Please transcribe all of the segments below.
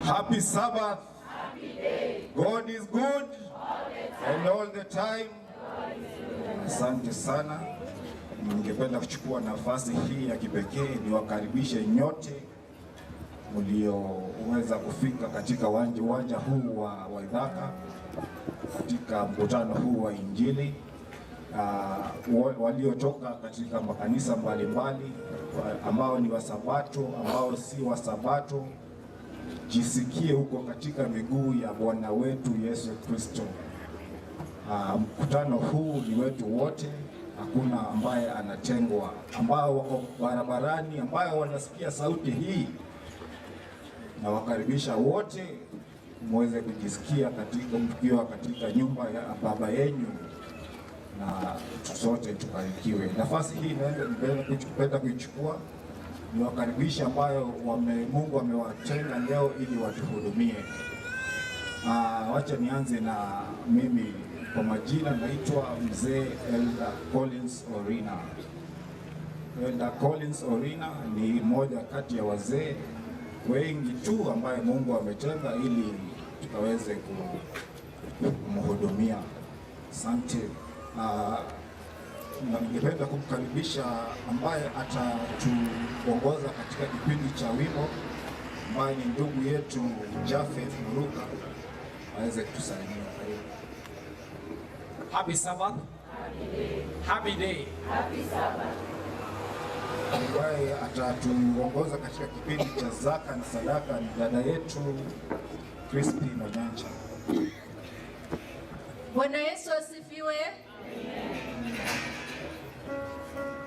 Happy Sabbath. God is good and all the time. Asante sana. Ningependa kuchukua nafasi hii ya kipekee niwakaribishe nyote mlioweza kufika katika uwanja huu wa Waithaka katika mkutano huu wa Injili, waliotoka katika makanisa mbalimbali ambao ni Wasabato, ambao si Wasabato, jisikie huko katika miguu ya Bwana wetu Yesu Kristo. Mkutano huu ni wetu wote, hakuna ambaye anatengwa. Ambao wako barabarani, ambao wanasikia sauti hii, nawakaribisha wote muweze kujisikia katika mkiwa katika nyumba ya baba yenyu na sote tubarikiwe. Nafasi hii napenda kuichukua niwakaribisha ambayo Mungu amewatenga leo ili watuhudumie. Wacha nianze na mimi. Kwa majina naitwa Mzee Elder Collins Orina. Elder Collins Orina ni mmoja kati ya wazee wengi tu ambaye Mungu ametenga ili tukaweze kumhudumia. Asante. Na ningependa kumkaribisha ambaye atatuongoza katika kipindi cha wimbo, ambaye ni ndugu yetu Jafeth Muruka, aweze kutusalimia. Karibu. Happy Sabbath. Happy day. Ambaye atatuongoza katika kipindi cha zaka na sadaka ni dada yetu Crispy Manyanja. Bwana Yesu asifiwe.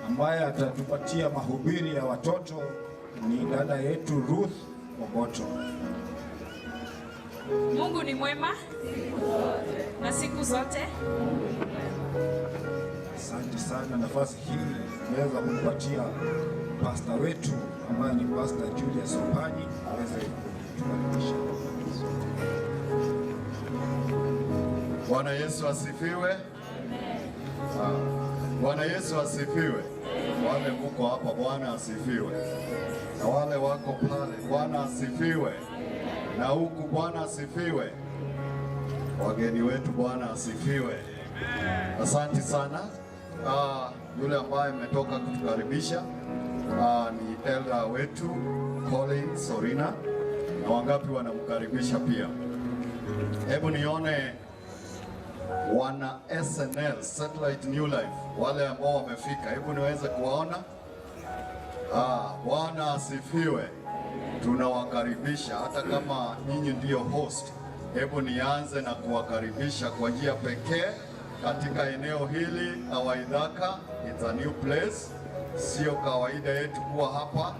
Ambaye atatupatia mahubiri ya watoto ni dada yetu Ruth Ogoto. Mungu ni mwema na siku zote. Asante sana. Nafasi hii naweza kumpatia pasta wetu ambaye ni Pastor Julius Opanyi aweze kutukaribisha. Bwana Yesu asifiwe. Ah, Bwana Yesu asifiwe. Wale muko hapa, Bwana asifiwe, na wale wako pale, Bwana asifiwe, na huku, Bwana asifiwe. Wageni wetu, Bwana asifiwe. Asante sana. Yule ambaye ametoka kutukaribisha ni elder wetu Collins Orina, na wangapi wanamkaribisha pia? Hebu nione wana SNL, Satellite New Life, wale ambao wamefika, hebu niweze kuwaona. Bwana asifiwe. Tunawakaribisha hata kama nyinyi ndiyo host. Hebu nianze na kuwakaribisha kwa njia pekee katika eneo hili la Waithaka. It's a new place, sio kawaida yetu kuwa hapa,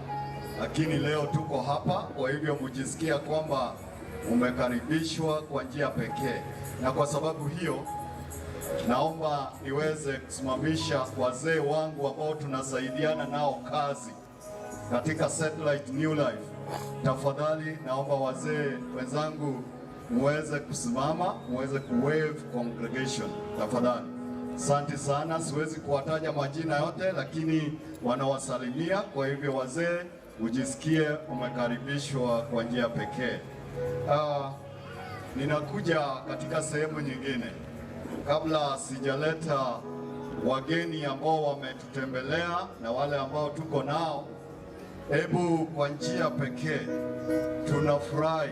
lakini leo tuko hapa. Kwa hivyo mjisikia kwamba umekaribishwa kwa njia pekee, na kwa sababu hiyo naomba niweze kusimamisha wazee wangu ambao tunasaidiana nao kazi katika Satellite New Life. Tafadhali naomba wazee wenzangu muweze kusimama, muweze kuwave congregation tafadhali. Asante sana, siwezi kuwataja majina yote, lakini wanawasalimia. Kwa hivyo wazee, ujisikie umekaribishwa kwa njia pekee. Ninakuja katika sehemu nyingine kabla sijaleta wageni ambao wametutembelea na wale ambao tuko nao. Hebu kwa njia pekee tunafurahi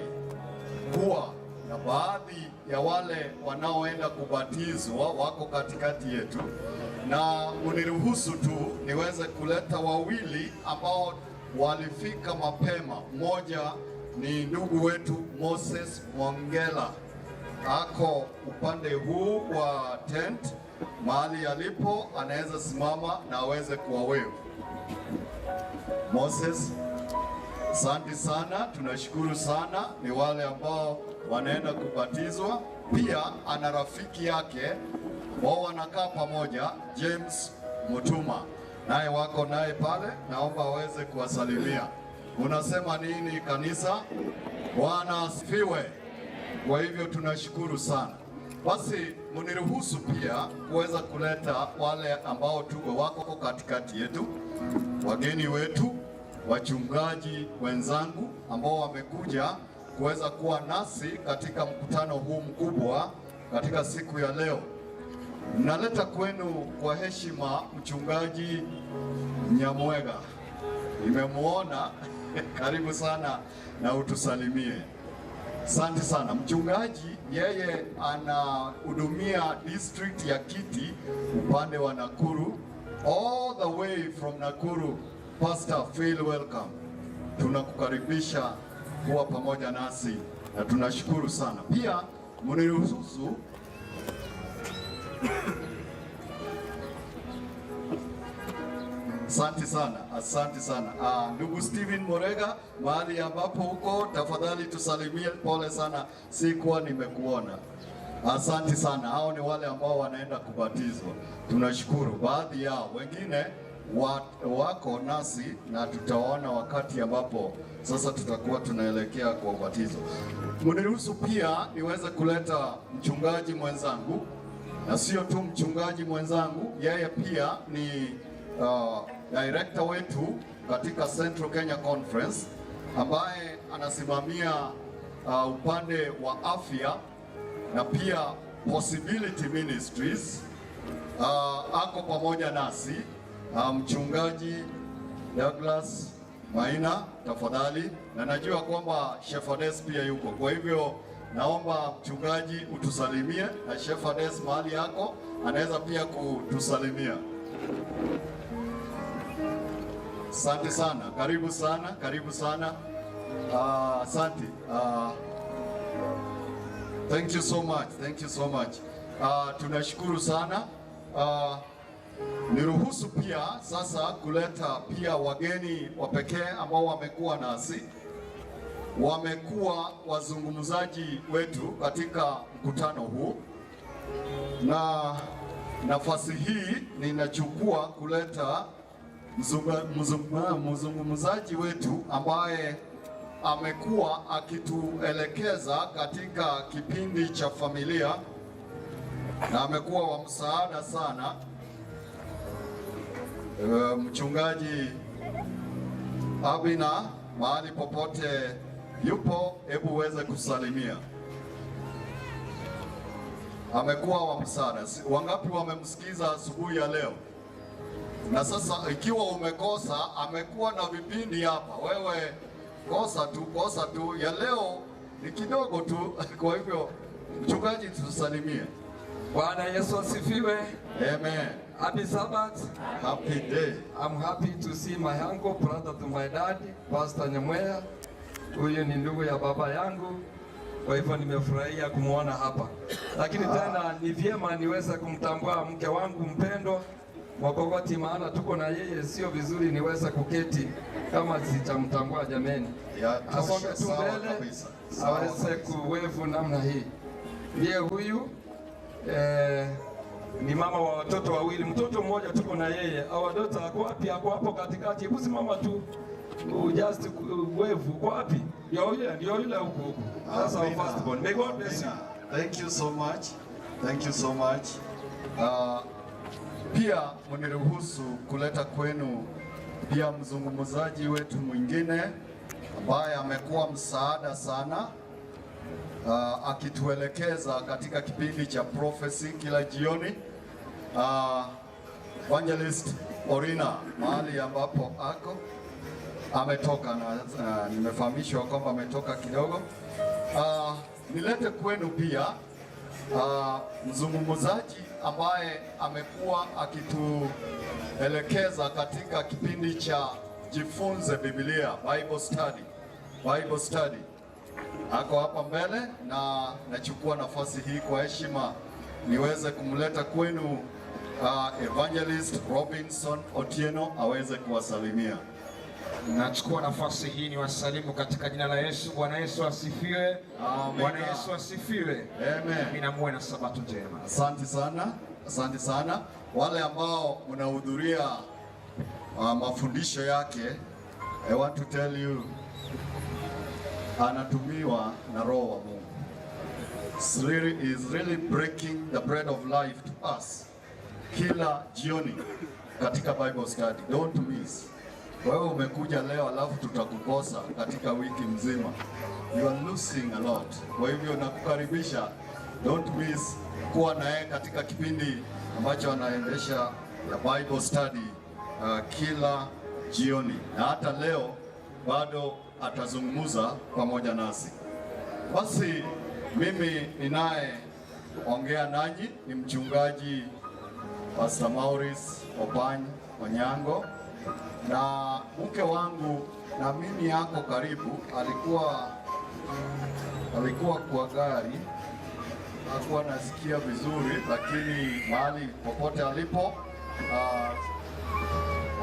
kuwa na baadhi ya wale wanaoenda kubatizwa wako katikati yetu, na uniruhusu tu niweze kuleta wawili ambao walifika mapema. Mmoja ni ndugu wetu Moses Mwongela, ako upande huu wa tent, mahali alipo anaweza simama na aweze kuwawave. Moses, asante sana, tunashukuru sana. Ni wale ambao wanaenda kubatizwa. Pia ana rafiki yake, wao wanakaa pamoja, James Mutuma, naye wako naye pale, naomba aweze kuwasalimia. Unasema nini kanisa? Bwana asifiwe. Kwa hivyo tunashukuru sana. Basi mniruhusu pia kuweza kuleta wale ambao tuko wako katikati yetu, wageni wetu, wachungaji wenzangu ambao wamekuja kuweza kuwa nasi katika mkutano huu mkubwa katika siku ya leo. Naleta kwenu kwa heshima Mchungaji Nyamwega. Nimemuona karibu sana na utusalimie. Asante sana mchungaji, yeye anahudumia district ya Kiti upande wa Nakuru, all the way from Nakuru. Pastor, feel welcome. Tunakukaribisha kuwa pamoja nasi na tunashukuru sana. Pia mniruhusu Asante sana, asante sana. Ndugu Steven Morega, mahali ambapo huko, tafadhali tusalimie. Pole sana, sikuwa nimekuona. Asante sana. Hao ni wale ambao wanaenda kubatizwa. Tunashukuru baadhi yao, wengine wako nasi na tutaona wakati ambapo sasa tutakuwa tunaelekea kwa ubatizo. Mniruhusu pia niweze kuleta mchungaji mwenzangu, na sio tu mchungaji mwenzangu, yeye pia ni director wetu katika Central Kenya Conference, ambaye anasimamia upande wa afya na pia Possibility Ministries. Ako pamoja nasi Mchungaji Douglas Maina, tafadhali. Na najua kwamba Shepherdess pia yuko, kwa hivyo naomba mchungaji utusalimie, na Shepherdess mahali yako anaweza pia kutusalimia. Asante sana, karibu sana, karibu sana. Asante. Thank you so much, thank you so much. Tunashukuru sana. Niruhusu pia sasa kuleta pia wageni wa pekee ambao wamekuwa nasi, wamekuwa wazungumzaji wetu katika mkutano huu, na nafasi hii ninachukua kuleta mzungumzaji wetu ambaye amekuwa akituelekeza katika kipindi cha familia na amekuwa wa msaada sana, Mchungaji Abina, mahali popote yupo, hebu uweze kusalimia. Amekuwa wa msaada. Wangapi wamemsikiza asubuhi ya leo? Na sasa ikiwa umekosa, amekuwa na vipindi hapa. Wewe kosa tu, kosa tu. Ya leo ni kidogo tu. Kwa hivyo mchungaji, tusalimie. Bwana Yesu asifiwe. Amen. Happy Sabbath. Happy day. I'm happy to see my uncle, brother to my dad, Pastor Nyamwea. Huyu ni ndugu ya baba yangu. Kwa hivyo nimefurahia kumuona hapa. Lakini tena ni vyema niweze kumtambua mke wangu mpendwa Mwakogoti, maana tuko na yeye, sio vizuri niweze kuketi kama sijamtambua jameni. Asonge tu mbele aweze kuwevu namna hii. Ndiye huyu ni mama wa watoto wawili, mtoto mmoja tuko na yeye. Our daughter ako wapi? Ako hapo katikati. Hebu simama tu just wevu. Uko wapi? Ndio yule, ndio yule huko huko. That's our first born. May God bless you. Thank you so much. Thank you so much. Pia mniruhusu kuleta kwenu pia mzungumzaji wetu mwingine ambaye amekuwa msaada sana, akituelekeza katika kipindi cha prophecy kila jioni, Evangelist Orina, mahali ambapo ako ametoka na nimefahamishwa kwamba ametoka kidogo. Nilete kwenu pia mzungumzaji ambaye amekuwa akituelekeza katika kipindi cha Jifunze Biblia, Bible Study. Bible Study. Ako hapa mbele na nachukua nafasi hii kwa heshima niweze kumleta kwenu Evangelist Robinson Otieno aweze kuwasalimia. Nachukua nafasi hii niwasalimu katika jina la Yesu. Bwana Yesu asifiwe. Bwana Yesu asifiwe. Amen. Mimi namuwe na sabato njema. Asante sana. Asante sana. Wale ambao mnahudhuria mafundisho yake, I want to tell you, anatumiwa na Roho wa Mungu. Is really breaking the bread of life to us. Kila jioni katika Bible study. Don't miss. Wewe umekuja leo alafu tutakukosa katika wiki mzima. You are losing a lot. Kwa hivyo nakukaribisha, don't miss kuwa naye katika kipindi ambacho anaendesha ya Bible study kila jioni, na hata leo bado atazungumza pamoja nasi. Basi mimi ninaye ongea nanyi ni mchungaji Pastor Maurice Opany Onyango, na mke wangu na mimi yako karibu, alikuwa kwa gari, hakuwa nasikia vizuri, lakini mahali popote alipo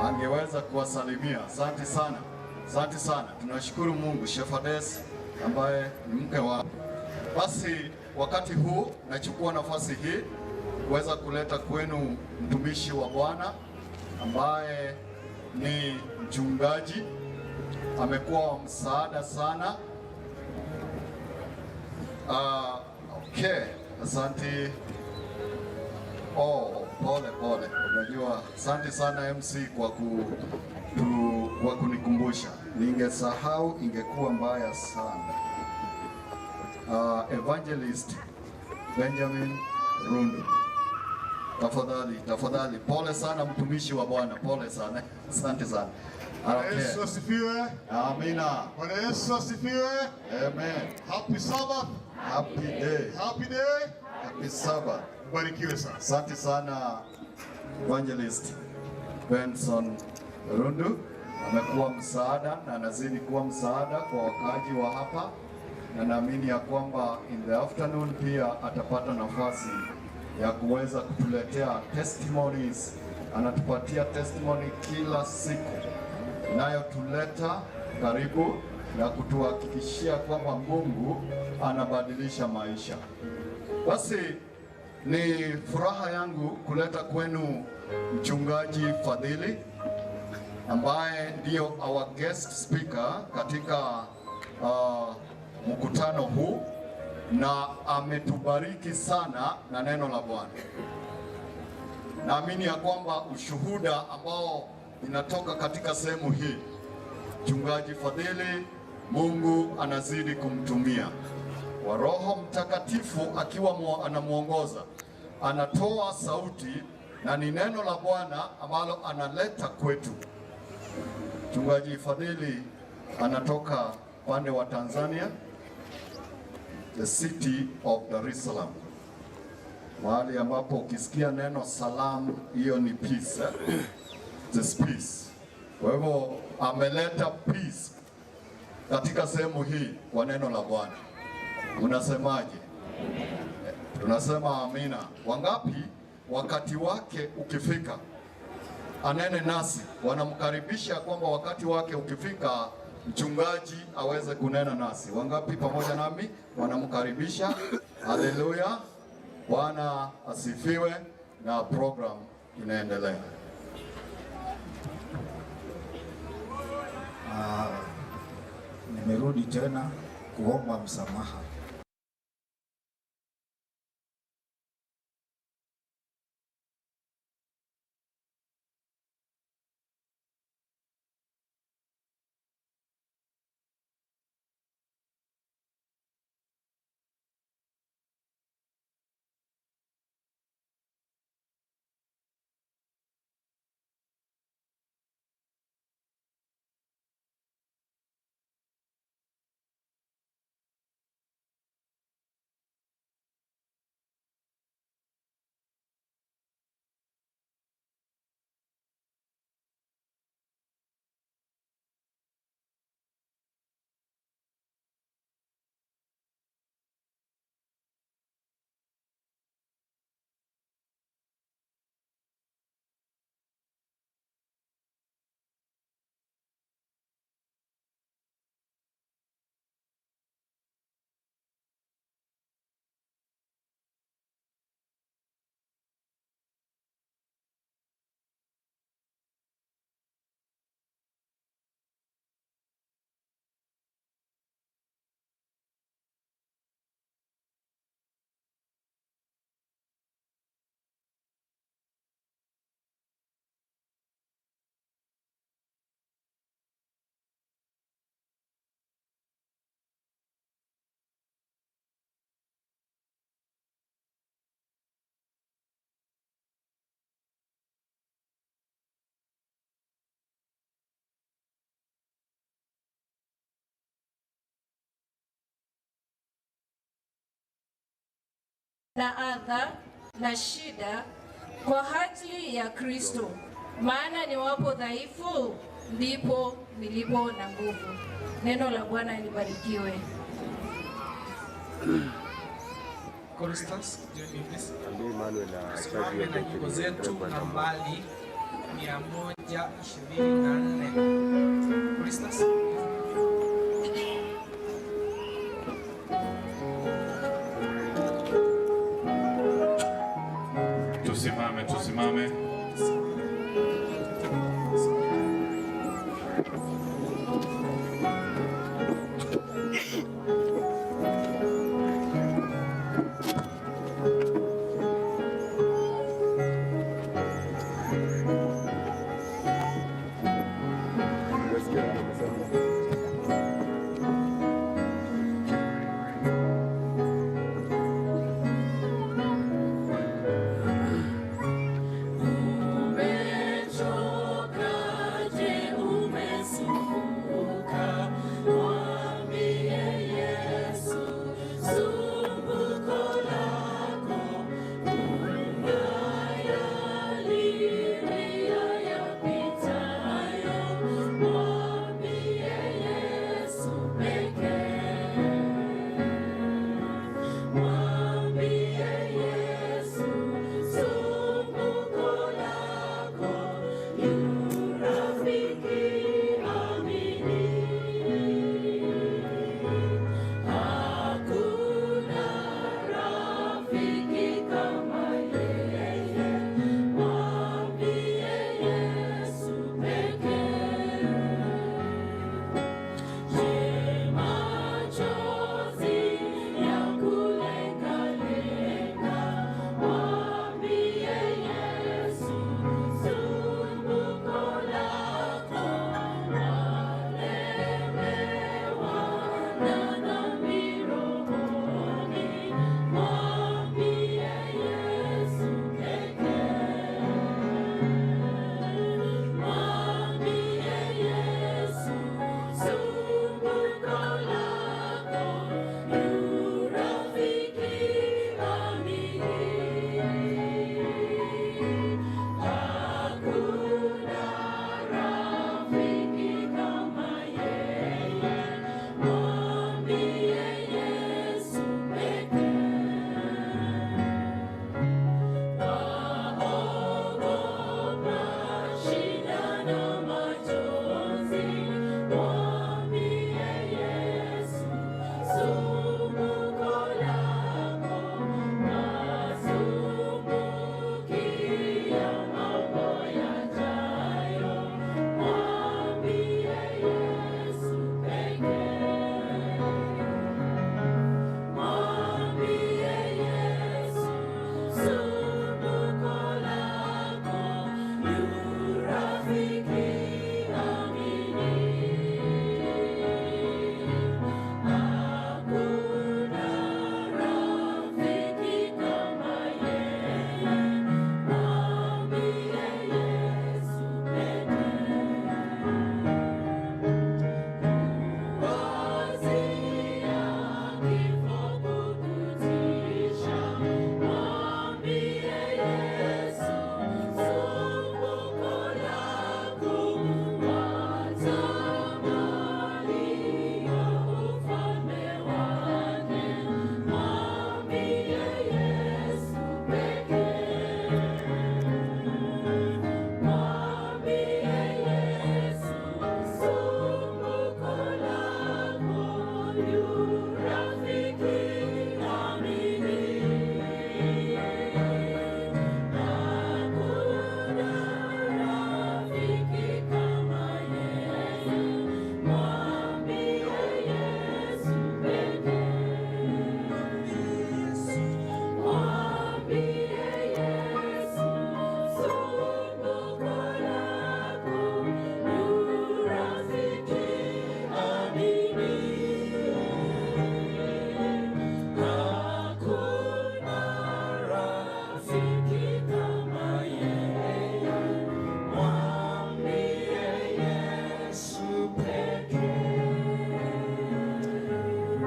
angeweza kuwasalimia. Asante sana, asante sana, tunashukuru Mungu. Shepherdess ambaye ni mke wa. Basi wakati huu nachukua nafasi hii kuweza kuleta kwenu mtumishi wa Bwana ambaye ni mchungaji, amekuwa wa msaada sana. Okay, asante. Oh, pole pole. Unajua, asante sana MC kwa kunikumbusha. Ningesahau ingekuwa mbaya sana. Evangelist Benjamin Rundu. Tafadhali, tafadhali. Pole sana mtumishi wa Bwana, pole sana. Asante sana. Bwana Yesu asifiwe. Amina. Bwana Yesu asifiwe. Amen. Happy Sabbath. Happy day. Happy day. Happy Sabbath. Barikiwe sana. Asante sana Evangelist Benson Rundu. Amekuwa msaada na anazidi kuwa msaada kwa wakaaji wa hapa, na naamini ya kwamba in the afternoon pia atapata nafasi ya kuweza kutuletea testimonies. Anatupatia testimony kila siku inayotuleta karibu na kutuhakikishia kwamba Mungu anabadilisha maisha. Basi ni furaha yangu kuleta kwenu mchungaji Fadhili ambaye ndio our guest speaker katika mkutano huu, na ametubariki sana na neno la Bwana. Naamini ya kwamba ushuhuda ambao inatoka katika sehemu hii, mchungaji Fadhili, Mungu anazidi kumtumia wa Roho Mtakatifu akiwa anamuongoza, anatoa sauti na ni neno la Bwana ambalo analeta kwetu. Mchungaji Fadhili anatoka pande wa Tanzania, the city of Dar es Salaam, mahali ambapo ukisikia neno salam, hiyo ni peace, eh? This peace. Kwa hivyo ameleta peace katika sehemu hii kwa neno la Bwana. Unasemaje? Tunasema amina. Wangapi wakati wake ukifika anene nasi, wanamkaribisha kwamba wakati wake ukifika mchungaji aweze kunena nasi. Wangapi pamoja nami wanamkaribisha? Haleluya, Bwana asifiwe, na program inaendelea. Nimerudi tena kuomba msamaha. na adha na shida kwa ajili ya Kristo, maana niwapo dhaifu ndipo nilipo na nguvu. Neno la Bwana libarikiwe. Choristers, join me please. Tusimame na nyimbo zetu nambari 124. Choristers. Tusimame, tusimame.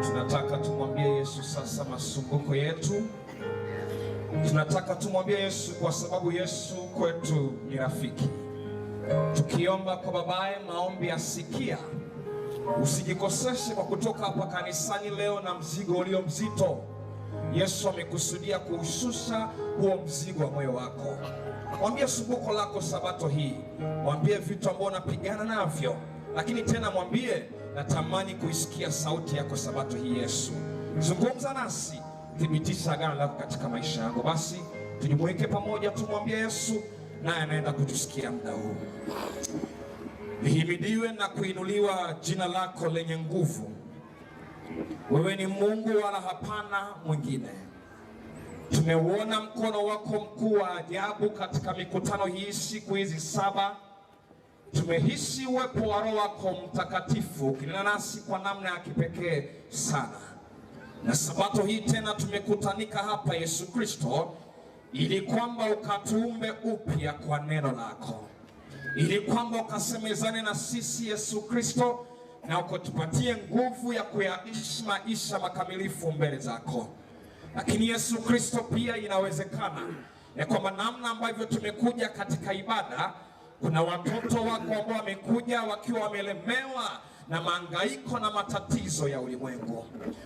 Tunataka tumwambie Yesu sasa masumbuko yetu, Tunataka tumwambie Yesu kwa sababu Yesu kwetu ni rafiki. Tukiomba kwa babaye maombi asikia. Usijikoseshe kwa kutoka hapa kanisani leo na mzigo ulio mzito. Yesu amekusudia kuushusha huo mzigo wa moyo wako. Mwambie sumbuko lako sabato hii, mwambie vitu ambavyo unapigana navyo, lakini tena mwambie natamani kuisikia sauti yako sabato hii. Yesu, zungumza nasi, thibitisha agano lako katika maisha yangu. Basi tujumuike pamoja, tumwambie Yesu, naye anaenda kutusikia muda huu. Lihimidiwe na kuinuliwa jina lako lenye nguvu. Wewe ni Mungu wala hapana mwingine. Tumeuona mkono wako mkuu wa ajabu katika mikutano hii siku hizi 7. Tumehisi uwepo wa Roho wako Mtakatifu ukinena nasi kwa namna ya kipekee sana. Na sabato hii tena tumekutanika hapa Yesu Kristo, ili kwamba ukatuumbe upya kwa neno lako, ili kwamba ukasemezane na sisi Yesu Kristo, na ukatupatie nguvu ya kuyaishi maisha makamilifu mbele zako. Lakini Yesu Kristo, pia inawezekana ya kwamba namna ambavyo tumekuja katika ibada, kuna watoto wako ambao wamekuja wakiwa wamelemewa na mahangaiko na matatizo ya ulimwengu.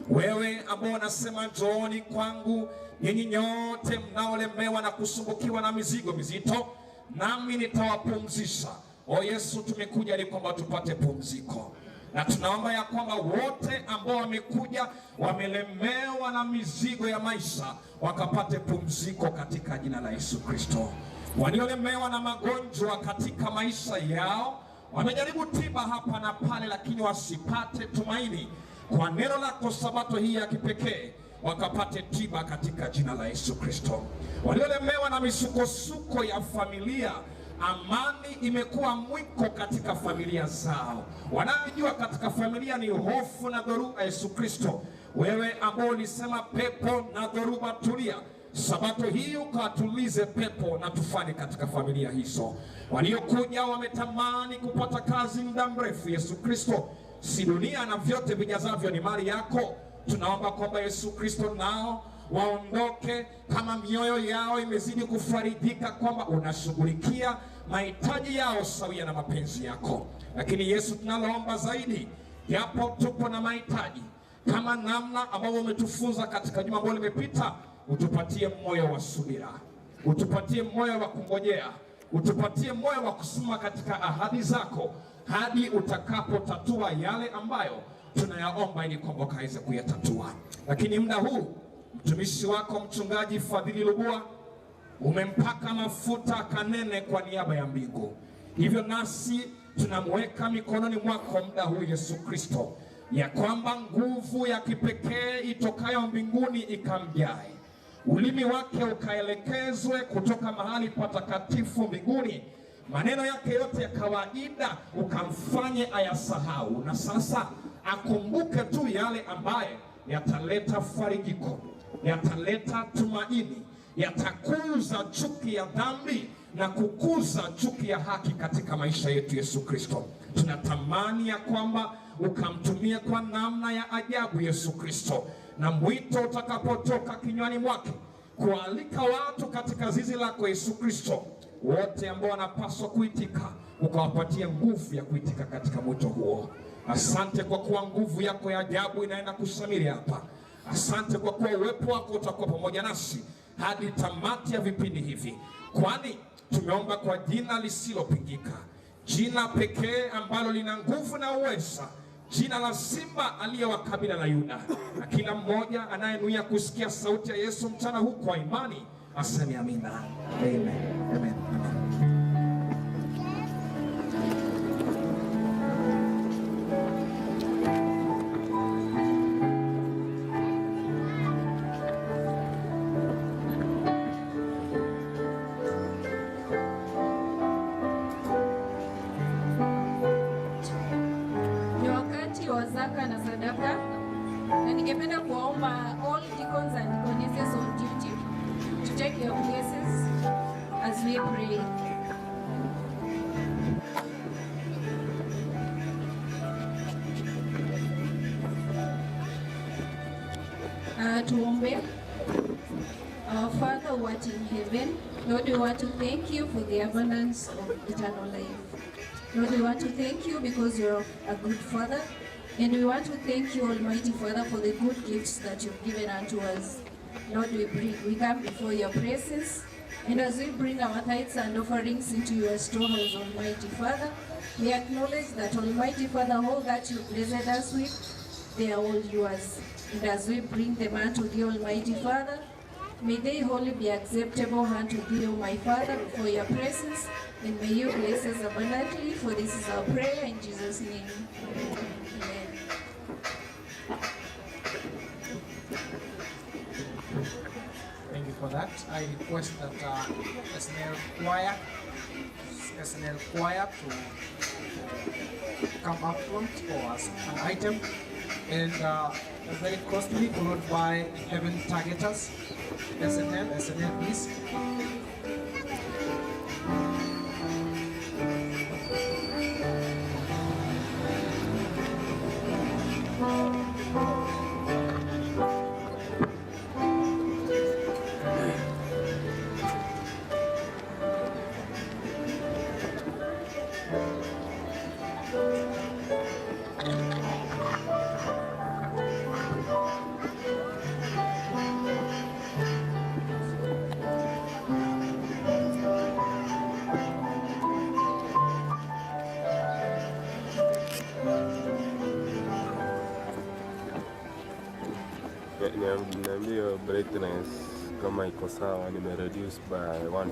Wewe ambao unasema njooni kwangu nyinyi nyote mnaolemewa na kusumbukiwa na mizigo mizito, nami nitawapumzisha. O Yesu, tumekuja ili kwamba tupate pumziko. Na tunaomba ya kwamba wote ambao wamekuja wamelemewa na mizigo ya maisha wakapate pumziko katika jina la Yesu Kristo. Waliolemewa na magonjwa katika maisha yao, wamejaribu tiba hapa na pale, lakini wasipate tumaini, kwa neno lako sabato hii ya kipekee wakapate tiba katika jina la Yesu Kristo. Waliolemewa na misukosuko ya familia, amani imekuwa mwiko katika familia zao. Wanayojua katika familia ni hofu na dhoruba. Yesu Kristo, wewe ambao ulisema pepo na dhoruba tulia, sabato hii ukatulize pepo na tufani katika familia hizo. Waliokuja wametamani kupata kazi muda mrefu, Yesu Kristo, si dunia na vyote vijazavyo ni mali yako. Tunaomba kwamba Yesu Kristo nao waondoke kama mioyo yao imezidi kufarijika kwamba unashughulikia mahitaji yao sawia na mapenzi yako. Lakini Yesu, tunaloomba zaidi, japo tupo na mahitaji, kama namna ambavyo umetufunza katika juma ambalo limepita, utupatie moyo wa subira, utupatie moyo wa kungojea, utupatie moyo wa kusimama katika ahadi zako hadi utakapotatua yale ambayo tunayaomba ili kwamba ukaweze kuyatatua. Lakini muda huu mtumishi wako Mchungaji Fadhili Lubua umempaka mafuta kanene kwa niaba ya mbingu, hivyo nasi tunamweka mikononi mwako muda huu Yesu Kristo, ya kwamba nguvu ya kipekee itokayo mbinguni ikamjae, ulimi wake ukaelekezwe kutoka mahali patakatifu mbinguni, maneno yake yote ya kawaida ukamfanye ayasahau, na sasa akumbuke tu yale ambaye yataleta farijiko, yataleta tumaini, yatakuza chuki ya dhambi na kukuza chuki ya haki katika maisha yetu. Yesu Kristo, tunatamani ya kwamba ukamtumia kwa namna ya ajabu Yesu Kristo, na mwito utakapotoka kinywani mwake kualika watu katika zizi lako Yesu Kristo, wote ambao wanapaswa kuitika ukawapatia nguvu ya kuitika katika mwito huo. Asante kwa kuwa nguvu yako ya ajabu inaenda kusamiri hapa. Asante kwa kuwa uwepo wako utakuwa pamoja nasi hadi tamati ya vipindi hivi, kwani tumeomba kwa jina lisilopingika, jina pekee ambalo lina nguvu na uweza, jina la Simba aliye wa kabila la Yuda. Na kila mmoja anayenuia kusikia sauti ya Yesu mchana huu kwa imani aseme amina. Amen. Amen. Amen. Ni wakati wa zaka na sadaka, na ningependa kuwaomba all deacons and deaconesses on duty to take your places as we pray. Tuombe. Our Father who art in heaven, Lord, we want to thank you for the abundance of eternal life. Lord, we want to thank you because you're a good Father, and we want to thank you, Almighty Father, for the good gifts that you've given unto us. Lord, we come before your presence, and as we bring our tithes and offerings into your storehouse, Almighty Father, we acknowledge that, Almighty Father, all that you blessed us with, they are all yours. And as we bring them unto thee, Almighty Father, may they wholly be acceptable unto thee, O my Father, before your presence, and may you bless us abundantly, for this is our prayer in Jesus' name. Amen. Thank you for that. I request that SNL Choir to come up front for us an item, and very closely followed by Heaven Targeters. SNL, please. Niambie brightness kama iko sawa, nime reduce by 1.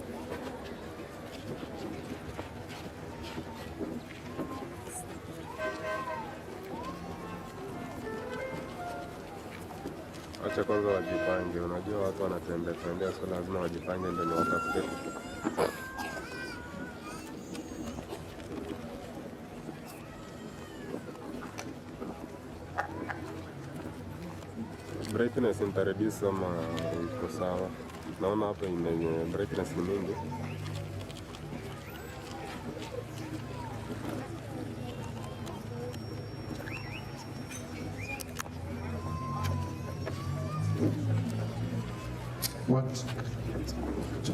Acha kwanza wajipange, unajua watu wanatembea tembea, so lazima wajipange ndio niwatafute. Brightness nitareduce ama iko sawa? Naona hapa ime brightness ni mingi. One, two, three.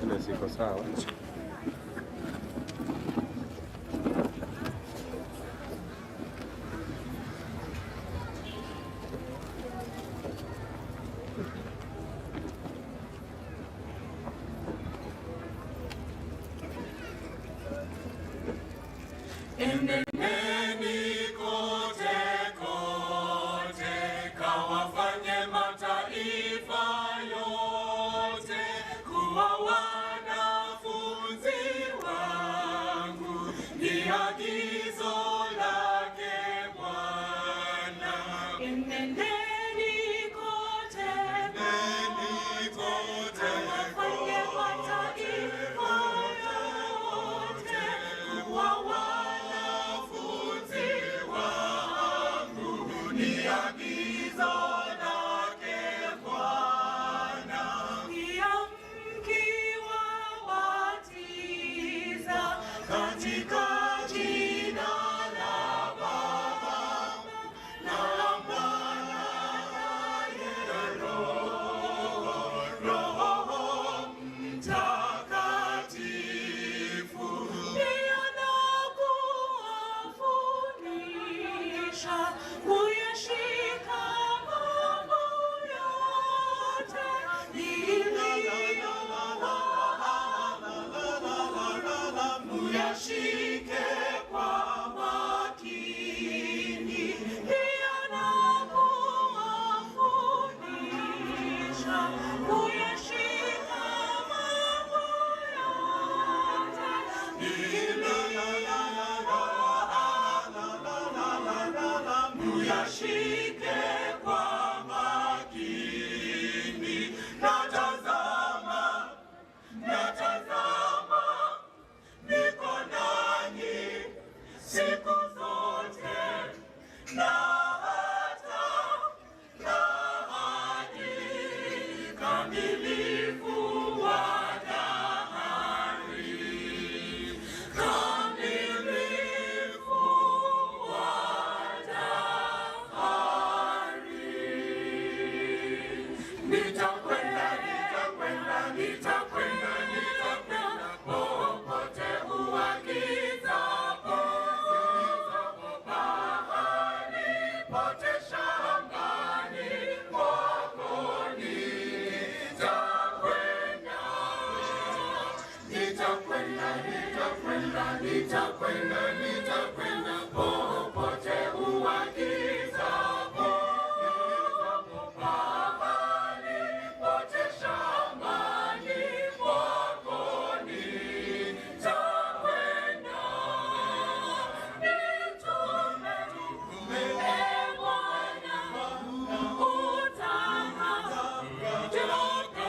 Brightness iko sawa. Enendeni kote kote, kawafanye mataifa yote kuwa wanafunzi wangu, ni agizo lake Bwana. Enendeni kote kote, kawafanye mataifa yote kuwa wanafunzi wangu, ni agizo lake Bwana. Pia mkiwabatiza katika jina la Baba na la Mwana naye Roho, Roho Mtakatifu. Pia na kuwafundisha kuyashika mambo yote Muyashike kwa makini. Pia na kuwafundisha kuyashika mambo yote Muyashike kwa makini. Natazama, natazama, niko nanyi siku zote na hata na hadi kamilifu wa dahari, kamilifu wa dahari. Nitakwenda, nitakwenda, nitakwenda, nitakwenda popote uagizapo, bahari pote, shambani mwako nitakwenda, nitakwenda, nitakwenda, nitakwenda, nitakwenda popote uagizapo, bahari pote, shambani mwako nitakwenda. Nitume, e Bwana,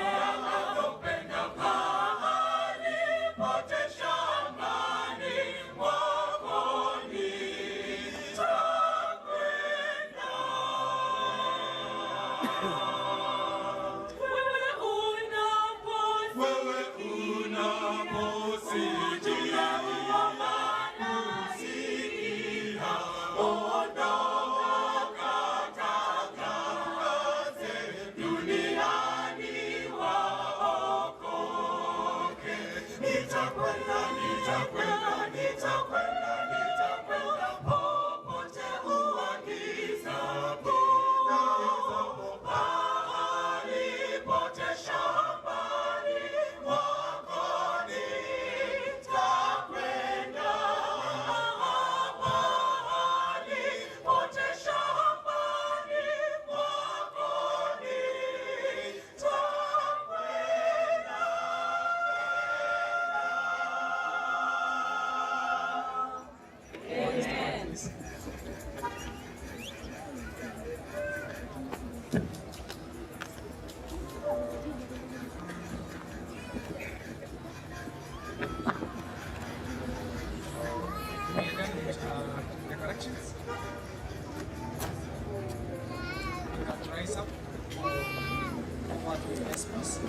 utakapopenda pahali pote shambani mwako nitakwenda. Wewe Wewe unaposikia, sikia, ondoka tangaze duniani waokoke. Nitakwenda, nitakwenda, nitakwenda, nitakwenda popote uagizapo, pahali pote shambani mwako nitakwenda, pahali pote shambani mwako nitakwenda. We are done with the corrections. You can rise up over to the space.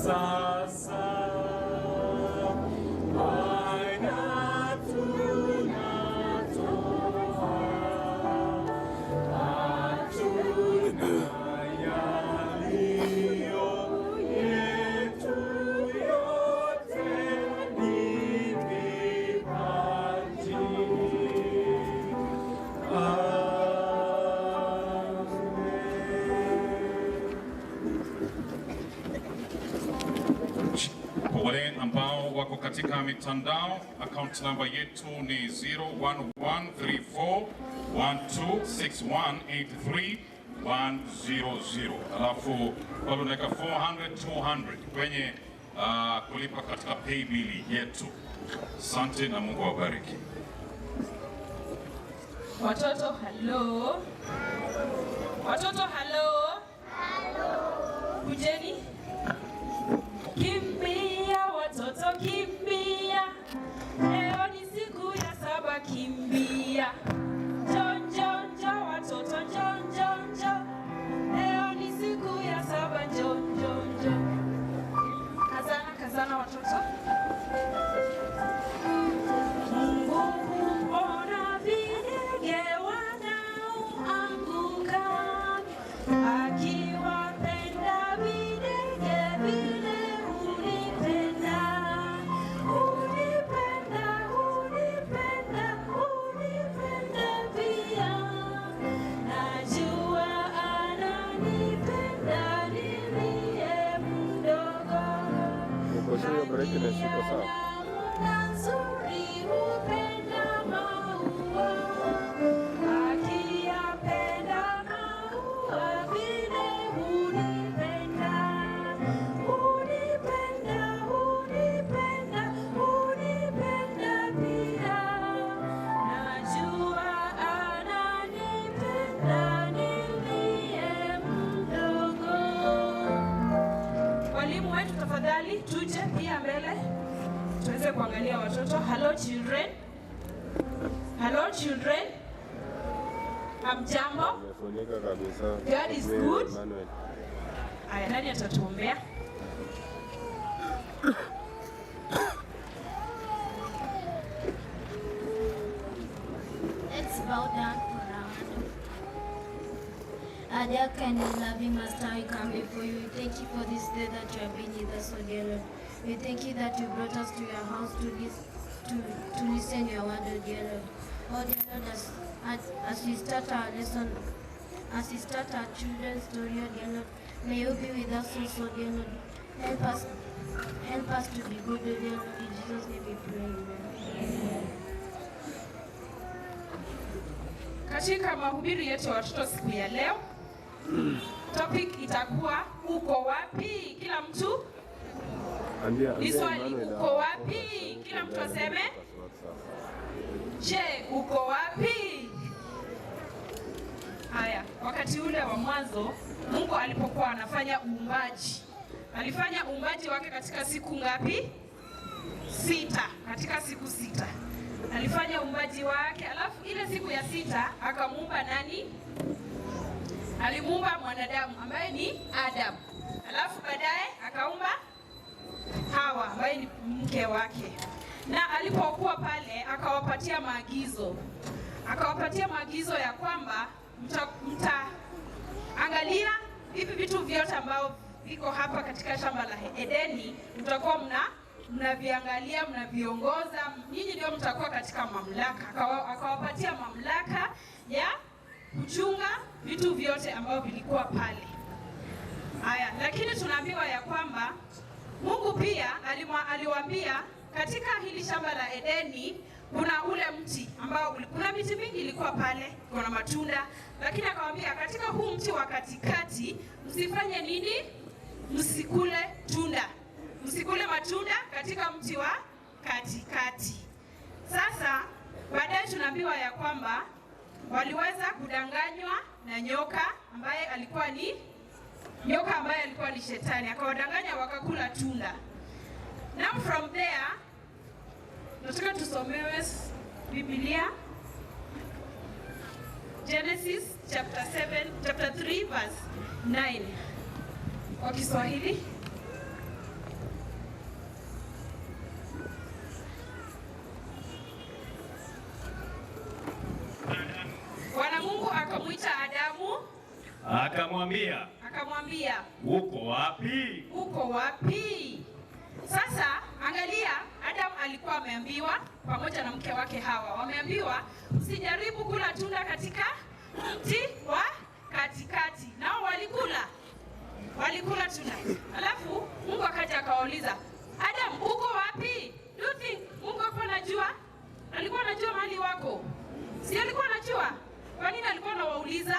Sasa Bwana tunatoa, hatuna yaliyo yetu, yote ni vipaji. Kwa wale ambao wako katika mitandao, account namba yetu ni 01134126183 100, alafu pale unaweka 400 200 kwenye kulipa katika paybill yetu. Asante na Mungu awabariki. Watoto halo, watoto halo, kujeni. Kimbia watoto, kimbia, leo ni siku ya saba, kimbia. Njo njo njo watoto, njo njo njo, leo ni siku ya saba, njo njo njo. Kazana kazana watoto. Mungu huona videge wanaoanguka, akiwapenda videge vile hunipenda, hunipenda, hunipenda, hunipenda pia. Najua ananipenda niliye mdogo. Uko sure hiyo brightness iko sawa? Namna nzuri hupenda maua, akiyapenda maua vile hunipenda, hunipenda, hunipenda, hunipenda pia. Najua ananipenda niliye mdogo. Walimu wetu tafadhali tuje pia mbele tuweze kuangalia watoto. Hello children. Hello children. Hamjambo? Imefunika kabisa. God is Mimi, good. Emmanuel. Aya, nani atatuombea? Let's bow down for our Our dear kind and loving Master, we come before you. We thank you for this day that you have been with us, O dear Lord. We thank you that you brought us to your house to listen your word, O dear Lord. Oh dear Lord, as we start our lesson, as we start our children's story, O dear Lord, may you be with us also, dear Lord. Help us to be good, O dear Lord. In Jesus' name we pray. Amen. Katika mahubiri yetu ya watoto siku ya leo, topic itakuwa uko wapi? Kila mtu Ambia, ni ambia swali, Emmanuel uko wapi? Kila mtu aseme, je, uko wapi? Haya, wakati ule wa mwanzo Mungu alipokuwa anafanya uumbaji, alifanya uumbaji wake katika siku ngapi? Sita. Katika siku sita alifanya uumbaji wake, alafu ile siku ya sita akamuumba nani? Alimuumba mwanadamu ambaye ni Adam, alafu baadaye akaumba Hawa ambaye ni mke wake. Na alipokuwa pale akawapatia maagizo, akawapatia maagizo ya kwamba mta angalia hivi vitu vyote ambavyo viko hapa katika shamba la Edeni, mtakuwa mnaviangalia, mnaviongoza, nyinyi ndio mtakuwa katika mamlaka. Akawapatia mamlaka ya kuchunga vitu vyote ambavyo vilikuwa pale. Haya, lakini tunaambiwa ya kwamba Mungu pia aliwaambia katika hili shamba la Edeni kuna ule mti ambao kuna miti mingi ilikuwa pale, kuna matunda, lakini akawaambia katika huu mti wa katikati msifanye nini? Msikule tunda, msikule matunda katika mti wa katikati. Sasa baadaye tunaambiwa ya kwamba waliweza kudanganywa na nyoka ambaye alikuwa ni nyoka ambaye alikuwa ni shetani, akawadanganya wakakula tunda. Now from there nataka tusomewe Biblia Genesis chapter 7, chapter 3 verse 9 kwa Kiswahili. Akamwambia, Akamwambia, uko wapi? Uko wapi? Sasa angalia, Adam alikuwa ameambiwa pamoja na mke wake Hawa, wameambiwa usijaribu kula tunda katika mti wa katikati, nao walikula tunda. Alafu Mungu akaja akawauliza, Adam, uko wapi? Do you think Mungu hakuwa anajua? Alikuwa anajua mahali wako, si alikuwa anajua? Kwa nini alikuwa anawauliza?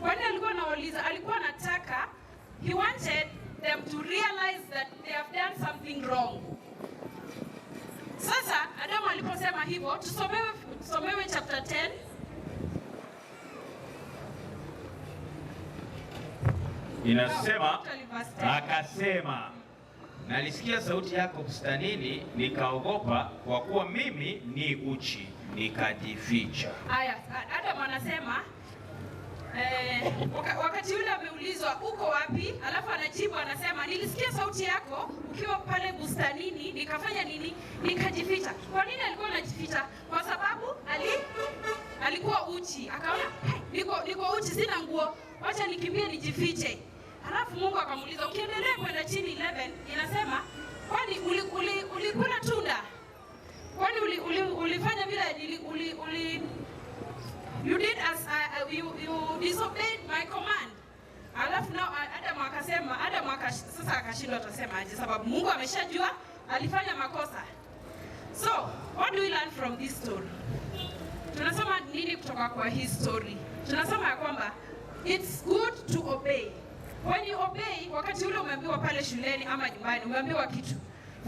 Kwa nini alikuwa anawauliza? Alikuwa anataka, he wanted them to realize that they have done something wrong. Sasa Adamu aliposema hivyo, tusomewe chapter 10. Inasema, Actually, verse 10. Akasema, nalisikia sauti yako bustanini, nikaogopa, kwa kuwa mimi ni uchi, nikajificha. Aya, Adam anasema wakati yule ameulizwa uko wapi, alafu anajibu anasema nilisikia sauti yako ukiwa pale bustanini, nikafanya nini? Nikajificha. Kwa nini alikuwa anajificha? Kwa sababu alikuwa uchi. Akaona hey, niko uchi, sina nguo, wacha nikimbie nijifiche. Alafu Mungu akamuuliza, ukiendelea kwenda chini 11 inasema kwani ulikula tunda? Kwani ulifanya vile you did as you disobeyed my command. Alafu nao Adam akasema, sasa akashindwa atasema aje, sababu Mungu ameshajua alifanya makosa. So, what do we learn from this story? Tunasoma nini kutoka kwa hii story? Tunasoma ya kwamba it's good to obey. When you obey, wakati ule umeambiwa pale shuleni ama nyumbani, umeambiwa kitu,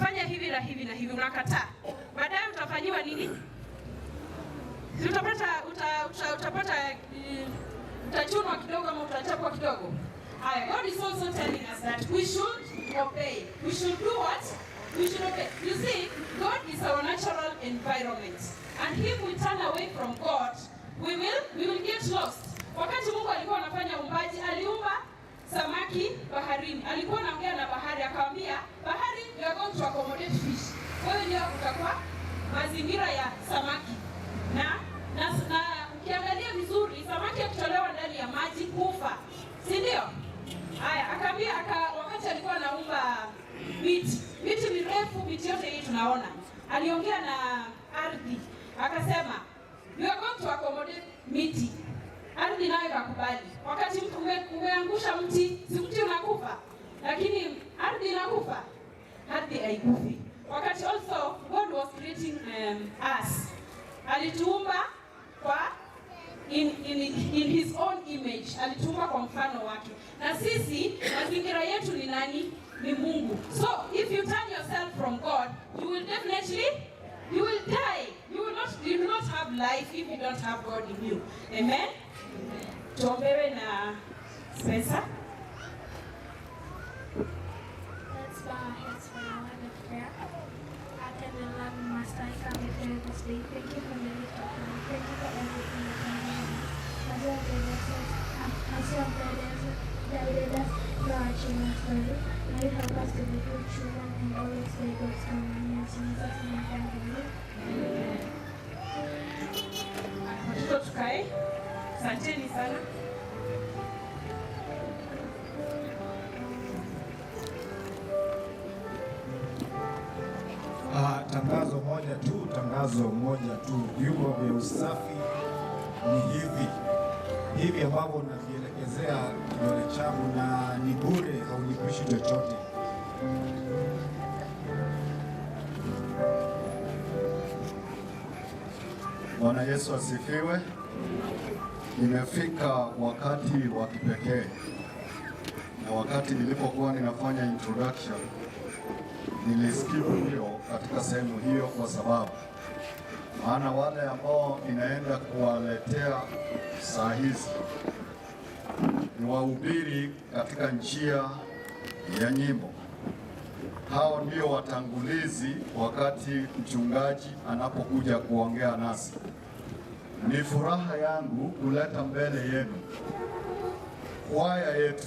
fanya hivi na hivi na hivi, unakataa. Baadaye utafanyiwa nini? Utapata utachunwa kidogo ama utachapwa kidogo. Haya, God is also telling us that we should obey. We should do what? We should obey. You see, God is our natural environment. And if we turn away from God, we will get lost. Wakati Mungu alikuwa anafanya uumbaji, aliumba samaki baharini. Alikuwa anaongea na bahari, akamwambia, bahari, you are going to accommodate fish. Wewe ndio utakuwa mazingira ya samaki. Na ukiangalia vizuri, samaki akitolewa ndani ya maji kufa, si ndio? Haya, akaambia wakati alikuwa anaumba miti mirefu, miti yote hii tunaona, aliongea na ardhi akasema, you are going to accommodate miti. Ardhi nayo ikakubali. Wakati mtu umeangusha mti, si mti unakufa, lakini ardhi inakufa? Ardhi haikufi. Wakati also God was creating us, alituumba kwa in his own image, alituumba kwa mfano wake. Na sisi mazingira yetu ni nani? Ni Mungu. So if you turn yourself from God, you will definitely, you will die. You do not have life if you don't have God in you. Amen. Tuombewe na Spencer. Let's bow our heads for a word of prayer. Our tender loving Master, I come before you this day. Thank you for the gift of life. Thank you for everything that you have done. As you have guided us through our children's story, may you help us to be good children and always obey God's commandments. In Jesus' name, amen. Watoto tukae. Asanteni sana. Tangazo moja tu, vyumba vya usafi ni hivi ambavyo navielekezea kidole changu, na ni bure, haulipishi chochote. Bwana Yesu asifiwe. Imefika wakati wa kipekee, na wakati nilipokuwa ninafanya introduction nilisikia hiyo katika sehemu hiyo, kwa sababu maana wale ambao ninaenda kuwaletea saa hizi ni wahubiri katika njia ya nyimbo. Hao ndio watangulizi wakati mchungaji anapokuja kuongea nasi. Ni furaha yangu kuleta mbele yenu kwaya yetu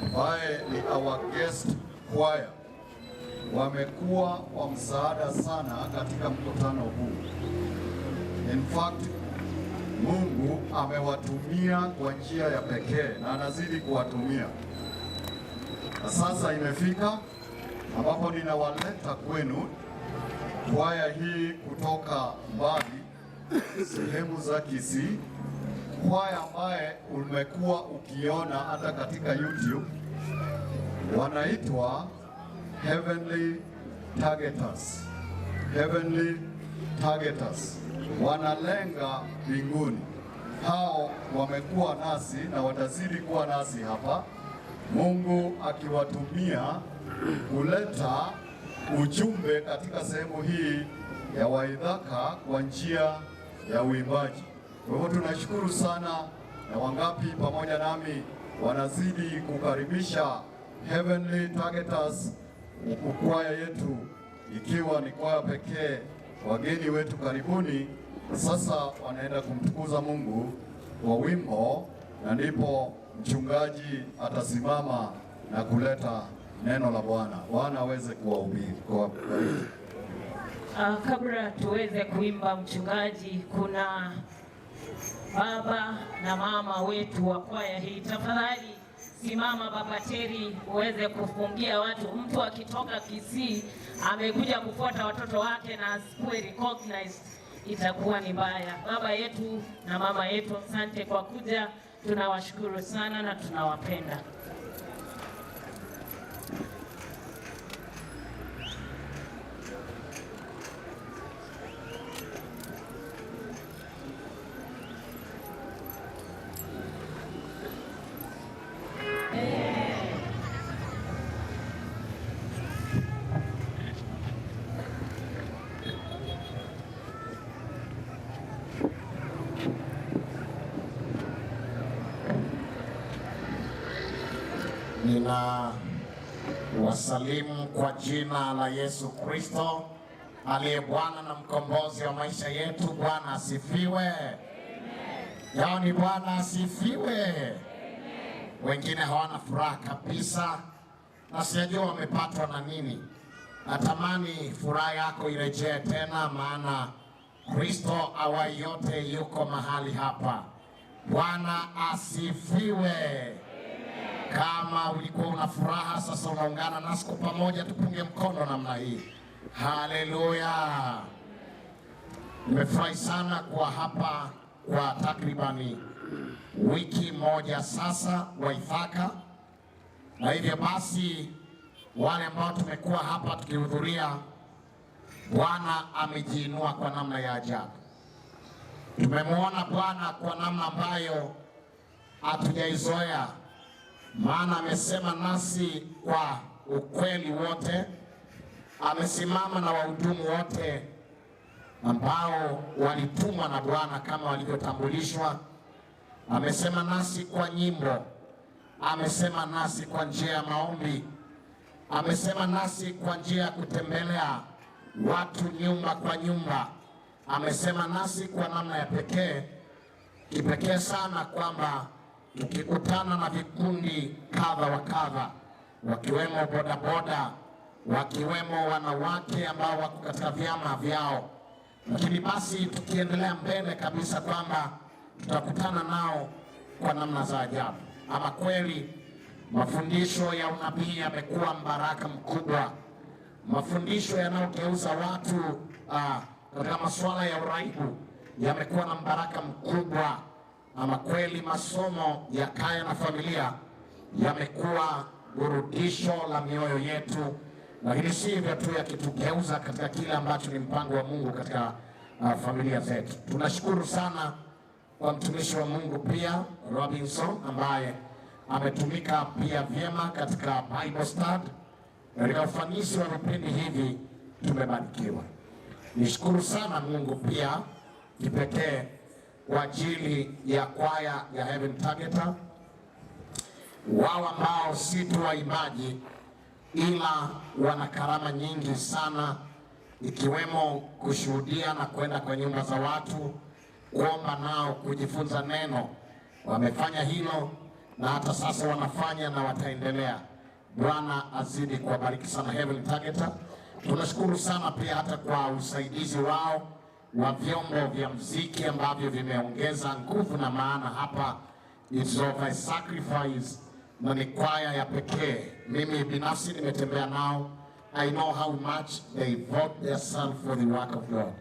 ambaye ni our guest choir. Wamekuwa wa msaada sana katika mkutano huu. In fact, Mungu amewatumia kwa njia ya pekee na anazidi kuwatumia. Na sasa imefika ambapo ninawaleta kwenu kwaya hii kutoka mbali, sehemu za Kisii, kwaya ambaye umekuwa ukiona hata katika YouTube, wanaitwa Heavenly Targeters. Heavenly Targeters wanalenga mbinguni. Hao wamekuwa nasi na watazidi kuwa nasi hapa, Mungu akiwatumia kuleta ujumbe katika sehemu hii ya Waithaka kwa njia ya uimbaji. Kwa hivyo tunashukuru sana, na wangapi pamoja nami wanazidi kukaribisha Heavenly Targeters, kwaya yetu ikiwa ni kwaya pekee. Wageni wetu karibuni. Sasa wanaenda kumtukuza Mungu kwa wimbo, na ndipo mchungaji atasimama na kuleta neno la Bwana. Bwana aweze kuwahubiri, kuwabariki. Kabla tuweze kuimba mchungaji, kuna baba na mama wetu wa kwaya hii. Tafadhali simama Baba Terry uweze kufungia watu. Mtu akitoka Kisii amekuja kufuata watoto wake na asikuwe recognized, itakuwa ni mbaya. Baba yetu na mama yetu, asante kwa kuja, tunawashukuru sana na tunawapenda. Nina wasalimu kwa jina la Yesu Kristo aliye Bwana na mkombozi wa maisha yetu. Bwana asifiwe. Yaani Bwana asifiwe. Wengine hawana furaha kabisa na sijajua wamepatwa na nini. Natamani furaha yako irejee tena, maana Kristo awai yote yuko mahali hapa. Bwana asifiwe. Kama ulikuwa una furaha sasa unaungana nasi kwa pamoja, tupunge mkono namna hii. Haleluya! Nimefurahi sana kuwa hapa kwa takribani wiki moja sasa Waithaka, na hivyo basi wale ambao tumekuwa hapa tukihudhuria, Bwana amejiinua kwa namna ya ajabu. Tumemwona Bwana kwa namna ambayo hatujaizoea, maana amesema nasi kwa ukweli wote, amesimama na wahudumu wote ambao walitumwa na Bwana kama walivyotambulishwa. Amesema nasi kwa nyimbo, amesema nasi kwa njia ya maombi, amesema nasi kwa njia ya kutembelea watu nyumba kwa nyumba, amesema nasi kwa namna ya pekee, kipekee sana kwamba tukikutana na vikundi kadha wa kadha, wakiwemo bodaboda, wakiwemo wanawake ambao wako katika vyama vyao, lakini basi tukiendelea mbele kabisa kwamba tutakutana nao kwa namna za ajabu. Ama kweli mafundisho ya unabii yamekuwa mbaraka mkubwa, mafundisho yanayogeuza watu katika masuala ya uraibu yamekuwa na mbaraka mkubwa. Ama kweli masomo ya kaya na familia yamekuwa burudisho la mioyo yetu, lakini si hivyo tu, yakitugeuza katika kile ambacho ni mpango wa Mungu katika familia zetu. Tunashukuru sana kwa mtumishi wa Mungu pia Robinson ambaye ametumika pia vyema katika Bible study. Katika ufanisi wa vipindi hivi tumebarikiwa. Nishukuru sana Mungu pia kipekee kwa ajili ya kwaya ya Heaven Targeter, wao ambao si tu waimbaji ila wana karama nyingi sana, ikiwemo kushuhudia na kwenda kwa nyumba za watu kuomba nao, kujifunza neno. Wamefanya hilo na hata sasa wanafanya na wataendelea. Bwana azidi kuwabariki sana Heaven Targeter. Tunashukuru sana pia hata kwa usaidizi wao wa vyombo vya mziki ambavyo vimeongeza nguvu na maana hapa. It's of a sacrifice, na ni kwaya ya pekee. Mimi binafsi nimetembea nao. I know how much they vote themselves for the work of God.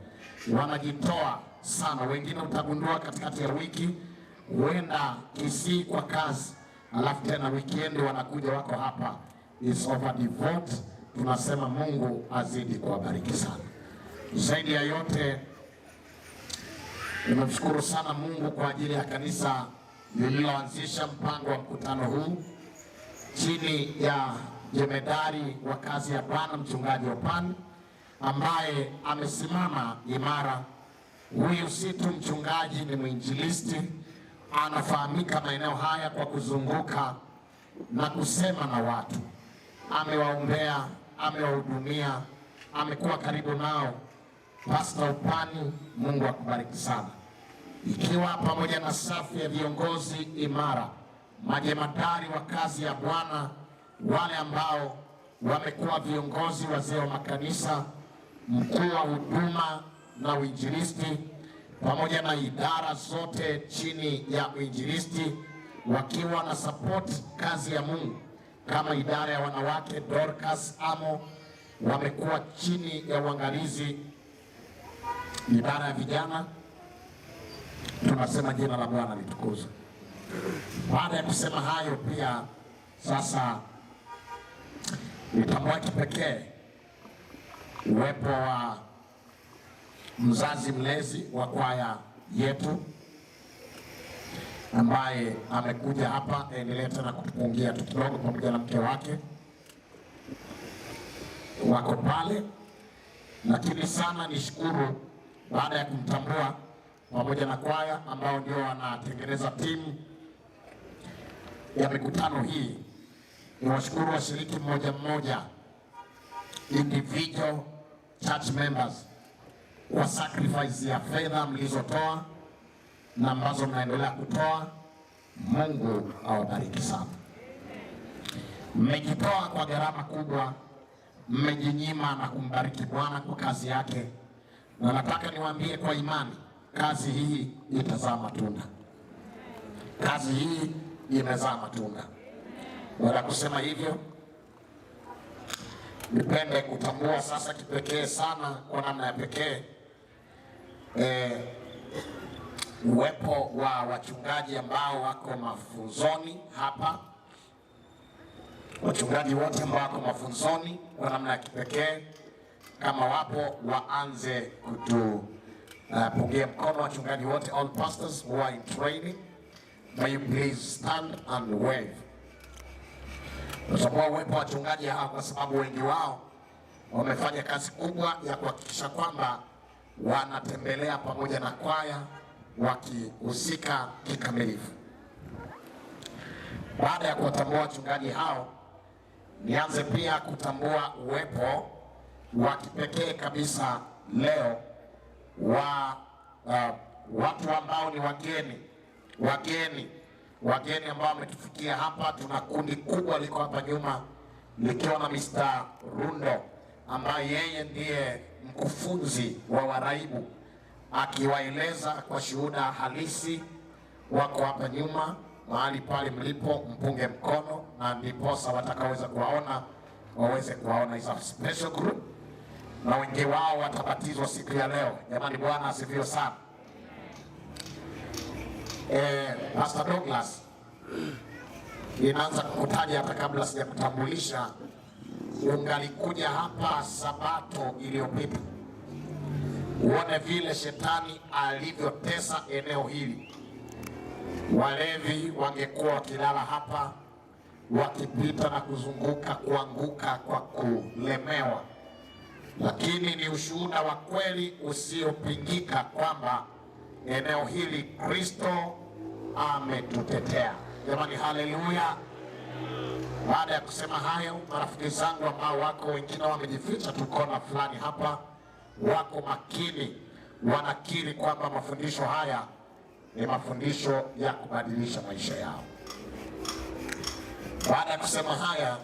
Wanajitoa sana. Wengine utagundua katikati ya wiki huenda Kisii kwa kazi, alafu tena weekend wanakuja wako hapa. It's over devote. Tunasema Mungu azidi kuwabariki sana. Zaidi ya yote, nimemshukuru sana Mungu kwa ajili ya kanisa lililoanzisha mpango wa mkutano huu chini ya jemedari wa kazi ya Bwana Mchungaji Opan ambaye amesimama imara. Huyu si tu mchungaji, ni mwinjilisti, anafahamika maeneo haya kwa kuzunguka na kusema na watu. Amewaombea, amewahudumia, amekuwa karibu nao. Pastor Opani, Mungu akubariki sana. Ikiwa pamoja na safu ya viongozi imara, majemadari wa kazi ya Bwana, wale ambao wamekuwa viongozi, wazee wa makanisa, mkuu wa huduma na uinjilisti, pamoja na idara zote chini ya uinjilisti, wakiwa na support kazi ya Mungu, kama idara ya wanawake Dorcas Amo, wamekuwa chini ya uangalizi idara ya vijana. Tunasema jina la Bwana litukuzwe. Baada ya kusema hayo, pia sasa nitambua kipekee uwepo wa mzazi mlezi wa kwaya yetu ambaye amekuja hapa, endelee tena kutupungia tu kidogo, pamoja na mke wake wako pale. Lakini sana nishukuru baada ya kumtambua pamoja na kwaya ambao ndio wanatengeneza timu ya mikutano hii, niwashukuru washiriki mmoja mmoja, individual church members, kwa sacrifice ya fedha mlizotoa na ambazo mnaendelea kutoa. Mungu awabariki sana. Mmejitoa kwa gharama kubwa, mmejinyima na kumbariki Bwana kwa kazi yake, na nataka niwaambie kwa imani, kazi hii itazaa matunda. Kazi hii imezaa matunda. Baada ya kusema hivyo, nipende kutambua sasa kipekee sana, kwa namna ya pekee, uwepo wa wachungaji ambao wako mafunzoni hapa. Wachungaji wote ambao wako mafunzoni kwa namna ya kipekee, kama wapo waanze kutupungia mkono. Wachungaji wote, all pastors who are in training, may you please stand and wave. Natambua uwepo wa wachungaji hawa kwa sababu wengi wao wamefanya kazi kubwa ya kuhakikisha kwamba wanatembelea pamoja na kwaya wakihusika kikamilifu. Baada ya kuwatambua wachungaji hao, nianze pia kutambua uwepo wa kipekee kabisa leo wa watu ambao ni wageni ambao wametufikia hapa. Tuna kundi kubwa liko hapa nyuma likiwa na Mr. Rundo ambaye yeye ndiye mkufunzi wa waraibu, akiwaeleza kwa shuhuda halisi. Wako hapa nyuma mahali pale mlipo, mpunge mkono na ndiposa watakaweza kuwaona waweze kuwaona. Is a special group, na wengi wao watabatizwa siku ya leo. Jamani, Bwana asifiwe sana. Pastor Douglas, ninaanza kukutaja hata kabla sijakutambulisha. Ungalikuja hapa Sabato iliyopita uone vile shetani alivyotesa eneo hili. Walevi wangekuwa wakilala hapa, wakipita na kuzunguka, kuanguka kwa kulemewa. Lakini ni ushuhuda wa kweli usiopingika kwamba eneo hili Kristo ametutetea. Jamani, haleluya! Baada ya kusema hayo, marafiki zangu ambao wako wengine wamejificha tu kona fulani hapa, wako makini, wanakiri kwamba mafundisho haya ni mafundisho ya kubadilisha maisha yao. Baada ya kusema haya,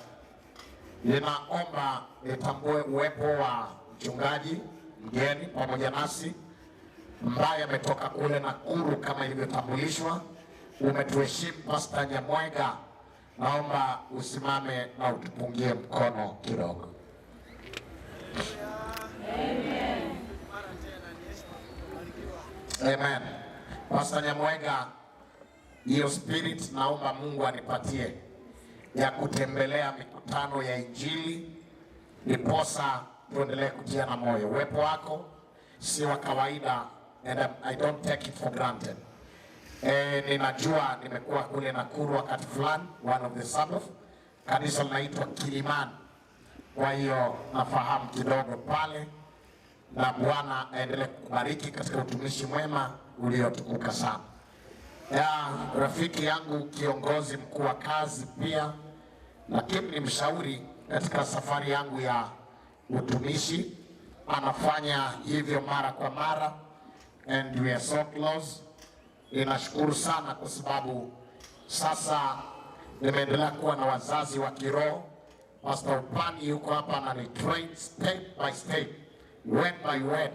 ninaomba nitambue uwepo wa mchungaji mgeni pamoja nasi. ambaye ametoka kule Nakuru kama ilivyotambulishwa. Umetuheshimu Pastor Nyamwega, naomba usimame na utupungie mkono kidogo. Amen. Amen. Pastor Nyamwega, hiyo spirit naomba Mungu anipatie ya kutembelea mikutano ya Injili, ndiposa tuendelee kutiana moyo. Uwepo wako si wa kawaida, and I don't take it for granted. Ninajua nimekuwa kule Nakuru wakati fulani, one of the Sabbath, kanisa linaitwa Kilimani, kwa hiyo nafahamu kidogo pale, na Bwana aendelee kukubariki katika utumishi mwema uliotukuka sana. Ya rafiki yangu kiongozi mkuu wa kazi pia, lakini ni mshauri katika safari yangu ya utumishi, anafanya hivyo mara kwa mara, and we are so close. Ninashukuru sana kwa sababu sasa nimeendelea kuwa na wazazi wa kiroho. Pastor Upani yuko hapa na ni train step by step, word by word,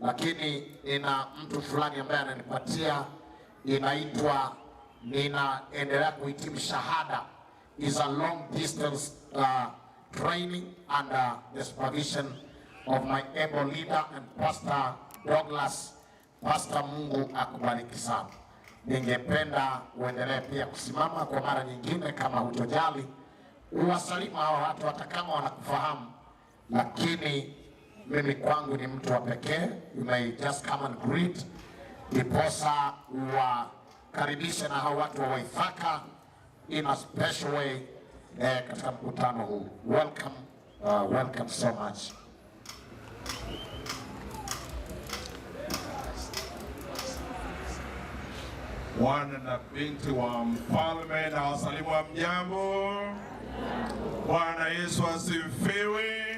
lakini nina mtu fulani ambaye ananipatia, inaitwa, ninaendelea kuhitimu shahada, is a long distance training under the supervision of my able leader and Pastor Douglas. Pastor, Mungu akubariki sana. Ningependa uendelee pia kusimama kwa mara nyingine kama hutojali, uwasalimu hawa watu hata kama wanakufahamu, lakini mimi kwangu ni mtu wa pekee. You may just come and greet, ndiposa uwakaribishe na hao watu wa Waithaka in a special way katika mkutano huu. Welcome, welcome so much. Wana na binti wa mfalme na wasalimu wa mjambo. Bwana Yesu asifiwe.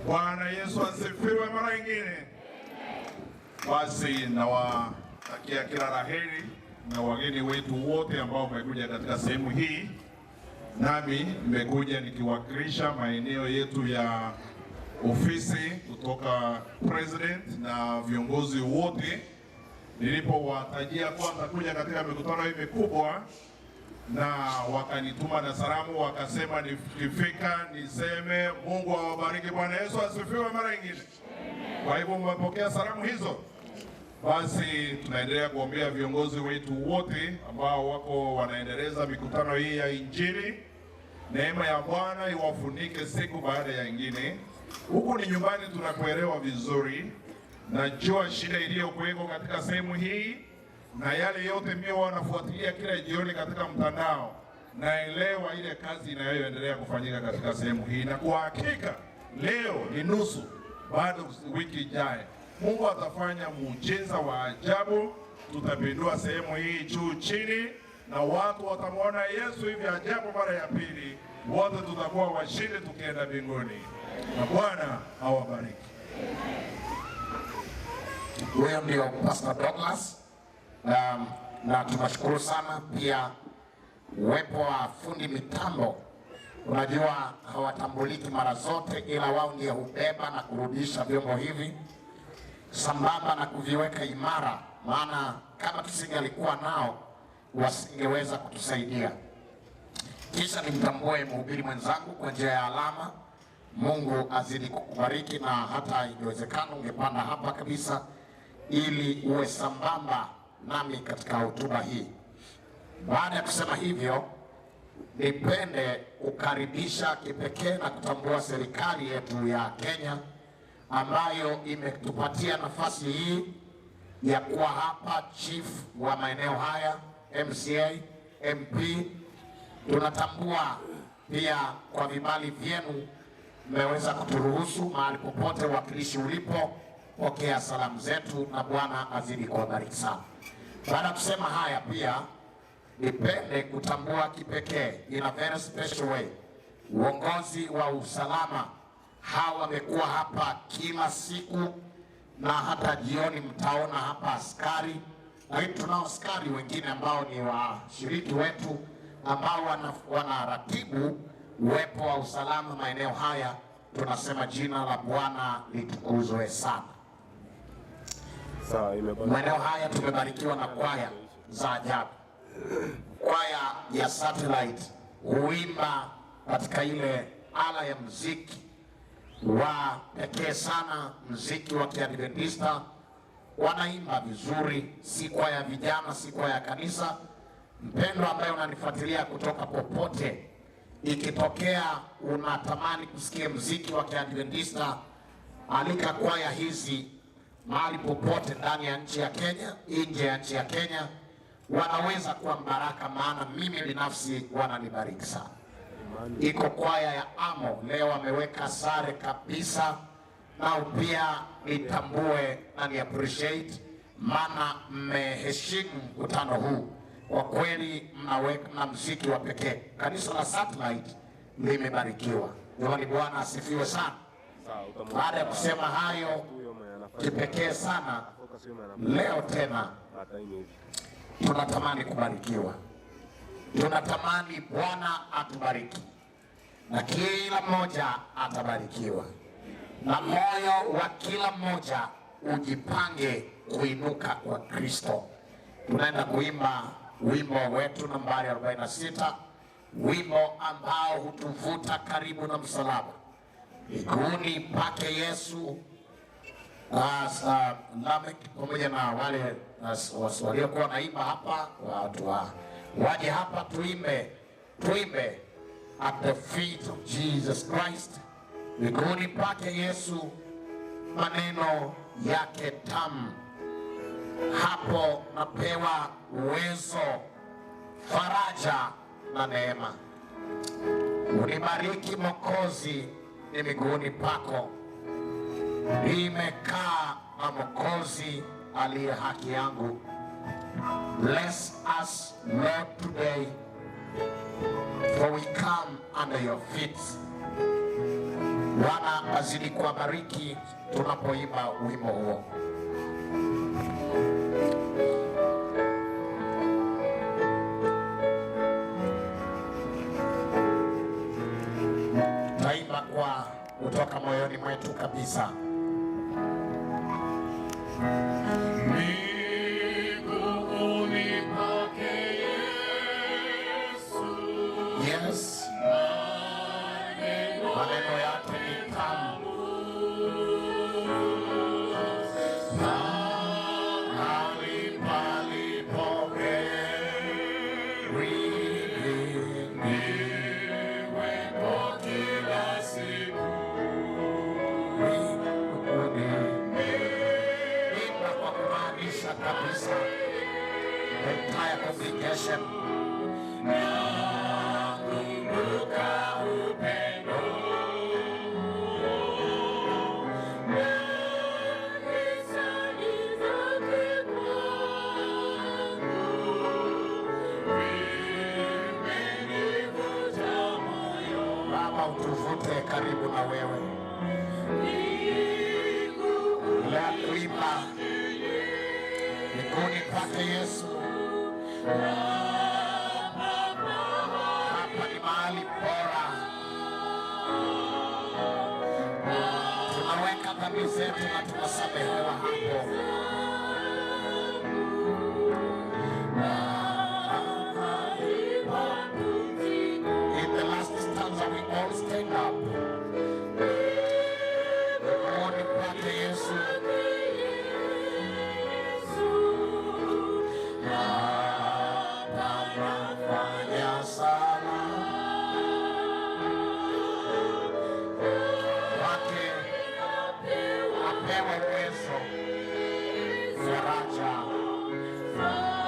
Bwana Yesu asifiwe mara nyingine. Basi nawatakia kila la heri na wageni wetu wote ambao wamekuja katika sehemu hii. Nami nimekuja nikiwakilisha maeneo yetu ya ofisi kutoka president na viongozi wote. Nilipowatajia kwanza kuja katika mikutano hii mikubwa, na wakanituma na salamu, wakasema nikifika niseme Mungu awabariki. Bwana Yesu asifiwe mara nyingine. Kwa hivyo mmepokea salamu hizo. Basi tunaendelea kuombea viongozi wetu wote ambao wako wanaendeleza mikutano hii ya Injili. Neema ya Bwana iwafunike siku baada ya nyingine. Huku ni nyumbani, tunakuelewa vizuri. Najua shida iliyokuweko katika sehemu hii na yale yote mimi wanafuatilia kila jioni katika mtandao. Naelewa ile kazi inayoendelea kufanyika katika sehemu hii, na kwa hakika leo ni nusu, bado wiki ijayo Mungu atafanya muujiza wa ajabu. Tutapindua sehemu hii juu chini, na watu watamwona Yesu hivi ajabu mara ya pili. Wote tutakuwa washindi tukienda mbinguni, na Bwana awabariki. Huyo ndio Pastor Douglas. Na tunashukuru sana pia uwepo wa fundi mitambo. Unajua hawatambuliki mara zote, ila wao ndio hubeba na kurudisha vyombo hivi sambamba na kuviweka imara, maana kama tusingalikuwa nao wasingeweza kutusaidia. Kisha nimtambue mhubiri mwenzangu kwa njia ya alama. Mungu azidi kukubariki, na hata ingewezekana ungepanda hapa kabisa ili uwe sambamba nami katika hotuba hii. Baada ya kusema hivyo, nipende kukaribisha kipekee na kutambua serikali yetu ya Kenya ambayo imetupatia nafasi hii ya kuwa hapa, chief wa maeneo haya, MCA, MP. Tunatambua pia kwa vibali vyenu mmeweza kuturuhusu mahali popote uwakilishi ulipo. Pokea salamu zetu na Bwana azidi kuwabariki sana. Baada ya kusema haya, pia nipende kutambua kipekee in a very special way uongozi wa usalama. Hawa wamekuwa hapa kila siku na hata jioni mtaona hapa askari, lakini tunao askari wengine ambao ni washiriki wetu ambao wanaratibu uwepo wa usalama maeneo haya. Tunasema jina la Bwana litukuzwe sana. Sawa, imebaki. Maeneo haya tumebarikiwa na kwaya za ajabu. Kwaya ya Satellite huimba katika ile ala ya mziki wa pekee sana, mziki wa Kiadventista. Wanaimba vizuri, si kwaya ya vijana, si kwaya ya kanisa. Mpendwa ambaye unanifuatilia kutoka popote, ikitokea unatamani kusikia mziki wa Kiadventista, alika kwaya hizi mahali popote ndani ya nchi ya Kenya, nje ya nchi ya Kenya, wanaweza kuwa mbaraka, maana mimi binafsi wananibariki sana. Iko kwaya ya Amo leo wameweka sare kabisa, nao pia nitambue na ni appreciate, maana mmeheshimu mkutano huu kwa kweli, mnaweka na mziki wa pekee. Kanisa la Satellite limebarikiwa. Jamani, Bwana asifiwe sana. Baada ya kusema hayo kipekee sana, leo tena tunatamani kubarikiwa, tunatamani Bwana atubariki na kila mmoja atabarikiwa, na moyo wa kila mmoja ujipange kuinuka kwa Kristo. Tunaenda kuimba wimbo wetu nambari 46, wimbo ambao hutuvuta karibu na msalaba, miguuni pake Yesu. Lamek pamoja na wale waliokuwa wanaimba hapa, watu waje hapa tuimbe, tuimbe at the feet of Jesus Christ, miguuni pake Yesu, maneno yake tamu, hapo napewa uwezo, faraja na neema. Unibariki Mwokozi, ni miguuni pako nimekaa na Mwokozi aliye haki yangu. Bless us Lord today, for we come under your feet. Bwana azidi kuwabariki tunapoimba wimbo huo. Taimba kwa kutoka moyoni mwetu kabisa. Miguuni pake Yesu. Yes. Maneno yake ni tamu. Mahali palipo heri Niwepo kila siku. Imba kwa kumaanisha kabisa. The entire congregation. Nakumbuka upendo na hisani zake kwangu, vimenivuta moyo. Baba, utuvute karibu na wewe. La kuimba miguuni pake Yesu. Hapa ni mahali bora, tunaweka dhambi zetu na tunasamehewa hapo. In the last stanza we all stand up. Miguuni pake Yesu. Hapa nafanya sala wake apewe uwezo, faraja,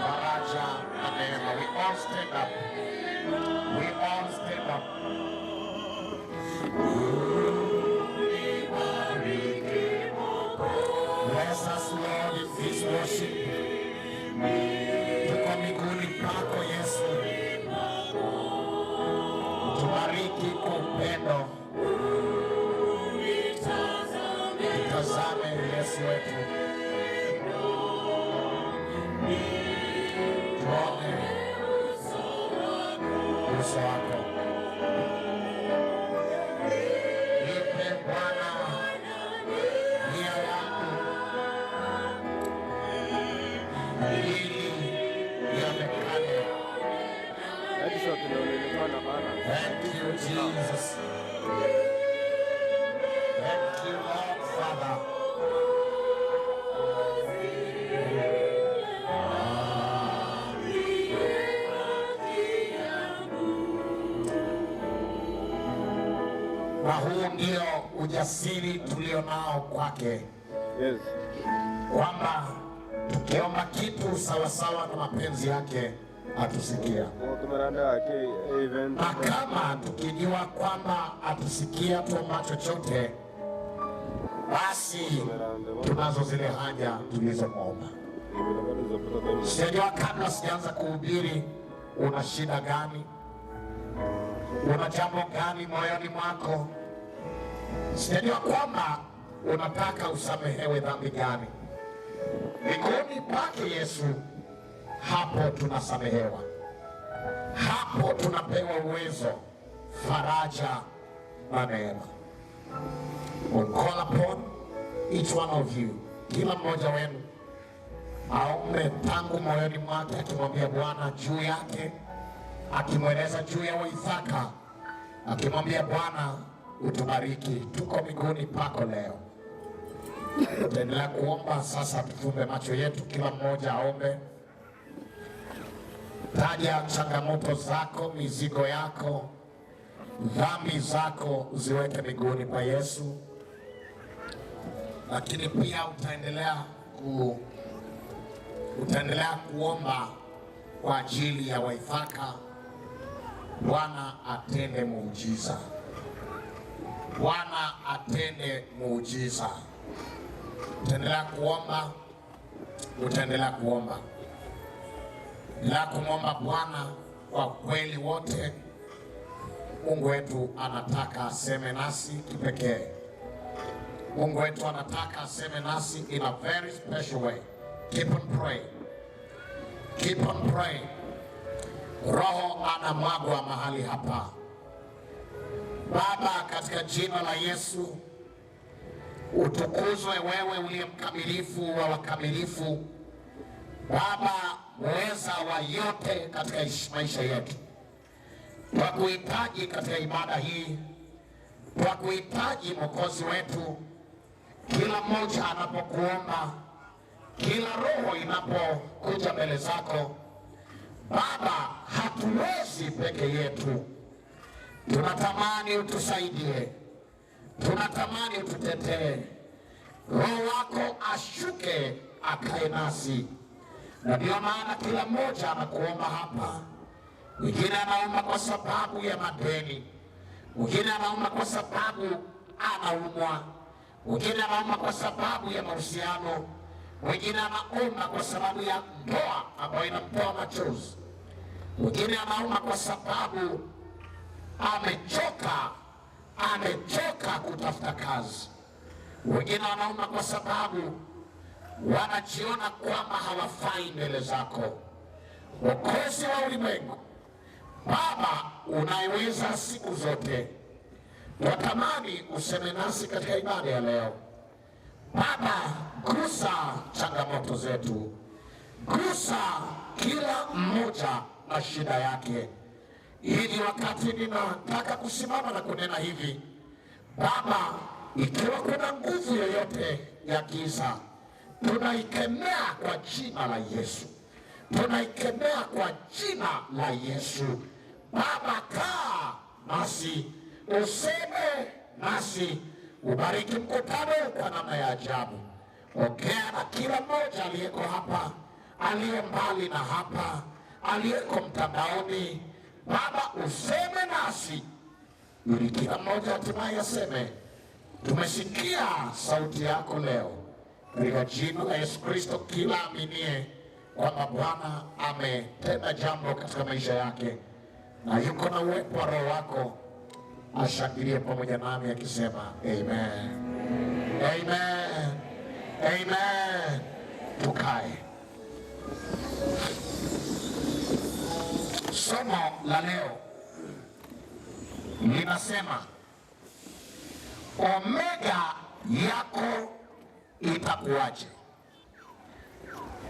faraja na neema. We all stand up. We all stand up. Bless us Lord in this worship. Tuko miguuni pako Yesu, tubariki kwa upendo, tutazame Yesu wetu, tuone uso wako. Nipe Bwana nia yangu, Thank you, Jesus. Thank you, Lord Father. Na huu ndio ujasiri tulio nao kwake, Yes. kwamba tukiomba kitu sawasawa na mapenzi yake atusikia, na kama tukijua kwamba atusikia tuomba chochote, basi tunazo zile haja tulizomwomba. Sijajua kabla sijaanza kuhubiri, una shida gani? Una jambo gani moyoni mwako? Sijajua kwamba unataka usamehewe dhambi gani. Miguuni pake Yesu, hapo tunasamehewa, hapo tunapewa uwezo, faraja na neema. We'll call upon each one of you, kila mmoja wenu aombe tangu moyoni mwake, akimwambia Bwana juu yake, akimweleza juu ya Waithaka, akimwambia Bwana utubariki, tuko miguuni pako leo. Tutaendelea kuomba sasa. Tufumbe macho yetu, kila mmoja aombe. Taja changamoto zako, mizigo yako, dhambi zako, ziweke miguuni pa Yesu. Lakini pia utaendelea kuomba kwa ajili ya Waithaka. Bwana atende muujiza, Bwana atende muujiza. Utaendelea kuomba, utaendelea kuomba, endelea kumwomba Bwana kwa kweli wote. Mungu wetu anataka aseme nasi kipekee. Mungu wetu anataka aseme nasi in a very special way. Keep on praying. Keep on praying. Roho anamwagwa mahali hapa. Baba, katika jina la Yesu, utukuzwe wewe uliye mkamilifu wa wakamilifu. Baba mweza wa yote katika maisha yetu, twakuhitaji katika ibada hii, twakuhitaji Mwokozi wetu. Kila mmoja anapokuomba, kila roho inapokuja mbele zako Baba, hatuwezi peke yetu, tunatamani utusaidie, tunatamani ututetee. Roho wako ashuke akae nasi, na ndio maana kila mmoja anakuomba hapa. Mwingine anaomba kwa sababu ya madeni, mwingine anaomba kwa sababu anaumwa, mwingine anaomba kwa sababu ya mahusiano, mwingine anaomba kwa sababu ya ndoa ambayo inamtoa machozi, mwingine anaomba kwa sababu amechoka, amechoka kutafuta kazi, wengine wanaomba kwa sababu wanajiona kwamba hawafai mbele zako. Mwokozi wa ulimwengu, Baba unayeweza siku zote, twatamani useme nasi katika ibada ya leo. Baba, gusa changamoto zetu, gusa kila mmoja na shida yake, ili wakati ninataka kusimama na kunena hivi, Baba, ikiwa kuna nguvu yoyote ya giza, tunaikemea kwa jina la Yesu, tunaikemea kwa jina la Yesu. Baba, kaa nasi, useme nasi, ubariki mkutano kwa namna ya ajabu. Ongea na kila mmoja aliyeko hapa, aliye mbali na hapa, aliyeko mtandaoni. Baba, useme nasi, ili kila mmoja hatimaye aseme tumesikia sauti yako leo. Katika jina la Yesu Kristo, kila aminie kwamba Bwana ametenda jambo katika maisha yake na yuko na uwepo wa Roho wako, ashangilie pamoja nami akisema amen, amen, amen. Tukae. Somo la leo linasema omega yako itakuwaje?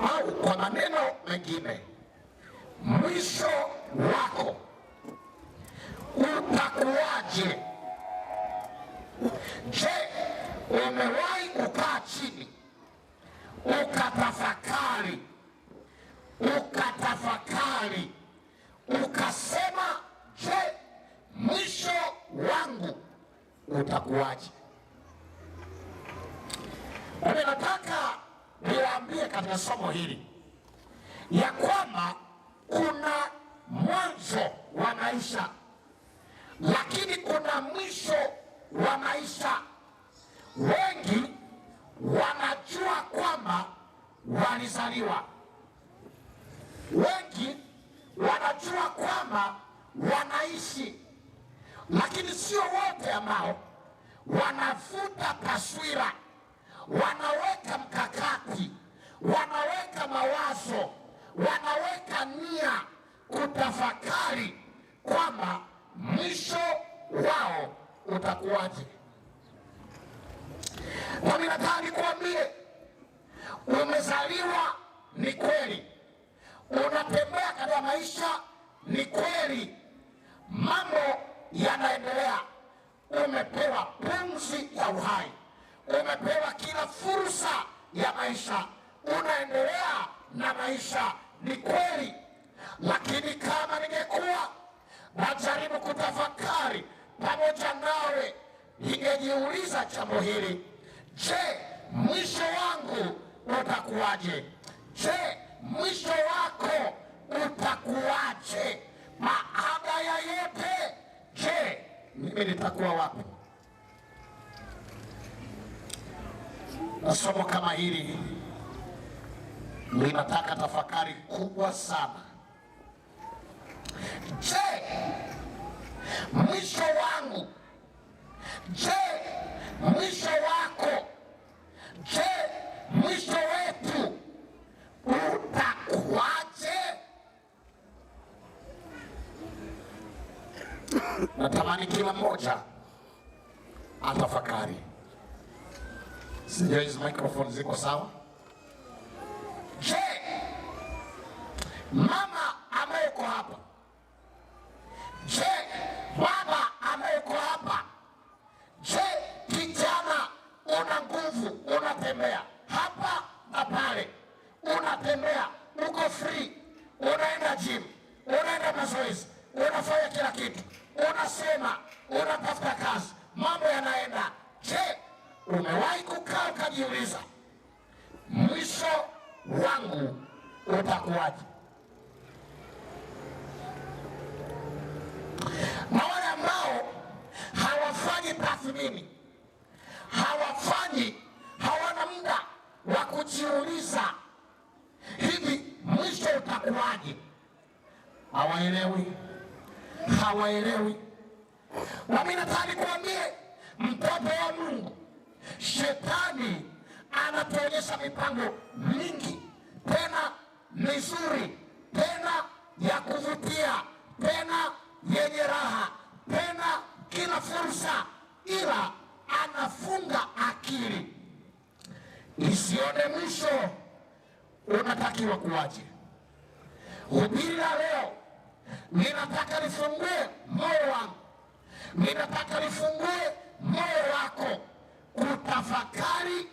Au kwa maneno mengine, mwisho wako utakuwaje? Je, umewahi kukaa chini ukatafakari, ukatafakari ukasema, je, mwisho wangu utakuwaje? Mimi nataka niwaambie katika somo hili ya kwamba kuna mwanzo wa maisha, lakini kuna mwisho wa maisha. Wengi wanajua kwamba walizaliwa, wengi wanajua kwamba wanaishi, lakini sio wote ambao wanavuta taswira, wanaweka mkakati, wanaweka mawazo, wanaweka nia kutafakari kwamba mwisho wao utakuwaje. Nami nataka nikuambie, umezaliwa ni kweli, unatembea katika maisha ni kweli, mambo yanaendelea, umepewa pumzi ya uhai, umepewa kila fursa ya maisha, unaendelea na maisha ni kweli. Lakini kama ningekuwa najaribu kutafakari pamoja nawe, ningejiuliza jambo hili: je, mwisho wangu utakuwaje? Je, mwisho wako utakuwaje? Baada ya yote, je, mimi nitakuwa wapi? Na somo kama hili linataka tafakari kubwa sana. Je, mwisho wangu? Je, mwisho wako? Je, mwisho wetu utakuwaje? Natamani kila mmoja atafakari. Sijui hizi microphone ziko sawa? Je, mama ambaye yuko hapa, je, baba ambaye yuko hapa, je, kijana una nguvu, unatembea hapa na pale, unatembea, uko free, unaenda gym, unaenda mazoezi, unafanya kila kitu, unasema, unatafuta kazi, mambo yanaenda. Je, umewahi kukaa ukajiuliza mwisho wangu utakuwaje? Na wale ambao hawafanyi tathmini, hawafanyi, hawana muda wa kujiuliza hivi mwisho utakuwaje, hawaelewi, hawaelewi. Na mimi nataka nikuambie, mtoto wa Mungu, shetani anatuonyesha mipango mingi, tena mizuri, tena ya kuvutia, tena yenye raha, tena kila fursa, ila anafunga akili isione mwisho. Unatakiwa kuwaje? Hubiri la leo ninataka nifungue moyo wangu, ninataka nifungue moyo wako kutafakari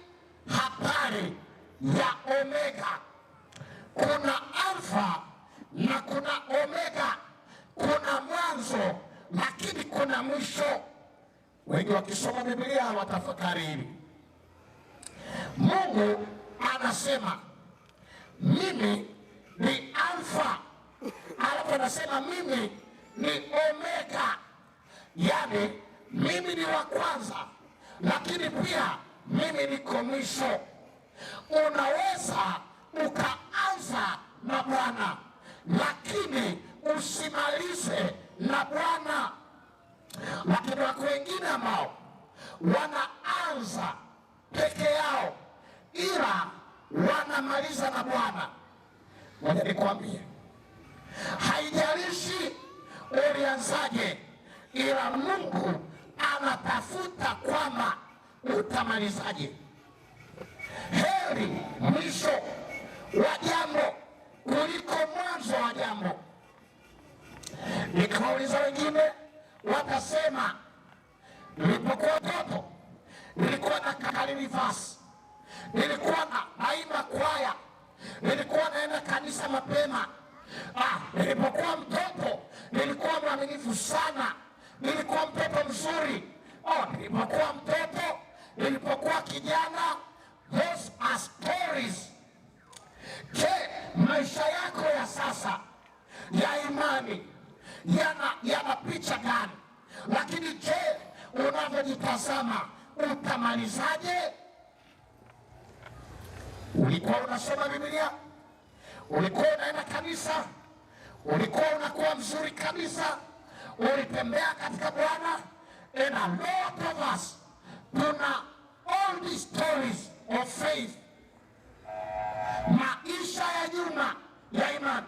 hatari ya Omega. Kuna Alfa na kuna Omega, kuna mwanzo lakini kuna mwisho. Wengi wakisoma Biblia hawatafakari hili. Mungu anasema mimi ni Alfa, alafu anasema mimi ni Omega, yaani mimi ni wa kwanza, lakini pia mimi niko mwisho. Unaweza ukaanza na Bwana lakini usimalize na Bwana. Lakini wako wengine ambao wanaanza peke yao ila wanamaliza na Bwana. Ngoja nikwambie, haijalishi ulianzaje, ila Mungu anatafuta kwamba utamalizaje. Heri mwisho wa jambo kuliko mwanzo wa jambo. Nikawauliza wengine Watasema nilipokuwa mtoto nilikuwa na kakalini verse, nilikuwa na naimba kwaya, nilikuwa naenda kanisa mapema. Nilipokuwa mtoto nilikuwa mwaminifu sana, nilikuwa mtoto mzuri. Oh, nilipokuwa mtoto, nilipokuwa kijana. Those are stories. Je, maisha yako ya sasa ya imani yana picha gani? Lakini je, unavyojitazama utamalizaje? Ulikuwa unasoma Biblia? Ulikuwa unaenda kanisa? Ulikuwa unakuwa mzuri kabisa? Ulitembea katika Bwana? And a lot of us tuna all these stories of faith, maisha ya nyuma ya imani.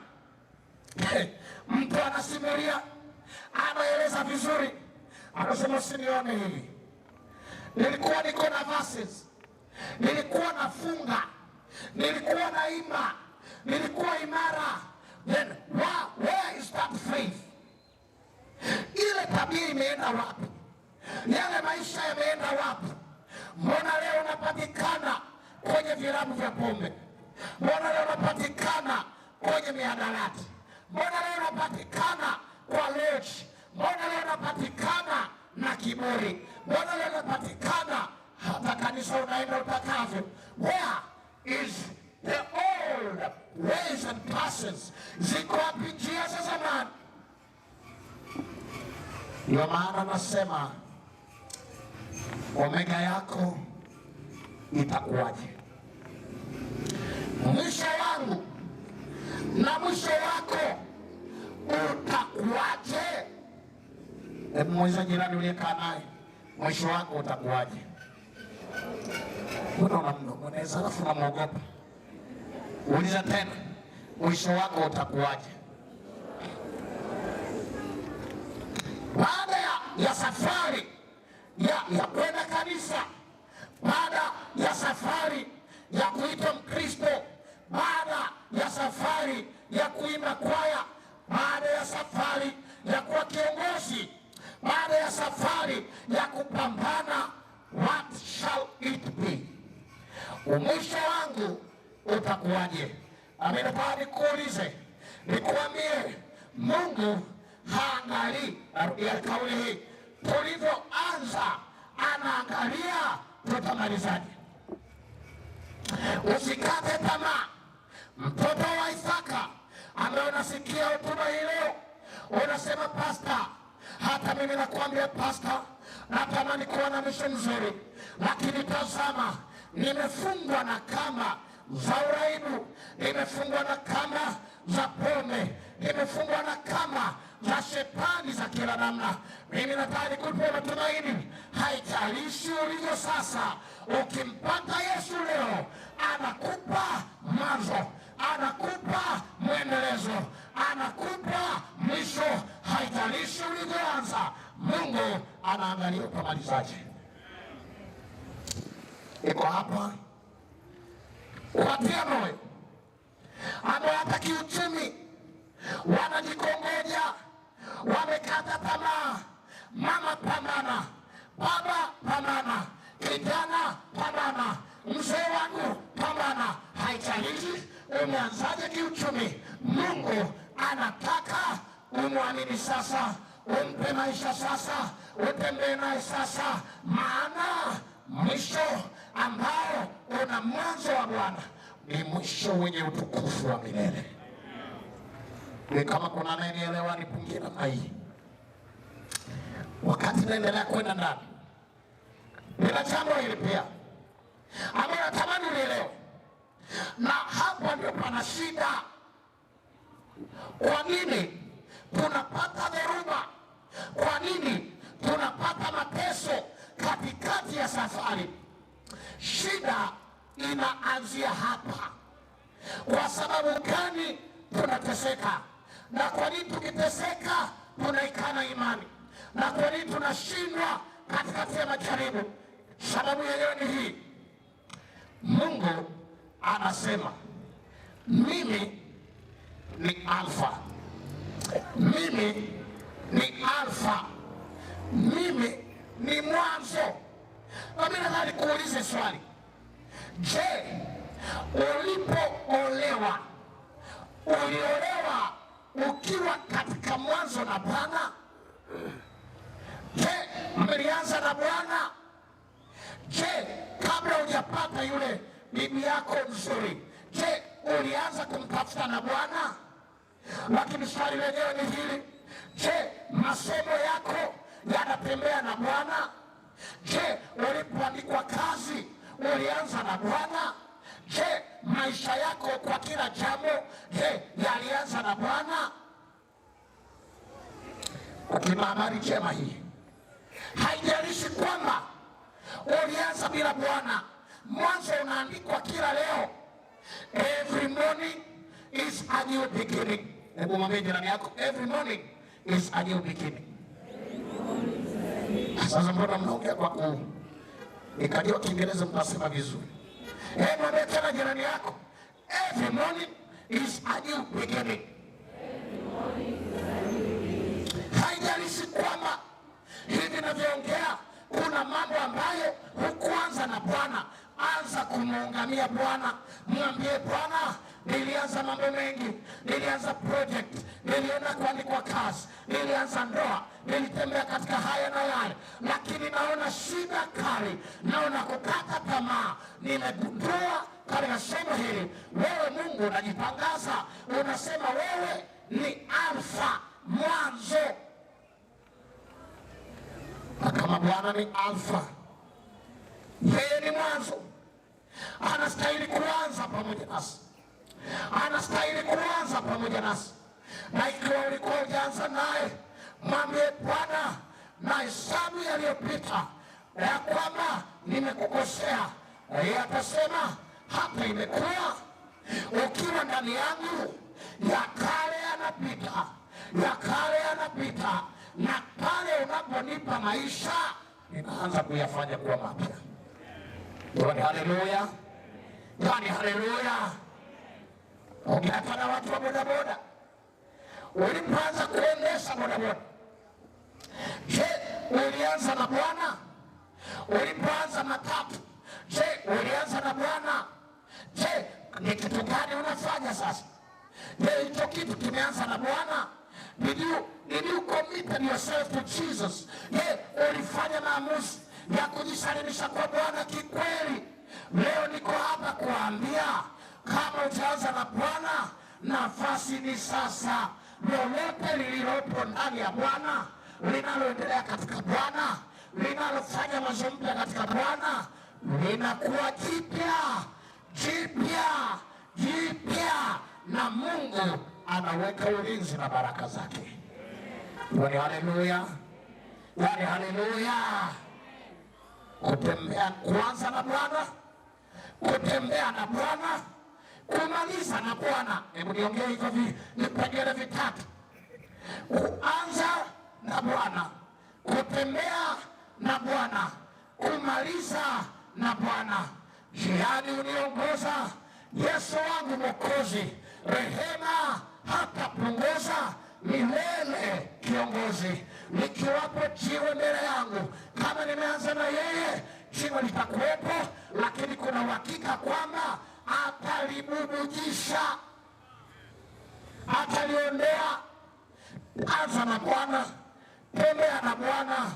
Mtu anasimulia, anaeleza vizuri, anasema usinione hivi, nilikuwa niko na verses, nilikuwa nafunga, nilikuwa naimba, nilikuwa imara. Then where is that faith? Ile tabia imeenda wapi? Yale maisha yameenda wapi? Mbona leo unapatikana kwenye vilabu vya pombe? Mbona leo unapatikana kwenye mihadarati? Mbona leo unapatikana kwa lodge? Mbona leo unapatikana na kiburi? Mbona leo unapatikana hata kanisa unaenda utakavyo? Where is the old ways and passes? Ziko wapi njia za zamani? Ndio maana nasema omega yako itakuwaje? Mwisho wangu na mwisho wako utakuwaje? Hebu muulize jirani uliyekaa naye, mwisho wako utakuwaje? Mbona unamnong'oneza alafu unamwogopa? Uliza tena, mwisho wako utakuwaje? Baada ya safari ya kwenda kanisa, baada ya safari ya kuitwa Mkristo, baada ya safari ya kuimba kwaya, baada ya safari ya kuwa kiongozi, baada ya safari ya kupambana, what shall it be? Mwisho wangu utakuwaje? Amina. Nikuulize, nikuambie, Mungu haangalii, narudia kauli hii, tulivyoanza anaangalia tutamalizaje. Usikate tamaa. Mtoto wa Isaka ambaye unasikia hotuba hii leo, unasema pasta, hata mimi nakuambia pasta, natamani kuwa na mwisho mzuri, lakini tazama, nimefungwa na kamba za uraibu, nimefungwa na kamba za pombe, nimefungwa na kamba za shetani za kila namna. Mimi nataka nikupe matumaini, haijalishi ulivyo sasa, ukimpata Yesu leo, anakupa mwanzo, anakupa mwendelezo, anakupa mwisho. Haijalishi ulivyoanza, Mungu anaangalia utamalizaje. Iko hapa kuwatia moyo ambao hata kiuchumi wanajikongoja, wamekata tamaa. Mama pambana, baba pambana, kijana pambana, mzee wangu pambana. Haijalishi umeanzaje kiuchumi, Mungu anataka umwamini sasa, umpe maisha sasa, utembee naye sasa, maana mwisho ambao una mwanzo wa Bwana ni mwisho wenye utukufu wa milele. Ni kama kuna anayenielewa nipungie namna hii. Wakati naendelea kwenda ndani, nina jambo hili pia ambayo natamani ulielewe, na hapa ndio pana shida. Kwa nini tunapata dhoruba? Kwa nini tunapata mateso katikati ya safari? Shida inaanzia hapa. Kwa sababu gani tunateseka? Na kwa nini tukiteseka tunaikana imani? Na kwa nini tunashindwa katikati ya majaribu? Sababu yenyewe ni hii. Mungu anasema mimi ni Alfa, mimi ni Alfa Mimi ni mwanzo. Na mimi nataka nikuulize swali. Je, ulipoolewa, uliolewa ukiwa katika mwanzo na Bwana? Je, mlianza na Bwana? Je, kabla hujapata yule bibi yako mzuri, je, ulianza kumtafuta na Bwana? Lakini swali lenyewe ni hili: je, masomo yako yanatembea na Bwana? Je, ulipoandikwa kazi ulianza na Bwana? Je, maisha yako kwa kila jambo, je, yalianza na Bwana? Lakini habari njema hii, haijalishi kwamba ulianza bila Bwana, mwanzo unaandikwa kila leo. Every morning is a new beginning. Hebu mwambie jirani yako, every morning is a new beginning. Sasa mbona mnaongea kwa ku nikajua Kiingereza mtasema vizuri. Hebu mwambie tena jirani yako, every morning is a new beginning. Haijalishi kwamba hivi ninavyoongea kuna mambo ambayo hukuanza na Bwana. Anza kumuungamia Bwana, mwambie Bwana, nilianza mambo mengi, nilianza project, nilienda kuandikwa kazi, nilianza ndoa, nilitembea katika haya na yale, lakini naona shida kali, naona kukata tamaa. Nimegundua katika somo hili, wewe Mungu unajitangaza, unasema wewe ni Alfa, mwanzo. Na kama Bwana ni Alfa, yeye ni mwanzo, anastahili kuanza pamoja nasi, anastahili kuanza pamoja nasi. Na ikiwa ulikuwa hujaanza naye, mwambie Bwana, na hesabu yaliyopita ya kwamba nimekukosea. Yeye atasema hata imekuwa. Ukiwa ndani yangu, ya kale yanapita, ya kale yanapita, na pale unaponipa maisha ninaanza kuyafanya kuwa mapya. Jamani, haleluya! Jamani, haleluya! Ongea na watu wa bodaboda. Ulipoanza kuendesha bodaboda, je, ulianza na Bwana? Ulipoanza matatu, je, ulianza na Bwana? Je, ni kitu gani unafanya sasa? Je, hicho kitu kimeanza na Bwana? Did you commit yourself to Jesus? Je, ulifanya maamuzi ya kujisalimisha kwa Bwana kikweli? Leo niko hapa kuambia, kama utaanza na Bwana, nafasi ni sasa. Lolote lililopo ndani ya Bwana, linaloendelea katika Bwana, linalofanya mwanzo mpya katika Bwana, linakuwa jipya, jipya, jipya, na Mungu anaweka ulinzi na baraka zake. Yaani haleluya, yaani haleluya. Kutembea kwanza na Bwana, kutembea na Bwana, kumaliza na Bwana. Hebu niongee hivyo vipengele vitatu: kuanza na Bwana, kutembea na Bwana, kumaliza na Bwana. Njiani uniongoza Yesu wangu Mwokozi, rehema hatapunguza milele kiongozi. Nikiwapo jiwe mbele yangu, kama nimeanza na yeye, jiwe litakuwepo, lakini kuna uhakika kwamba atalibubujisha, ataliondoa. Anza na Bwana, tembea na Bwana,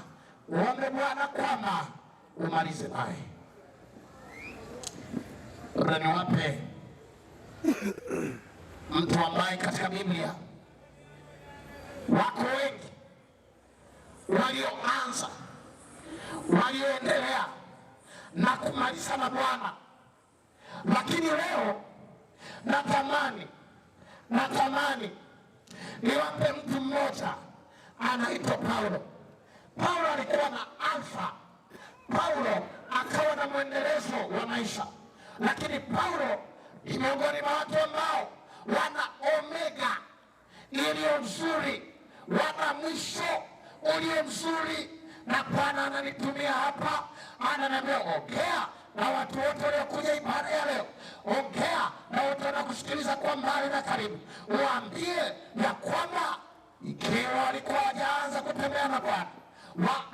uombe Bwana kwamba umalize naye. Labda niwape mtu ambaye katika Biblia wako wengi walioanza, walioendelea na kumaliza na Bwana, lakini leo natamani niwape mtu mmoja anaitwa Paulo. Paulo alikuwa na alfa, Paulo akawa na mwendelezo wa maisha, lakini Paulo ni miongoni mwa watu ambao wana omega iliyo nzuri, wana mwisho ulio mzuri. Na Bwana ananitumia hapa, ananiambia ongea na watu wote waliokuja ibada ya leo, ongea na wote wanakusikiliza kwa mbali na karibu, waambie ya kwamba ikiwa walikuwa hawajaanza kutembea na Bwana, waanze.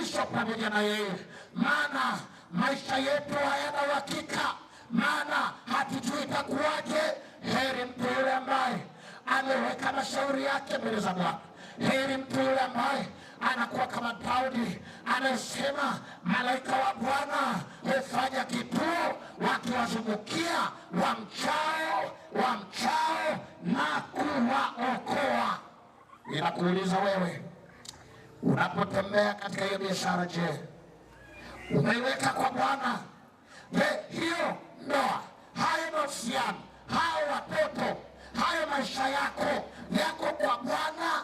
mwisho pamoja na yeye. Maana maisha yetu hayana uhakika, maana hatujui itakuwaje. Heri mtu yule ambaye ameweka mashauri yake mbele za Bwana. Heri mtu yule ambaye anakuwa kama Daudi anayesema, malaika wa Bwana hufanya kituo wakiwazungukia wamchao na kuwaokoa. Ninakuuliza wewe, unapotembea katika hiyo biashara, je, umeiweka kwa Bwana? Je, hiyo ndoa, hayo mahusiano, hao watoto, hayo maisha yako yako kwa Bwana?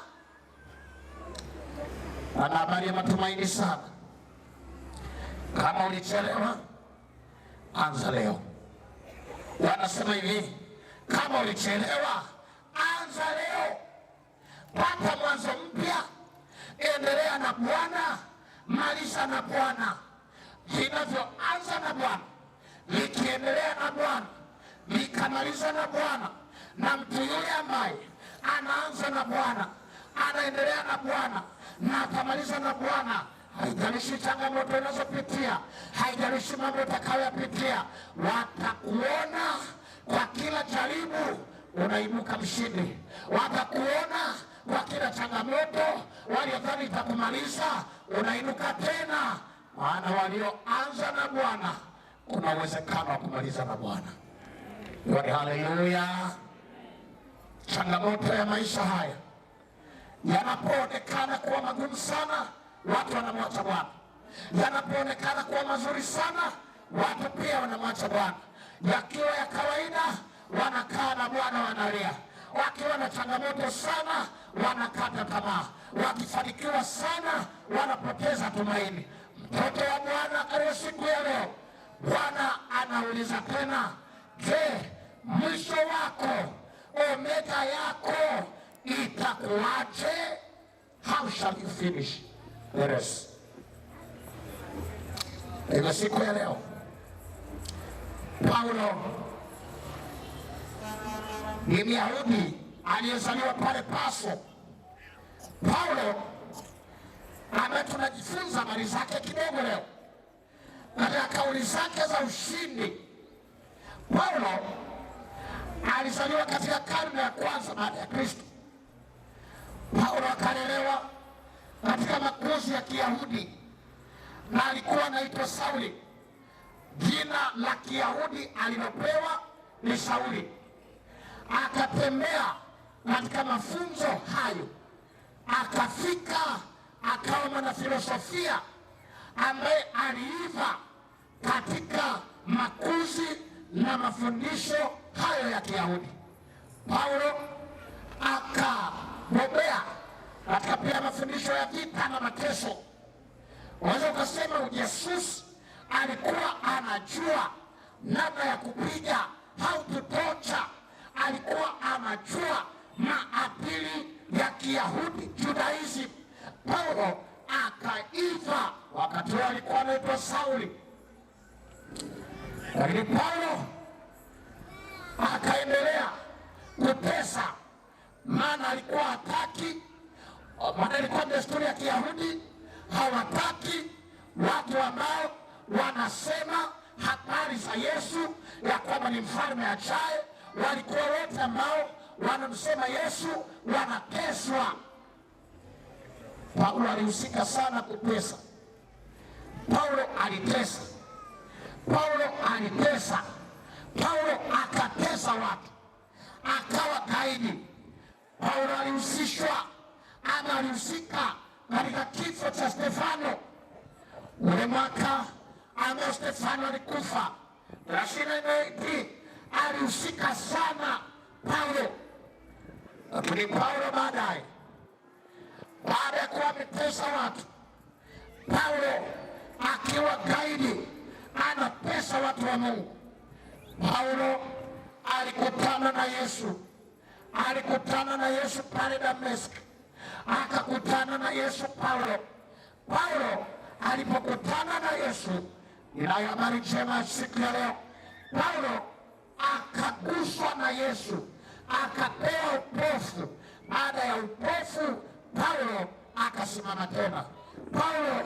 Ana habari ya matumaini sana. Kama ulichelewa, anza leo. Wanasema hivi, kama ulichelewa, anza leo, pata mwanzo mpya, endelea na Bwana, maliza na Bwana. Linavyoanza na Bwana, likiendelea na Bwana, likamaliza na Bwana. Na mtu yule ambaye anaanza na Bwana, anaendelea na Bwana na atamaliza na Bwana, haijalishi changamoto unazopitia, haijalishi mambo utakayoyapitia, watakuona kwa kila jaribu unaibuka mshindi. Watakuona kwa kila changamoto waliodhani itakumaliza, unainuka tena. Maana walioanza na Bwana kuna uwezekano wa kumaliza na Bwana. Haleluya! Changamoto ya maisha haya yanapoonekana kuwa magumu sana, watu wanamwacha Bwana. Yanapoonekana kuwa mazuri sana, watu pia wanamwacha Bwana. Yakiwa ya kawaida, wanakaa na Bwana wanalia. Wakiwa na changamoto sana, wanakata tamaa. Wakifanikiwa sana, wanapoteza tumaini. Mtoto wa Bwana, katika siku ya leo, Bwana anauliza tena, je, mwisho wako, omega yako itakuwaje? How shall you finish the race? Katika siku ya leo, Paulo ni Myahudi aliyezaliwa pale Paso. Paulo ambaye tunajifunza habari zake kidogo leo, katika kauli zake za ushindi. Paulo alizaliwa katika karne ya kwanza baada ya Kristo. Paulo akalelewa katika makuzi ya Kiyahudi na alikuwa anaitwa Sauli. Jina la Kiyahudi alilopewa ni Sauli. Akatembea katika mafunzo hayo, akafika akawa mwanafilosofia ambaye aliiva katika makuzi na mafundisho hayo ya Kiyahudi. Paulo akabobea katika pia mafundisho ya vita na mateso. Unaweza ukasema ujasusi, alikuwa anajua namna ya kupiga, how to torture. Alikuwa anajua maadili ya Kiyahudi, Judaism. Paulo akaiva wakati huo alikuwa anaitwa Sauli. Lakini Paulo akaendelea kutesa, maana alikuwa hataki, maana ilikuwa desturi ya Kiyahudi, hawataki watu ambao wanasema habari za Yesu ya kwamba ni mfalme ajaye. Walikuwa wote ambao wanamsema Yesu wanateswa. Paulo alihusika sana kutesa. Paulo alitesa. Paulo alitesa. Paulo akatesa watu, akawa kaidi. Paulo alihusishwa ama alihusika katika kifo cha Stefano. Ule mwaka ambao Stefano alikufa 38, alihusika sana Paulo. Lakini Paulo baadaye, baada ya kuwa ametesa watu, Paulo akiwa gaidi anatesa watu wa Mungu, Paulo alikutana na Yesu. Alikutana na Yesu pale Dameski, akakutana na Yesu Paulo. Paulo alipokutana na Yesu, inayo habari njema siku ya leo, Paulo akaguswa na Yesu, akapewa upofu. Baada ya upofu, Paulo akasimama tena. Paulo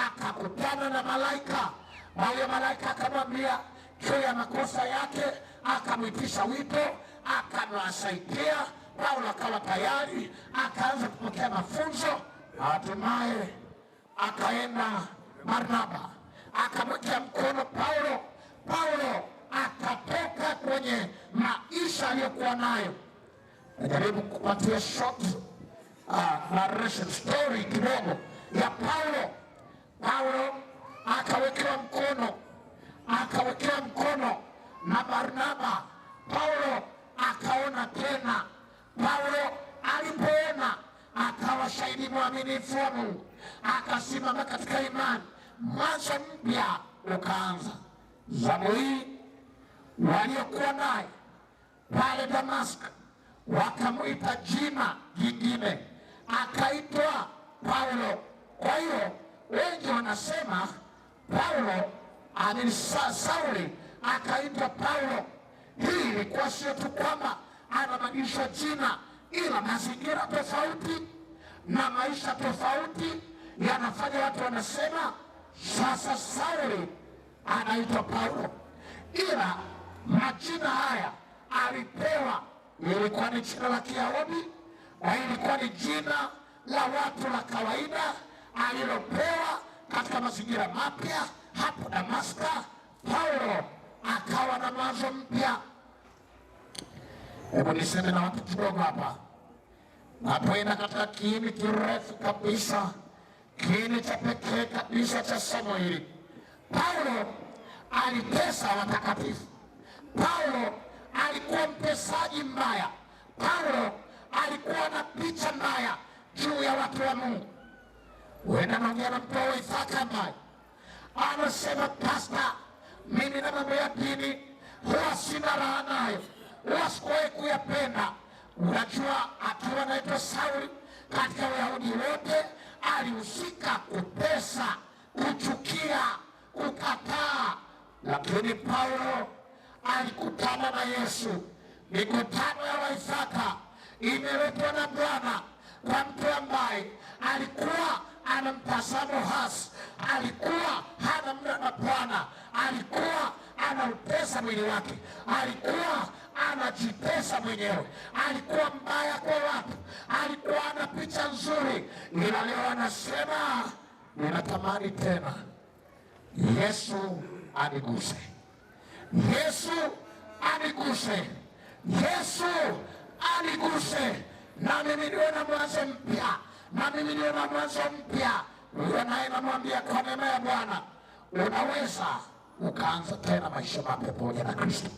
Akakutana na malaika, na huyo malaika akamwambia juu ya makosa yake, akamwitisha wito, akamwasaidia. Paulo akawa tayari, akaanza kupokea mafunzo. Hatimaye akaenda Barnaba akamwekea mkono Paulo. Paulo akatoka kwenye maisha aliyokuwa nayo. Najaribu kupatia short narration story kidogo ya Paulo. Paulo akawekewa mkono, akawekewa mkono na Barnaba. Paulo akaona tena. Paulo alipoona akawa shahidi mwaminifu wa Mungu, akasimama katika imani. Mwanzo mpya ukaanza. Zamu hii waliokuwa naye pale Damasko wakamwita jina jingine, akaitwa Paulo. Kwa hiyo wengi wanasema Paulo Sauli akaitwa Paulo. Hii ilikuwa sio tu kwamba anabadilishwa jina, ila mazingira tofauti na maisha tofauti yanafanya watu wanasema sasa Sauli anaitwa Paulo, ila majina haya alipewa, ilikuwa ni jina la Kiyahudi na ilikuwa ni jina la watu la kawaida alilopewa katika mazingira mapya hapo Damaska. Paulo akawa na mwanzo mpya. Hebu niseme na watu kidogo hapa. Napoenda katika kiini kirefu kabisa, kiini cha pekee kabisa cha somo hili. Paulo alitesa watakatifu. Paulo alikuwa mtesaji mbaya. Paulo alikuwa na picha mbaya juu ya watu wa Mungu. Huenda naongea na mtu wa Isaka ambaye anasema, pasta, mimi na mambo ya dini huwa sina raha nayo, huwa sikuwahi kuyapenda. Unajua, akiwa anaitwa Sauli katika Wayahudi wote alihusika kutesa, kuchukia, kukataa, lakini Paulo alikutana na Yesu. Mikutano ya Waisaka imeletwa na Bwana kwa mtu ambaye alikuwa ana mtazamo hasi, alikuwa hana muda na Bwana, alikuwa anautesa mwili wake, alikuwa anajitesa mwenyewe, alikuwa mbaya kwa watu, alikuwa ana picha nzuri, ila leo anasema ninatamani tena Yesu aniguse, Yesu aniguse, Yesu aniguse, na mimi niwe na mwanzo mpya, na mimi niwe na mwanzo mpya. Huyo naye namwambia kwa neema ya Bwana unaweza ukaanza tena maisha mapya pamoja na Kristo.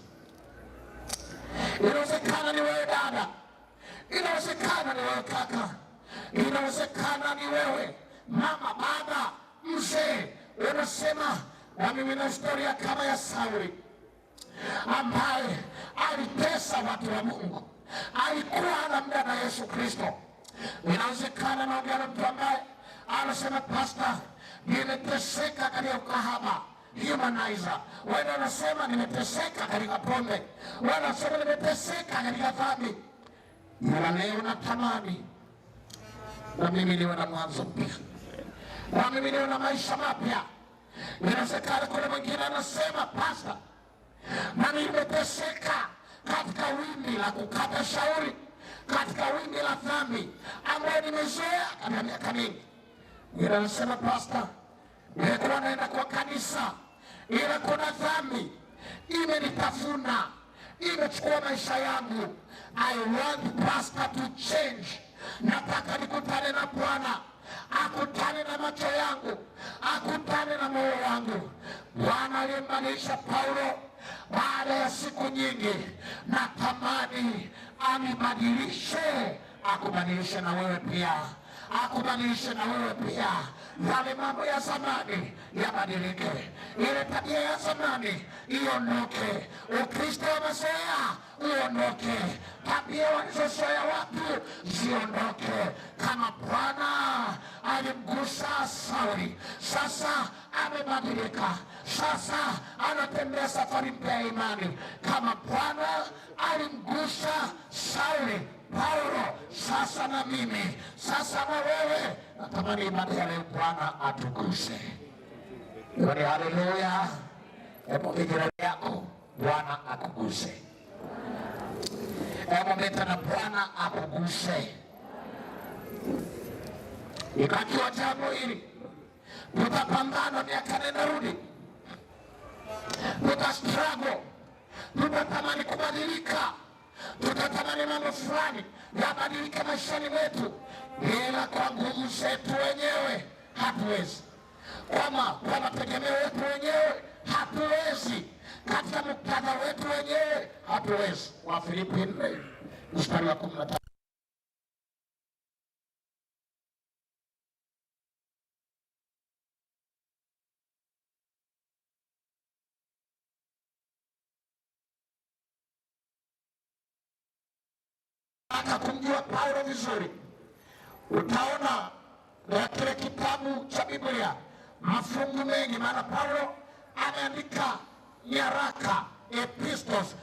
Inawezekana ni wewe dada, inawezekana ni wewe kaka, inawezekana ni wewe mama, baba, mzee, unasema na mimi na historia kama ya Sauli ambaye alitesa watu wa Mungu, alikuwa na muda na Yesu Kristo. Inawezekana naongea na mtu ambaye anasema, pasta, nimeteseka katika ukahaba, humanizer. Wengine wanasema nimeteseka katika pombe, wengine wanasema nimeteseka katika dhambi, ila leo natamani na mimi niwe na mwanzo mpya, na mimi niwe na maisha mapya. Inawezekana kuna mwingine anasema, pasta, na nimeteseka katika wimbi la kukata shauri, katika wimbi la dhambi ambayo nimezoea katika miaka mingi. Mwingine anasema, pasta, nilikuwa naenda kwa kanisa, ila kuna dhambi imenitafuna, imechukua maisha yangu. I want pastor to change. Nataka nikutane na Bwana, akutane na macho yangu, akutane na moyo wangu. Bwana aliyembadilisha Paulo baada ya siku nyingi, natamani anibadilishe, akubadilishe na wewe pia, akubadilishe na wewe pia. Yale mambo ya zamani yabadilike, ile tabia ya zamani iondoke, Ukristo wa mazoea uondoke, tabia walizozoea watu ziondoke. Kama Bwana alimgusa Sauli, sasa amebadilika, sasa anatembea safari mpya ya imani. Kama Bwana alimgusa Sauli, Paulo, sasa na mimi, sasa na wewe. Natamani ibada ya leo Bwana atuguse. Jamani, haleluya! Hebu jirani yako, Bwana akuguse. Hebu mwambie tena, Bwana akuguse. Ikajua jambo hili, tutapambana miaka nenda rudi, tuta struggle, tutatamani kubadilika, tutatamani mambo fulani yabadilike maishani mwetu, ila kwa nguvu zetu wenyewe hatuwezi, kwa mategemeo yetu wenyewe hatuwezi, katika muktadha wetu wenyewe hatuwezi. Wafilipi 4 mstari wa 15. Kumjua Paulo vizuri, utaona na kile kitabu cha Biblia mafungu mengi, maana Paulo ameandika nyaraka epistles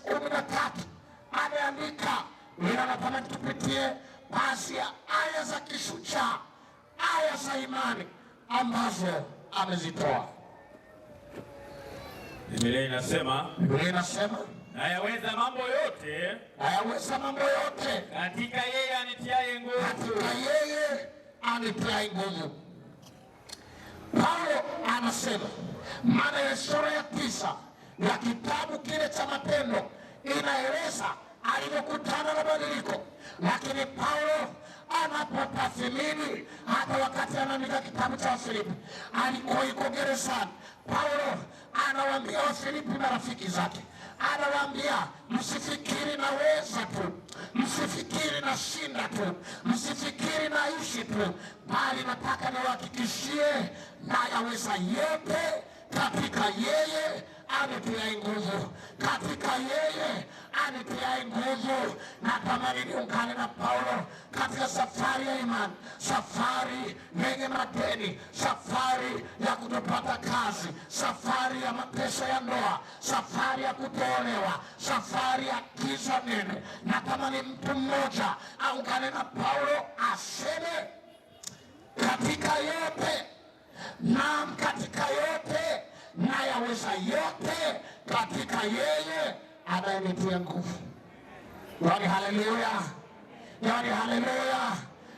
13 ameandika. Ila natamani tupitie baadhi ya aya za kishujaa, aya za imani ambazo amezitoa. Biblia inasema, Biblia inasema nayaweza mambo yote, nayaweza mambo yote katika yeye anitiaye nguvu. Katika yeye anitiaye nguvu. Paulo anasema, maana ya sura ya 9 ya kitabu kile cha Matendo inaeleza alivyokutana na badiliko, lakini Paulo anapotathmini, hata wakati anaandika kitabu cha Wafilipi alikuwa yuko gerezani. Paulo anawaambia Wafilipi marafiki zake, anawaambia msifikiri naweza tu, msifikiri nashinda tu, msifikiri naishi tu, bali nataka niwahakikishie nayaweza yote katika yeye anitiaye nguvu, katika yeye anitiaye nguvu. Natamani niungane na Paulo katika safari ya imani, safari yenye madeni, safari ya kutopata kazi, safari ya mateso ya ndoa, safari ya kutoolewa, safari ya giza nene. Natamani mtu mmoja aungane na Paulo aseme katika yote, naam, katika yote nayaweza yote katika yeye anayenitia nguvu. Yaani haleluya, yaani haleluya.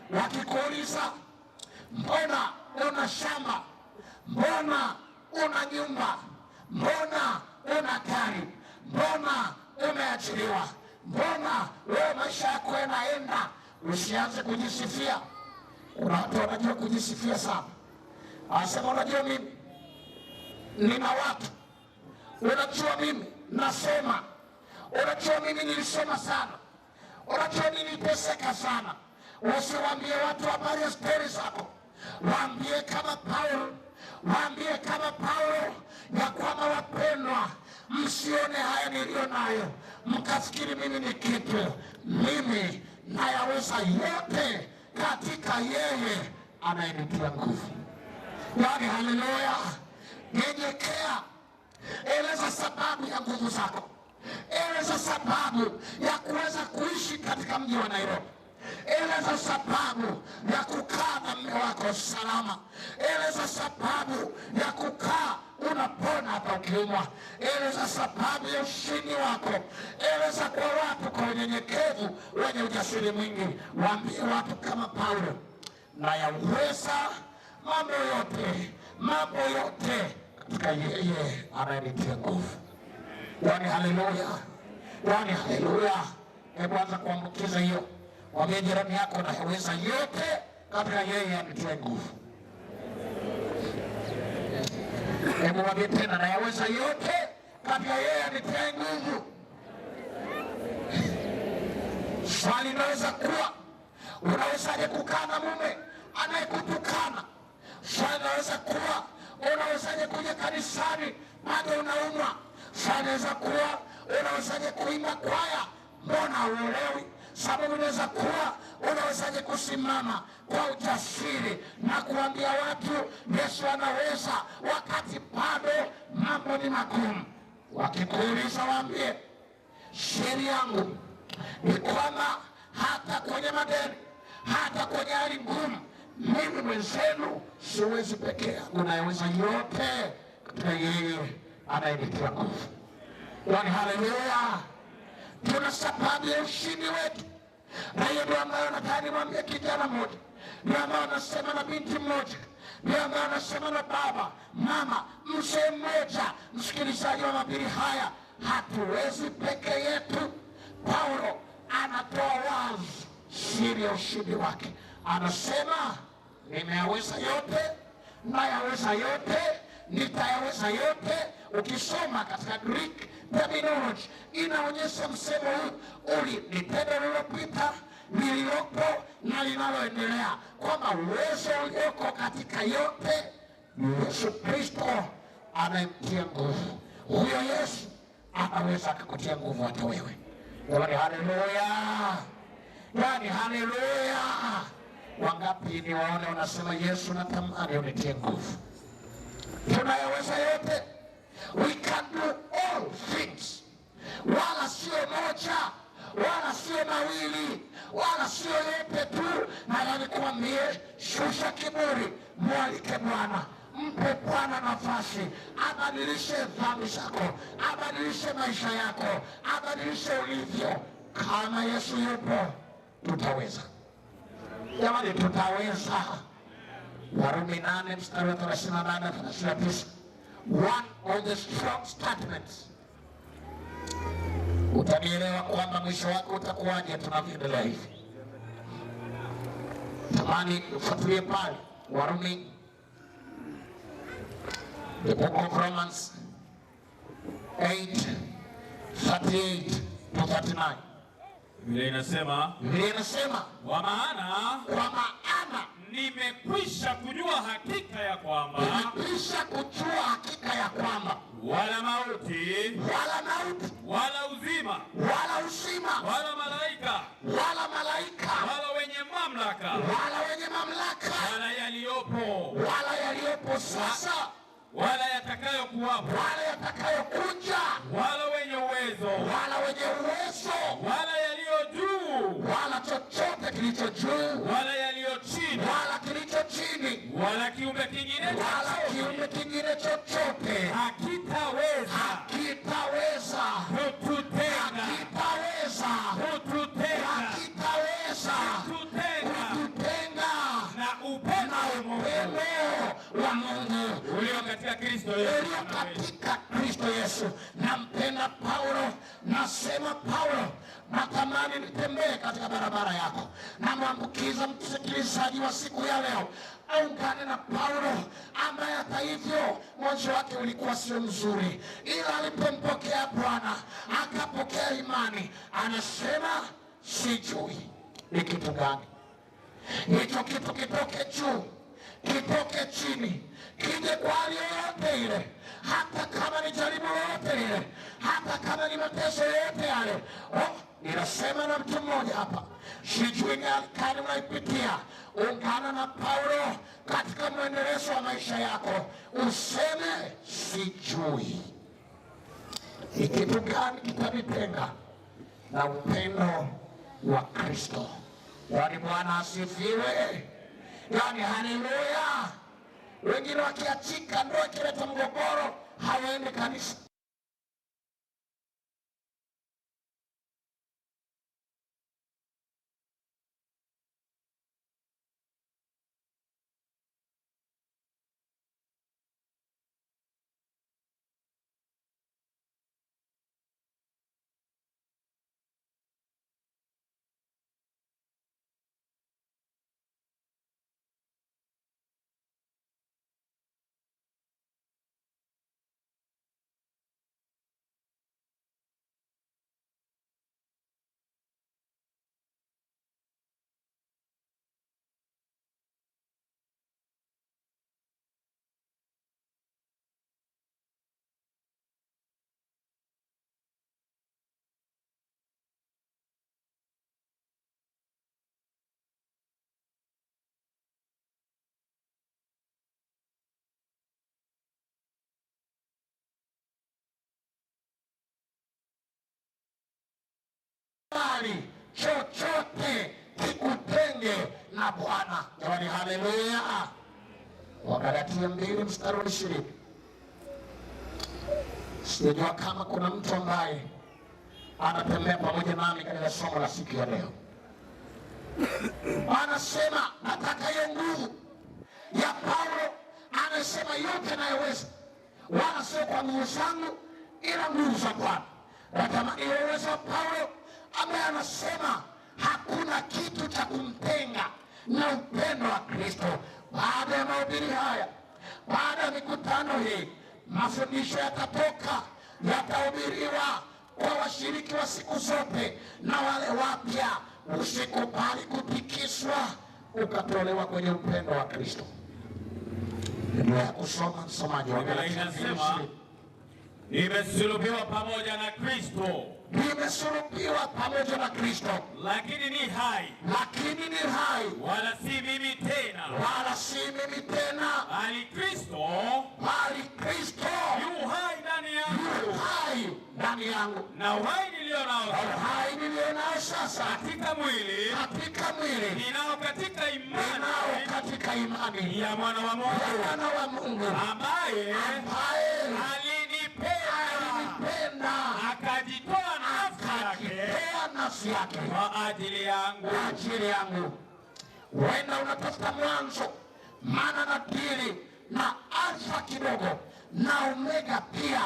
Wakikuuliza mbona una shamba, mbona una nyumba, mbona una gari, mbona umeachiliwa, mbona wewe maisha yako yanaenda, usianze kujisifia. Kuna watu wanajua kujisifia sana, anasema unajua mimi nina watu, unajua mimi nasoma, unajua mimi nilisoma sana, unajua niliteseka sana. Usiwaambie watu habari ya stori zako, waambie kama Paulo, waambie kama Paulo ya kwamba wapendwa, msione haya niliyo nayo mkafikiri mimi ni kitu. Mimi nayaweza yote katika yeye anayenitia nguvu. Yaani haleluya. Nyenyekea, eleza sababu ya nguvu zako, eleza sababu ya kuweza kuishi katika mji wa Nairobi, eleza sababu ya kukaa na mume wako salama, eleza sababu ya kukaa unapona hata ukiumwa, eleza sababu ya ushindi wako, eleza kwa watu kwa unyenyekevu wenye ujasiri mwingi. Waambie watu kama Paulo, nayaweza mambo yote, mambo yote katika yeye anayenitia nguvu. Yaani haleluya, yaani haleluya. Hebu anza kuambukiza hiyo, mwambie jirani yako, nayaweza yote katika yeye anitia nguvu. Hebu mwambie tena, nayaweza yote katika yeye anitia nguvu. Swali inaweza kuwa, unawezaje kukaa na mume anayekutukana? Swali inaweza kuwa, unawezaje kuja kanisani bado unaumwa? Swali inaweza kuwa, unawezaje kuimba kwaya mbona hauolewi? Sababu inaweza kuwa, unawezaje kusimama kwa ujasiri na kuambia watu Yesu anaweza, wakati bado mambo ni magumu? Wakikuuliza waambie, siri yangu Ni kwamba hata kwenye madeni, hata kwenye hali ngumu, mimi mwenzenu siwezi peke yangu, nayaweza yote katika yeye anayenitia nguvu. Yaani haleluya, tuna sababu ya ushindi wetu, na hiyo ndio ambayo nataka nimwambie kijana mmoja, ndio ambayo anasema na binti mmoja, ndio ambayo anasema na baba, mama, mzee mmoja, msikilizaji wa mahubiri haya, hatuwezi peke yetu. Paulo anatoa wazi siri ya ushindi wake, anasema nimeyaweza yote, nayaweza yote, nitayaweza yote. Ukisoma katika Greek terminology inaonyesha msemo huu uli ni tendo lililopita, lililopo na linaloendelea, kwamba uwezo ulioko katika yote ni Yesu Kristo anayemtia nguvu. Huyo Yesu anaweza akakutia nguvu hata wewe. Jamani, haleluya! Yaani haleluya! Wangapi ni waone wanasema Yesu, natamani unitie nguvu. Tunayaweza yote, we can do all things, wala sio moja wala sio mawili wala sio yote tu. Na nikwambie, shusha kiburi, mwalike Bwana, mpe Bwana nafasi abadilishe dhambi zako, abadilishe maisha yako, abadilishe ulivyo. Kama Yesu yupo, tutaweza. Jamani, tutaweza. Warumi 8 mstari wa 38 39, one of the strong statements. Utanielewa kwamba mwisho wako utakuwaje tunavyoendelea hivi. Tamani ufuatilie pale Warumi, the book of Romans 8:38 to 39. Biblia inasema, Biblia inasema kwa maana nimekwisha kujua hakika ya kwamba, nimekwisha kujua hakika ya kwamba, wala mauti, wala mauti, wala uzima, wala uzima, wala malaika, wala malaika, wala wenye mamlaka, wala wenye mamlaka, wala yaliyopo, wala yaliyopo sasa, wala yatakayokuwapo, wala yatakayokuja, wala wenye uwezo, wala wenye uwezo, wala yaliyo juu, wala chochote kilicho juu, wala yaliyo chini, wala kilicho chini, wala kiumbe kingine, wala kiumbe kingine chochote hakitaweza, hakitaweza kututenga, hakitaweza kututenga, hakitaweza kututenga na upendo wa Mungu ulio katika Kristo Yesu, ulio katika Kristo Yesu. Nampenda Paulo, nasema Paulo, natamani nitembee katika barabara yako. Namwambukiza msikilizaji wa siku ya leo aungane na Paulo ambaye hata hivyo mwanzo wake ulikuwa sio mzuri, ila alipompokea Bwana akapokea imani. Anasema sijui ni kitu gani hicho kitu, kitoke juu kitoke chini, kije kwa hali yoyote ile, hata kama ni jaribu lolote lile, hata kama ni mateso yoyote yale. Oh, ninasema na mtu mmoja hapa, sijui ni hali gani unaipitia. Ungana na Paulo katika mwendelezo wa maisha yako, useme sijui ni kitu gani kitanitenga na upendo wa Kristo. Yaani Bwana asifiwe. Yaani haleluya. Wengine wakiachika ndoa ikileta mgogoro hawaendi kanisa. chochote kikutenge na Bwana. Jamani, haleluya. Wagalatia 2 mstari wa 20. Sijajua kama kuna mtu ambaye anatembea pamoja nami katika somo la siku ya leo. Anasema nataka hiyo nguvu ya Paulo, anasema yote nayoweza, wala sio kwa nguvu zangu, ila nguvu za Bwana. Natamani uwezo wa Paulo ambaye anasema hakuna kitu cha kumtenga na upendo wa Kristo. Baada ya mahubiri haya, baada ya mikutano hii, mafundisho yatatoka, yatahubiriwa kwa washiriki wa siku zote na wale wapya. Usikubali kutikiswa ukatolewa kwenye upendo wa Kristo. Endelea kusoma, msomaji wa Biblia Galatia inasema nimesulubiwa pamoja na Kristo, nimesulubiwa pamoja na Kristo, lakini ni hai, lakini ni hai, wala si mimi tena, wala si mimi tena, bali Kristo, bali Kristo yu hai ndani yangu, yu hai ndani yangu, na uhai nilio nao, uhai nilio nao sasa katika mwili, katika mwili ninao katika imani, ninao katika imani ya mwana wa Mungu, ya mwana wa Mungu ambaye alinipenda akajitoa nafsi yake kwa ajili yangu, kwa ajili yangu. Wenda unatafuta mwanzo, maana na pili na alfa kidogo na omega pia.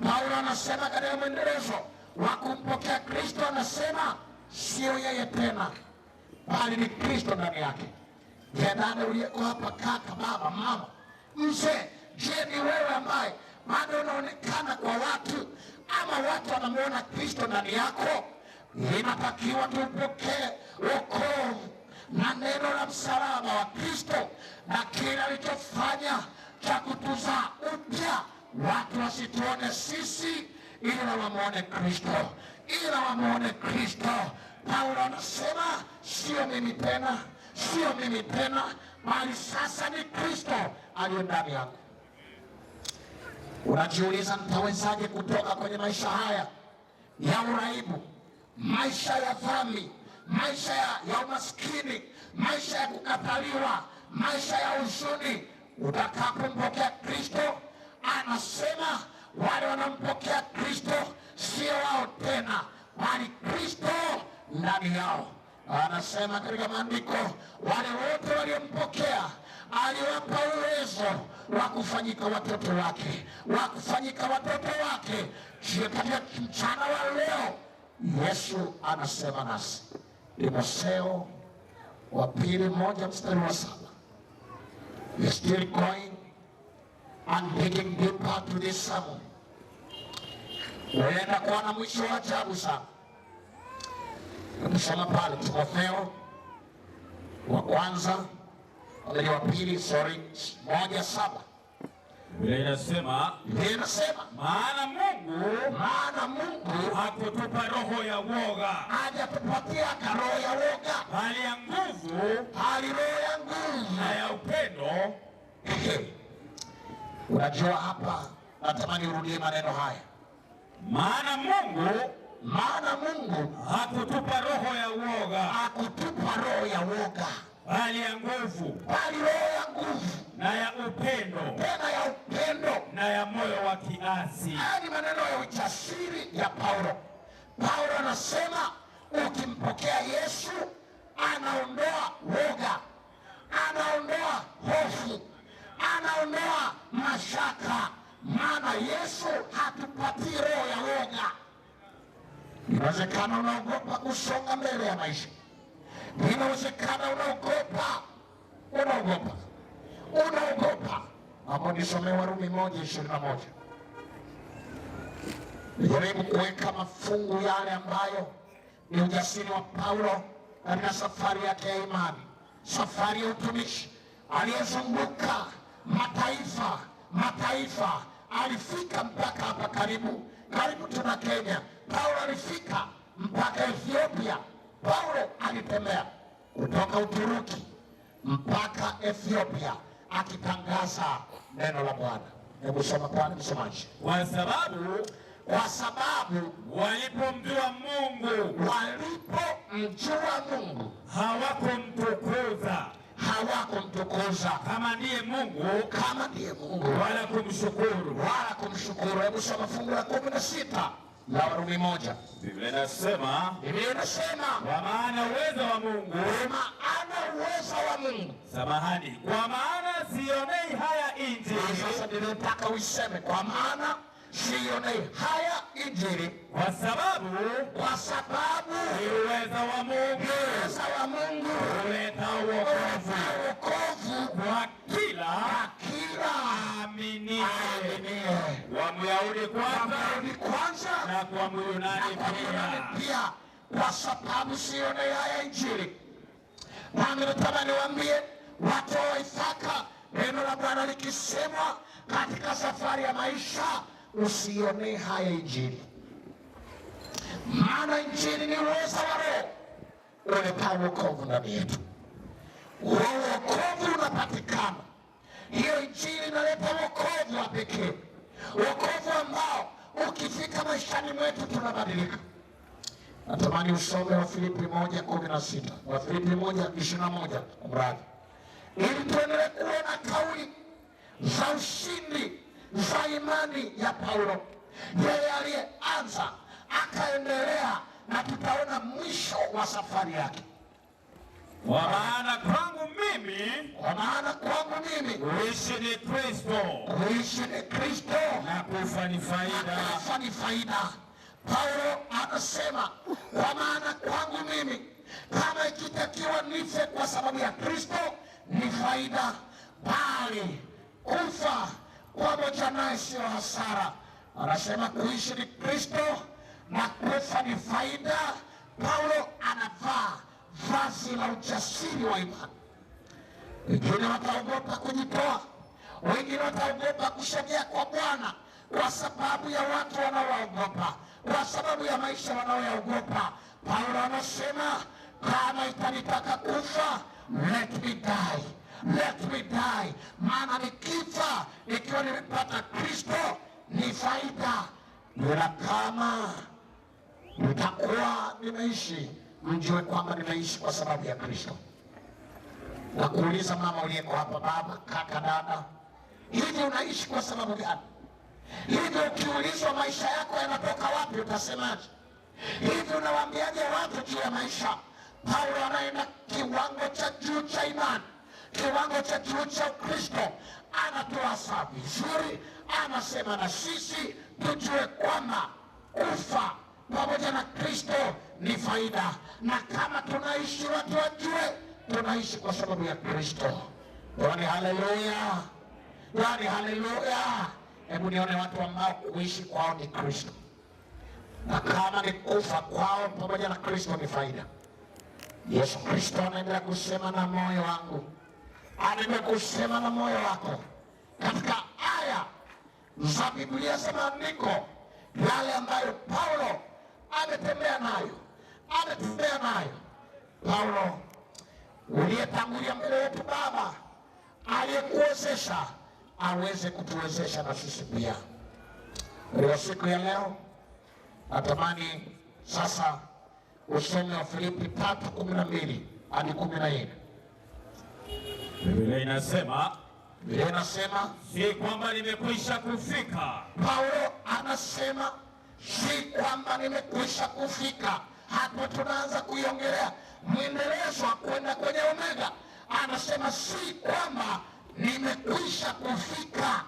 Paulo anasema katika mwendelezo wa kumpokea Kristo, anasema sio yeye tena, bali ni Kristo ndani yake. Dada uliyeko hapa, kaka, baba, mama, mzee, je, ni wewe ambaye bado unaonekana kwa watu ama watu wanamuona Kristo ndani yako? Inatakiwa tupokee wokovu na neno la msalaba wa Kristo na kile alichofanya cha kutuzaa upya, watu wasituone sisi ila wamuone Kristo, ila wamuone Kristo. Paulo anasema sio mimi tena, sio mimi tena, bali sasa ni Kristo aliye ndani yangu. Unajiuliza, nitawezaje kutoka kwenye maisha haya ya uraibu, maisha ya dhambi, maisha ya umaskini, maisha ya kukataliwa, maisha ya huzuni? Utakapompokea Kristo, anasema wale wanampokea Kristo sio wao tena, bali Kristo ndani yao. Anasema katika maandiko, wale wote waliompokea aliwapa uwezo wa kufanyika watoto wake, wa kufanyika watoto wake. Katika mchana wa leo Yesu anasema nasi. Timotheo wa pili 1 mstari wa 7. We're still going and digging deeper to this sermon. Unaenda kuwa na mwisho wa ajabu sana. Tusoma pale Timotheo wa kwanza, wa pili, 1:7. Biblia inasema, maana Mungu hakutupa roho ya woga, hajatupatia roho ya woga, bali ya nguvu, bali roho ya nguvu na ya upendo. Unajua, hapa natamani urudie maneno haya. Maana Mungu hakutupa roho ya woga, hakutupa roho ya woga, bali ya nguvu, bali roho ya nguvu na ya upendo, tena ya upendo na ya moyo wa kiasi. Haya ni maneno ya ujasiri ya Paulo. Paulo anasema ukimpokea Yesu anaondoa woga, anaondoa hofu, anaondoa mashaka, maana Yesu hatupatii roho ya woga. Inawezekana unaogopa kusonga mbele ya maisha. Inawezekana unaogopa. Hapo nisomee Warumi 1:21. Nijaribu kuweka mafungu yale ambayo ni ujasiri wa Paulo katika safari yake ya imani, safari ya utumishi. Aliyezunguka mataifa, alifika mpaka hapa karibu tuna Kenya. Paulo alifika mpaka Ethiopia. Paulo alitembea kutoka Uturuki mpaka Ethiopia akitangaza neno la Bwana. Hebu soma pale, msomaji. Kwa sababu walipomjua Mungu, walipomjua Mungu hawakumtukuza, hawakumtukuza kama ndiye Mungu, kama ndiye Mungu, wala kumshukuru, wala kumshukuru. Hebu soma fungu la 16 la Warumi 1. Biblia inasema, Biblia inasema, kwa maana uwezo wa Mungu, kwa maana uwezo wa Mungu, samahani, kwa maana sionei haya Injili. Sasa nilitaka uiseme, kwa maana sionei haya Injili, kwa sababu, kwa sababu ni uweza wa Mungu, uweza wa Mungu huleta wokovu, wokovu kwa kila aaminiye, wa Myahudi kwanza na kwa Myunani pia. Kwa sababu sionei haya Injili. Nami natamani niwaambie watu wa Ithaka, neno la Bwana likisemwa katika safari ya maisha, usionee haya Injili, maana Injili ni uweza wa Roho uletao wokovu ndani yetu. Wokovu unapatikana, hiyo Injili inaleta wokovu wa pekee, wokovu ambao ukifika maishani mwetu tunabadilika. Natamani usome Wafilipi 1:16, Wafilipi 1:21, mradi, ili tuendelee kuona kauli za ushindi za imani ya Paulo, yeye aliyeanza akaendelea, na tutaona mwisho wa safari yake. Kwa maana kwangu mimi, kwa maana kwangu mimi kuishi ni Kristo, kuishi ni Kristo, na kufa ni faida, na kufa ni faida. Paulo anasema kwa maana kwangu mimi, kama ikitakiwa nife kwa sababu ya Kristo ni faida, bali kufa pamoja naye sio hasara. Anasema kuishi ni Kristo na kufa ni faida. Paulo anavaa vazi la ujasiri wa imani. Wengine wataogopa kujitoa, wengine wataogopa kusogea kwa Bwana kwa sababu ya watu wanaowaogopa, kwa sababu ya maisha wanaoyaogopa. Paulo anasema kama itanitaka kufa, let me die, let me die, maana nikifa nikiwa nimepata Kristo ni faida, ila kama nitakuwa nimeishi, mjue kwamba nimeishi kwa sababu ya Kristo. Na kuuliza mama uliyeko hapa, baba, kaka, dada, hivi unaishi kwa sababu gani? Hivi ukiulizwa maisha yako yanatoka wapi utasemaje? Hivi unawaambiaje watu juu ya maisha? Paulo anaenda kiwango cha juu cha imani, kiwango cha juu cha Ukristo, anatoa saa vizuri, anasema na sisi tujue kwamba kufa pamoja na Kristo ni faida, na kama tunaishi watu wajue tunaishi kwa sababu ya Kristo. Yaani haleluya, yaani haleluya. Hebu nione watu ambao kuishi kwao ni Kristo, na kama ni kufa kwao pamoja na Kristo ni faida. Yesu Kristo anaendelea kusema na moyo wangu, anaendelea kusema na moyo wako katika aya za Biblia za maandiko yale ambayo Paulo ametembea nayo, ametembea nayo. Paulo uliyetangulia mbele yetu Baba, aliyekuwezesha aweze kutuwezesha na sisi pia. Kwa siku ya leo natamani sasa usome wa Filipi 3:12 hadi 14. Biblia inasema, Biblia inasema si kwamba nimekwisha kufika. Paulo anasema si kwamba nimekwisha kufika. Hapo tunaanza kuiongelea mwendelezo wa kwenda kwenye omega. Anasema si kwamba nimekwisha kufika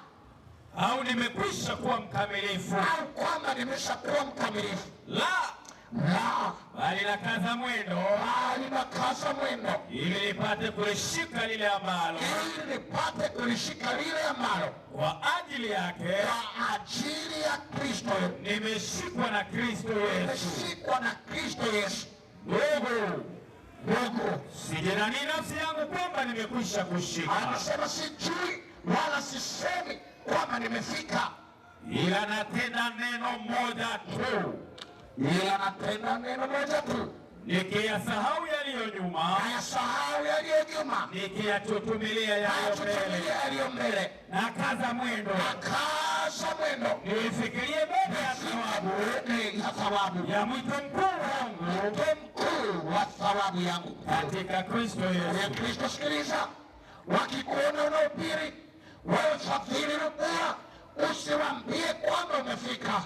au nimekwisha kuwa mkamilifu, au kwamba nimeshakuwa mkamilifu. La, la, bali nakaza mwendo, bali nakaza mwendo, ili nipate kulishika lile ambalo, ili nipate kulishika lile ambalo kwa ajili yake, kwa ajili ya Kristo nimeshikwa na Kristo Yesu, nimeshikwa na Kristo Yesu. Ndugu, ndugu, sijidhani nafsi yangu kwamba nimekwisha kushika. Anasema sijui wala sisemi kwamba nimefika, ila natenda neno moja tu, ila natenda neno moja tu, nikiyasahau yaliyo nyuma, nayasahau yaliyo nyuma, nikiyachuchumilia yaliyo mbele, nakaza mwendo, nakaza mwendo, nifikirie mbele ya thawabu ya thawabu ya mwito mkuu wangu, mwito mkuu wa thawabu yangu katika Kristo Yesu. Kristo. Sikiliza, wakikuona unahubiri wewe, fadhili rubua, usiwaambie kwamba umefika.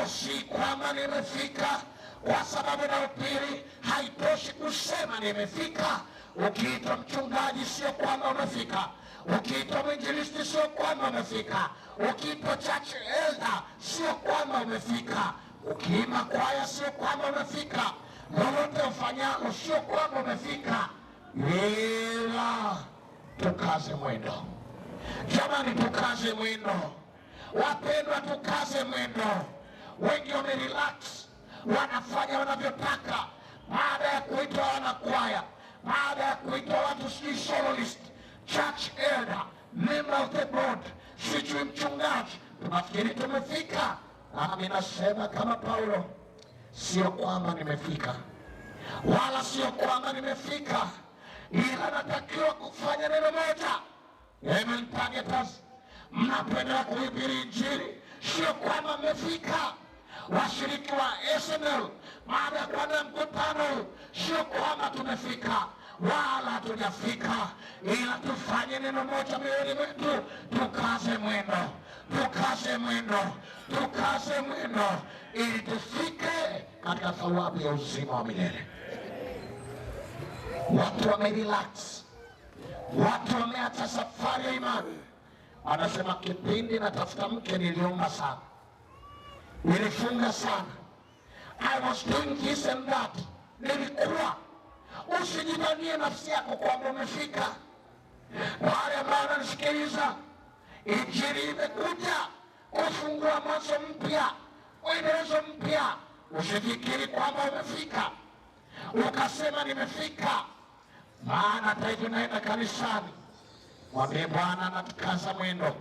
Si kwamba nimefika, kwa sababu nahubiri. Haitoshi kusema nimefika. Ukiitwa mchungaji sio kwamba umefika, ukiitwa mwinjilisti sio kwamba umefika, ukiitwa church elder sio kwamba umefika, ukiimba kwaya sio kwamba umefika, lolote ufanyalo sio kwamba umefika, ila tukaze mwendo. Jamani, tukaze mwendo wapendwa, tukaze mwendo. Wengi wamerelax, wanafanya wanavyotaka. Baada ya kuitwa wanakwaya, baada ya kuitwa watu sijui soloist, church elder, member of the board, sijui mchungaji, tunafikiri tumefika. Nami nasema kama Paulo, sio kwamba nimefika, wala sio kwamba nimefika, ila natakiwa kufanya neno moja. Amen, targeters, mnapoendelea kuhubiri Injili, sio kwamba mmefika. Washiriki wa SNL, baada ya kuandaa mkutano, sio kwamba tumefika wala hatujafika, ila tufanye neno moja mioyoni mwetu, tukaze mwendo, tukaze mwendo, tukaze mwendo, ili tufike katika thawabu ya uzima wa milele. Watu wamerelax, watu wameacha safari ya imani. Anasema kipindi natafuta mke niliomba sana, nilifunga sana, I was doing this and that, nilikuwa. Usijidhanie nafsi yako kwamba umefika. Wale ambao wananisikiliza, Injili imekuja kufungua mwanzo mpya, uendelezo mpya. Usifikiri kwamba umefika ukasema nimefika, maana hata hivi unaenda kanisani, mwambie Bwana, natukaza mwendo,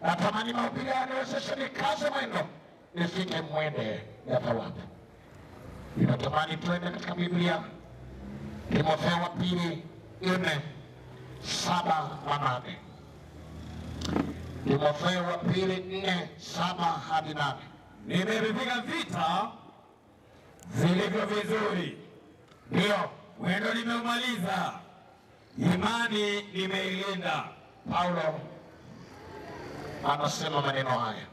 natamani mahubiri yaniwezeshe nikaze mwendo nifike mwende ya thawabu. Ninatamani tuende katika Biblia, Timotheo wa pili 4:7 na 8. Timotheo wa pili 4:7 hadi 8. Nimevipiga vita vilivyo vizuri, ndio mwendo nimeumaliza, imani nimeilinda. Paulo anasema maneno haya.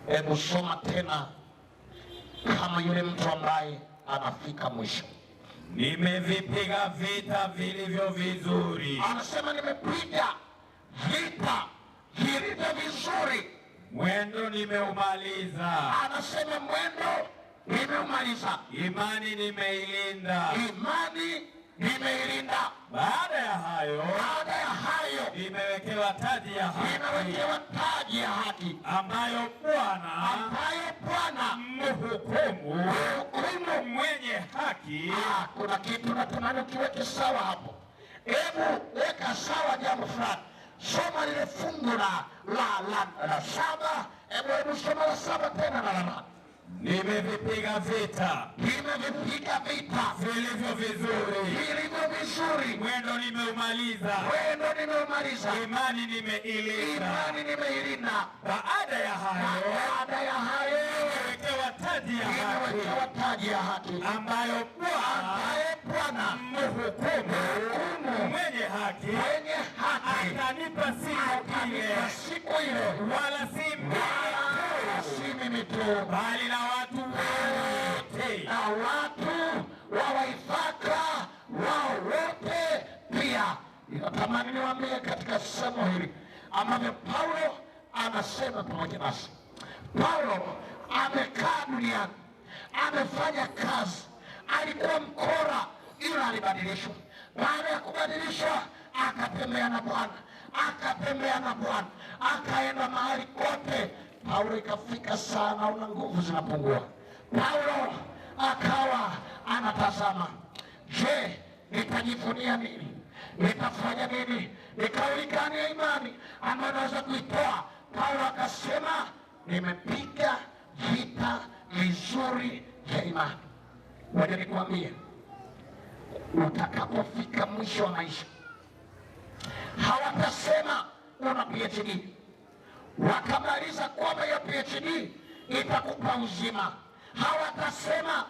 Hebu soma tena kama yule mtu ambaye anafika mwisho. Nimevipiga vita vilivyo vizuri, anasema nimepiga vita vilivyo vizuri, mwendo nimeumaliza, anasema mwendo nimeumaliza, imani nimeilinda, imani nimeilinda. Baada ya hayo, baada ya hayo nimewekewa taji ya haki, nimewekewa taji ya haki, ambayo Bwana, ambayo Bwana mhukumu mwenye haki. Kuna kitu natamani ukiweke sawa hapo. Hebu weka sawa jambo fulani. Soma lile fungu la 7. Hebu soma la 7 tena na la 8. Nimevipiga vita, nimevipiga vita vilivyo vizuri, vilivyo vizuri, mwendo nimeumaliza, mwendo nimeumaliza, imani nimeilinda, imani nimeilinda. Baada ya hayo, baada ya hayo nimewekewa taji ya haki, nimewekewa taji ya haki, ambayo Bwana mhukumu mwenye haki, mwenye haki atanipa siku ile, wala si mimi tu, bali na watu wote, na watu wa Waithaka wao wote pia. Ninatamani niwaambie katika somo hili ambavyo Paulo anasema pamoja nasi. Paulo amekaa duniani, amefanya kazi, alikuwa mkora, ila alibadilishwa. Baada ya kubadilishwa, akatembea na Bwana, akatembea na Bwana, akaenda mahali kote. Paulo ikafika sana, una nguvu zinapungua. Paulo akawa anatazama, je, nitajivunia nini? Nitafanya nini? Ni kauli gani ya imani ambayo naweza kuitoa? Paulo akasema, nimepiga vita vizuri vya imani. Ngoja nikwambie, utakapofika mwisho wa maisha, hawatasema una PhD, wakamaliza kwamba ya PhD itakupa uzima. Hawatasema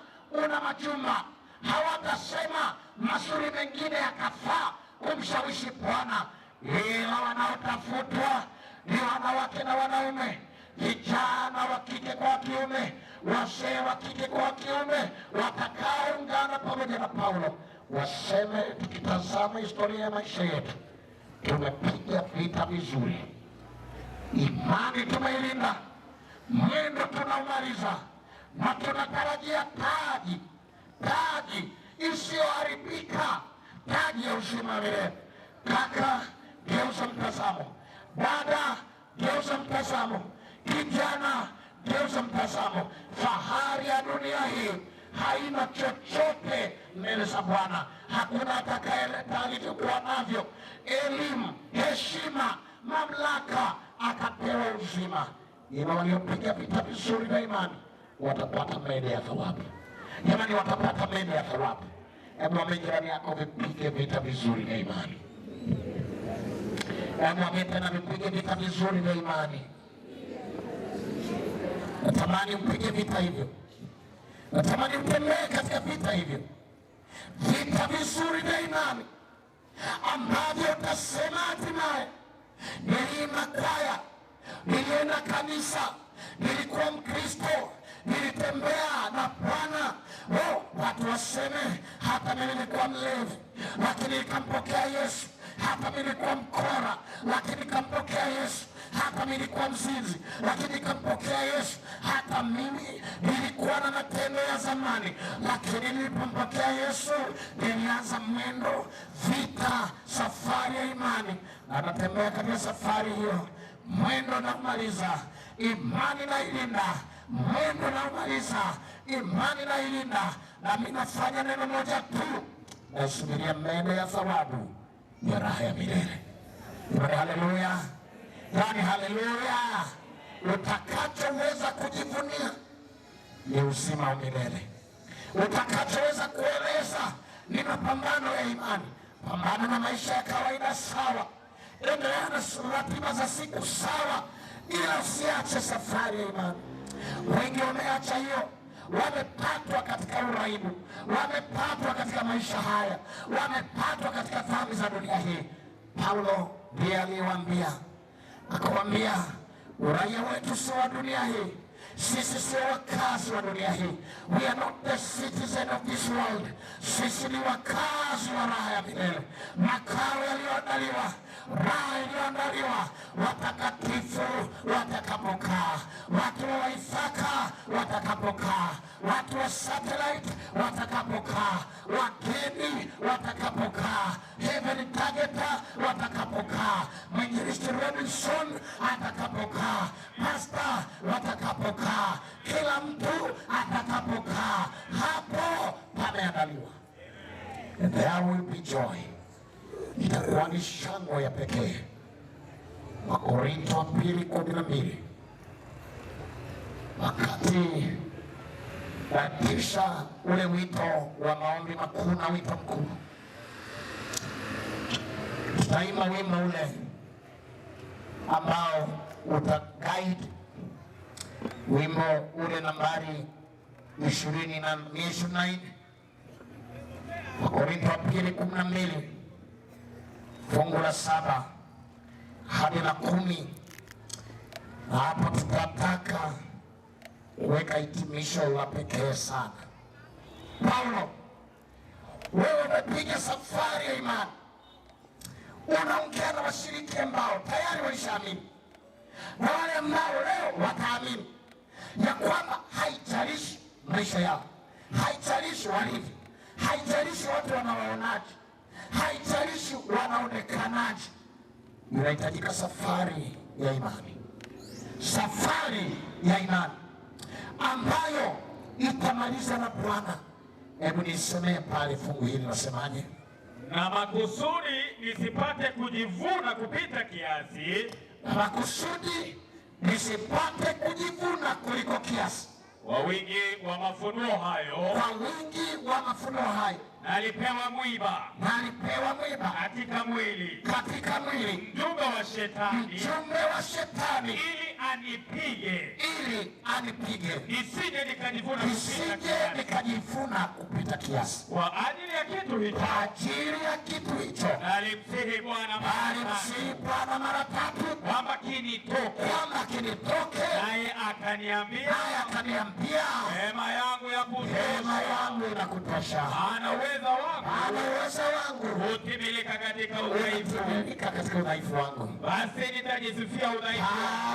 una majumba, hawatasema mazuri mengine yakafaa kumshawishi Bwana, ila wanaotafutwa ni wanawake na wanaume, vijana wa kike kwa kiume, wazee wa kike kwa kiume, watakaoungana pamoja na Paulo waseme, tukitazama historia ya maisha yetu, tumepiga vita vizuri, imani tumeilinda, mwendo tunaumaliza, na tunatarajia taji, taji isiyoharibika, taji ya uzima wa milele. Kaka, geuza mtazamo. Dada, geuza mtazamo. Kijana, geuza mtazamo. Fahari ya dunia hii haina chochote mbele za Bwana. Hakuna atakayeleta alivyokuwa navyo, elimu, heshima, mamlaka, akapewa uzima. Ila waliopiga vita vizuri na imani watapata mede ya thawabu. Jamani, watapata mede ya thawabu. Hebu mwambie jirani yako, vipige vita vizuri na imani. Hebu mwambie tena, vipige vita vizuri na imani. Natamani mpige vita hivyo, natamani mtembee katika vita hivyo, vita vizuri vya imani ambavyo utasema hatimaye, niliimba kwaya, nilienda kanisa, nilikuwa Mkristo, nilitembea na Bwana. Oh, watu waseme hata mimi nilikuwa mlevi, lakini nikampokea Yesu. Hata mimi nilikuwa mkora, lakini nikampokea Yesu. Hata mimi nilikuwa mzinzi, lakini nikampokea Yesu. Hata mimi nilikuwa na matendo ya zamani, lakini nilipompokea Yesu nilianza mwendo, vita, safari ya imani. Na natembea katika safari hiyo, mwendo na kumaliza, imani na ilinda, mwendo na umaliza, imani na ilinda. Na mimi nafanya neno moja tu, nasubiria mende ya thawabu ya raha ya milele. Jamani, haleluya! Yaani haleluya! Utakachoweza kujivunia ni uzima wa milele. Utakachoweza kueleza ni mapambano ya imani. Pambana na maisha ya kawaida, sawa. Endelea na ratiba za siku, sawa, ila usiache safari ya imani. Wengi wameacha hiyo, wamepatwa katika uraibu, wamepatwa katika maisha haya, wamepatwa katika dhambi za dunia hii. Paulo ndiye aliyewaambia, akawaambia, uraia wetu si wa dunia hii, sisi sio wakazi wa dunia hii. We are not the citizen of this world. Sisi ni wakazi wa raha ya milele, makao yaliyoandaliwa, raha iliyoandaliwa watakatifu watakapokaa, watu wa Isaka watakapokaa, watu wa satellite watakapokaa, wageni watakapokaa, Heaven Targeter watakapokaa, mwinjilisti Robinson atakapokaa, pastor watakapokaa, kila mtu atakapokaa, hapo pameandaliwa. And there will be joy. Itakuwa ni shangwe ya pekee. Wakorintho wa 2:12. Wakati watisha ule wito wa maombi makuu na wito mkuu, tutaimba wimbo ule ambao uta guide wimbo ule nambari 24. Wakorintho wa 2:12 fungu la 7 hadi la 10. Na hapo tutataka kuweka hitimisho la pekee sana. Paulo, wewe umepiga safari ya imani, unaongea na washiriki ambao tayari walishaamini na wale ambao leo wataamini ya kwamba haijalishi maisha yao, haijalishi walivyo, haijalishi watu wanawaonaje, haijalishi wanaonekanaje, inahitajika safari ya imani, safari ya imani ambayo itamaliza na Bwana. Hebu nisemee pale fungu hili, nasemaje? Na makusudi nisipate kujivuna kupita kiasi, na makusudi nisipate kujivuna kuliko kiasi, kwa wingi wa mafunuo hayo, kwa wingi wa mafunuo hayo, nalipewa mwiba, nalipewa mwiba katika mwili, katika mwili, mjumbe wa shetani, mjumbe wa shetani, ili anipige, ili anipige, nisije nikajivuna nikajivuna kupita kiasi. Kwa ajili ya kitu hicho, kwa ajili ya kitu hicho alimsihi Bwana mara tatu kwamba kinitoke, kwamba kinitoke. Naye akaniambia, neema yangu ya kutosha, neema yangu inakutosha, maana uweza wangu hutimilika katika udhaifu, katika udhaifu wangu. Basi nitajisifia udhaifu,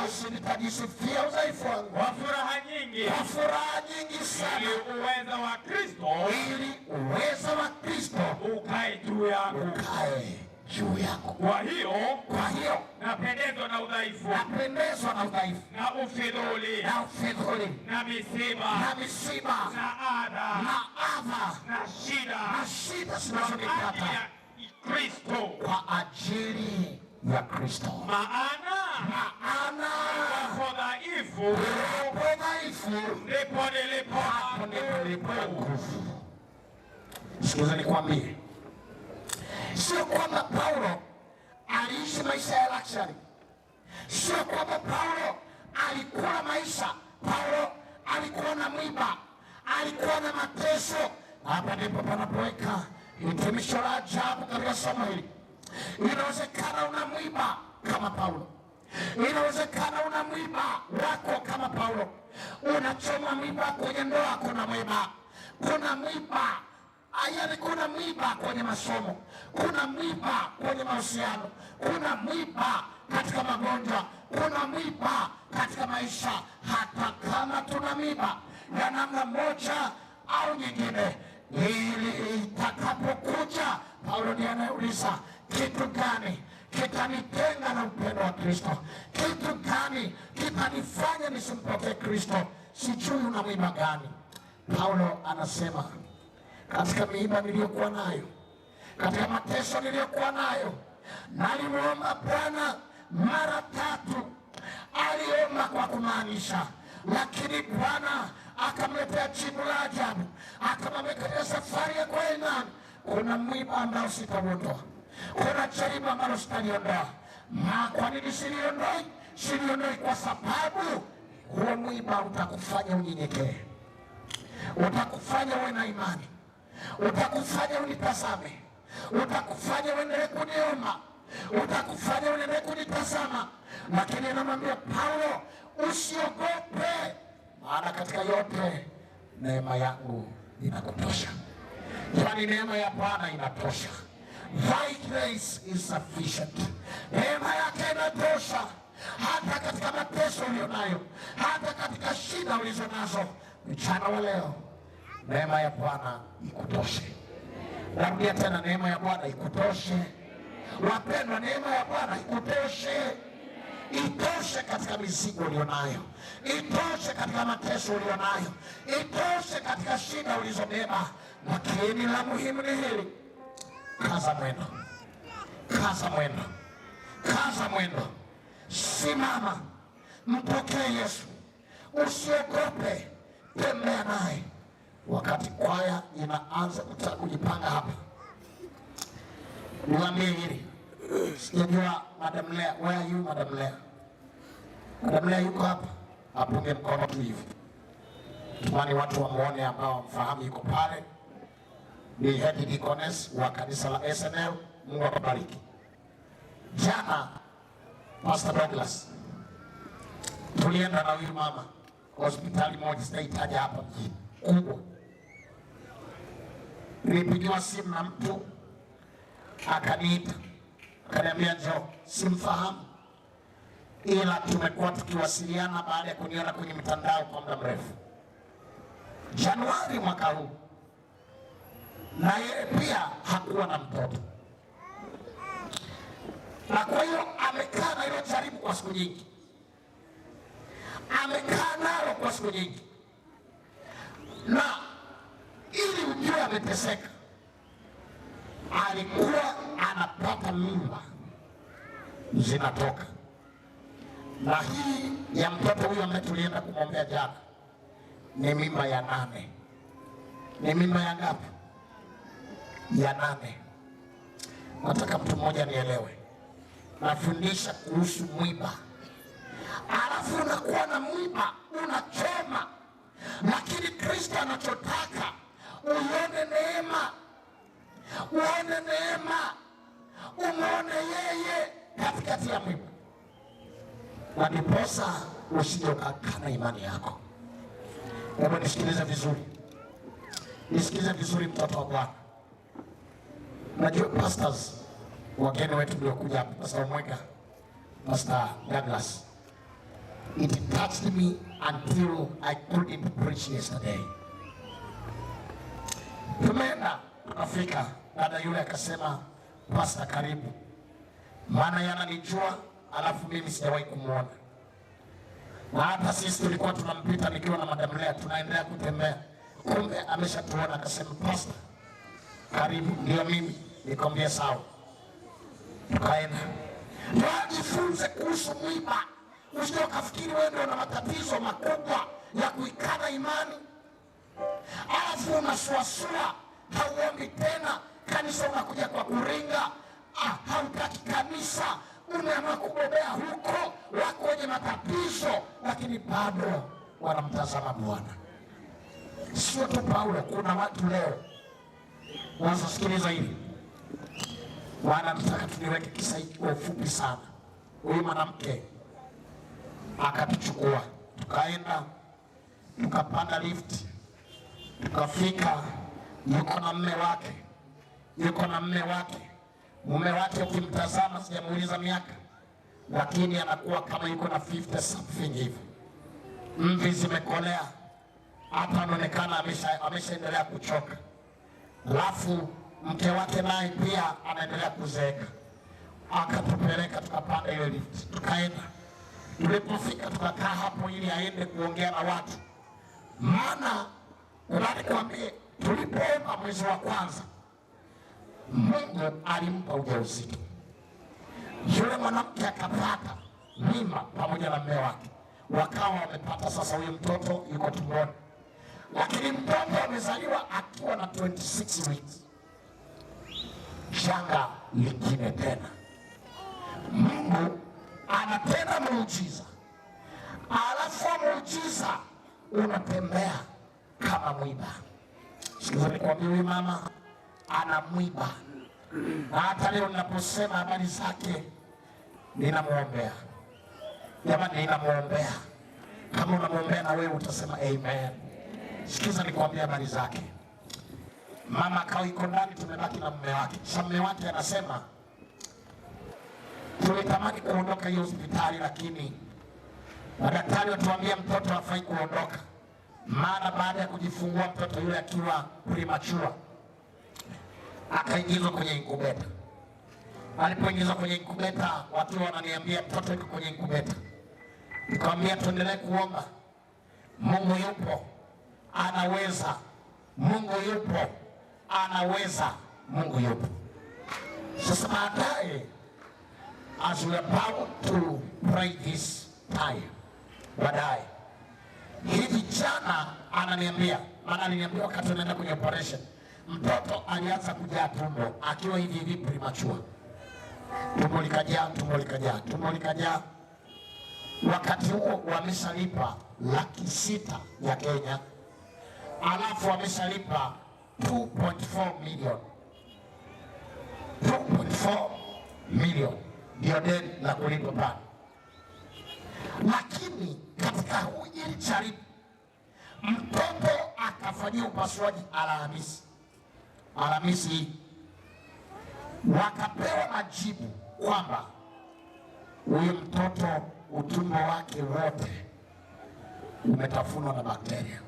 basi nitajisifia udhaifu wangu kwa furaha nyingi, kwa furaha nyingi sana, ili uweza wa Kristo, ili uweza wa Kristo ukae juu yangu, ukae juu yangu. Kwa hiyo Kwa hiyo napendezwa na udhaifu, napendezwa na udhaifu, na ufidhuli, na ufidhuli, na misiba, na misiba, na adha, na adha, na shida, na shida zinazonipata Kristo, kwa ajili ya Kristo. Maana maana niwapo dhaifu, niwapo dhaifu, ndipo nilipo hapo ndipo nilipo na nguvu. Sikiza nikwambie, sio kwamba Paulo aliishi maisha ya luxury, sio kwamba Paulo alikula maisha. Paulo alikuwa na mwiba, alikuwa na mateso. Hapa ndipo panapoweka hitimisho la ajabu katika somo hili. Inawezekana una mwiba kama Paulo, inawezekana una mwiba wako kama Paulo, unachoma mwiba kwenye ndoa, kuna mwiba, kuna mwiba yaani, kuna mwiba kwenye masomo, kuna mwiba kwenye mahusiano, kuna mwiba katika magonjwa, kuna mwiba katika maisha. Hata kama tuna miba ya namna moja au nyingine, ili itakapokuja, Paulo ndiye anayeuliza, kitu gani kitanitenga na upendo wa Kristo? Kitu gani kitanifanya nisimpokee Kristo? Sijui una mwiba gani. Paulo anasema katika miiba niliyokuwa nayo, katika mateso niliyokuwa nayo, nalimuomba Bwana mara tatu. Aliomba kwa kumaanisha, lakini Bwana akamletea jibu la ajabu, akamwambia katika safari ya kwa imani, kuna mwiba ambao sitauondoa, kuna jaribu ambalo sitaliondoa. Na kwa nini siliondoi? Siliondoi kwa sababu huo mwiba utakufanya unyenyekee, utakufanya uwe na imani, utakufanya unitazame, utakufanya uendelee kuniomba, utakufanya uendelee kunitazama. Lakini anamwambia Paulo, usiogope, maana katika yote neema yangu inakutosha. Yaani neema ya Bwana inatosha. Thy grace is sufficient. Neema yake inatosha, hata katika mateso ulionayo, hata katika shida ulizo nazo. Mchana wa leo neema ya Bwana ikutoshe. Narudia tena, neema ya Bwana ikutoshe. Wapendwa, neema ya Bwana ikutoshe. Itoshe katika mizigo ulionayo, itoshe katika mateso ulionayo, itoshe katika shida ulizobeba. Lakini la muhimu ni hili: kaza mwendo, kaza mwendo, kaza mwendo, simama, mpokee Yesu, usiogope, tembea naye. Wakati kwaya inaanza kujipanga hapa, niwaambie hili, sijajua Madam Lea, where are you Madam Lea? Madam Lea yuko hapa, apunge mkono tu hivi, tumani watu wamuone ambao wamfahamu, yuko pale. Ni head deaconess wa kanisa la SNL. Mungu akubariki. Jana Pastor Douglas tulienda na huyu mama hospitali moja, sitaitaja hapa mjini, kubwa. Nilipigiwa simu na mtu akaniita, akaniambia njoo. Simfahamu, ila tumekuwa tukiwasiliana baada ya kuniona kwenye mitandao kwa muda mrefu. Januari mwaka huu, na yeye pia hakuwa na mtoto, na kwa hiyo amekaa na hilo jaribu kwa siku nyingi, amekaa nalo kwa siku nyingi, na ili ujue ameteseka, alikuwa anapata mimba zinatoka, na hii ya mtoto huyu ambaye tulienda kumwombea jana ni mimba ya 8. Ni mimba ya ngapi? Ya 8. Nataka mtu mmoja nielewe, nafundisha kuhusu mwiba Alafu unakuwa na mwiba unachoma, lakini Kristo anachotaka uone neema, uone neema, umwone yeye katikati ya mwiba, na ndiposa usije ukakana imani yako. Hebu nisikilize vizuri, nisikilize vizuri, mtoto wa Bwana. Najua pastors wageni wetu mliokuja hapa, Pastor Omwega, Pastor Douglas, it touched me until I couldn't preach yesterday. Tumeenda tukafika, dada yule akasema, Pastor karibu, maana yeye ananijua, alafu mimi sijawahi kumwona, na hata sisi tulikuwa tunampita nikiwa na Madam Lea, tunaendelea kutembea, kumbe ameshatuona. Akasema, Pastor karibu, ndio mimi. Nikamwambia sawa, tukaenda. Tujifunze kuhusu mwiba, usije ukafikiri wewe ndio una matatizo makubwa ya kuikana imani, alafu unasuasua, hauombi tena kanisa, unakuja kwa kuringa, hautaki kanisa, umeamua kubobea huko, wako wenye matatizo, lakini bado wanamtazama Bwana. Sio tu Paulo, kuna watu leo wanasikiliza hili, Bwana nataka tuniweke kisa hiki kwa ufupi sana. Huyu mwanamke akatuchukua, tukaenda tukapanda lift, tukafika, yuko na mume wake, yuko na mume wake. Mume wake ukimtazama, sijamuuliza miaka, lakini anakuwa kama yuko na 50 something hivi, mvi zimekolea, hata anaonekana ameshaendelea kuchoka. Alafu mke wake naye pia anaendelea kuzeeka. Akatupeleka tukapanda ile lift, tukaenda. Tulipofika tukakaa hapo ili aende kuongea na watu, maana nikwambie, tulipoomba mwezi wa kwanza Mungu alimpa ujauzito yule mwanamke, akapata mimba pamoja na mume wake, wakawa wamepata sasa, huyu mtoto yuko tumboni, lakini mtoto amezaliwa akiwa na 26 weeks. Shanga lingine tena, Mungu anatenda muujiza, alafu muujiza unatembea kama mwiba. Sikiza nikwambie, huyu mama ana mwiba, na hata leo ninaposema habari zake ninamwombea. Jamani, ninamwombea. Kama unamwombea na wewe utasema amen. Sikiza nikwambie habari zake. Mama akawa yuko ndani, tumebaki na mume wake. Sasa mume wake anasema tulitamani kuondoka hiyo hospitali, lakini madaktari watuambia mtoto hafai kuondoka, maana baada ya kujifungua mtoto yule akiwa premature akaingizwa kwenye incubator. Alipoingizwa kwenye incubator, watu wananiambia mtoto yuko kwenye incubator. Nikamwambia tuendelee kuomba, Mungu yupo, anaweza. Mungu yupo, anaweza. Mungu yupo. Sasa baadaye, as we are about to pray this time, baadaye hivi jana ananiambia, maana aliniambia wakati anaenda kwenye operation, mtoto alianza kujaa tumbo akiwa hivi hivi premature, tumbo likajaa, tumbo likajaa, tumbo likajaa. Wakati huo wameshalipa 600,000 ya Kenya, alafu wameshalipa 2.4 million, 2.4 million ndio deni la kulipa pale. Lakini katika hili jaribu, mtoto akafanyia upasuaji Alhamisi, wakapewa majibu kwamba huyu mtoto utumbo wake wote umetafunwa na bakteria.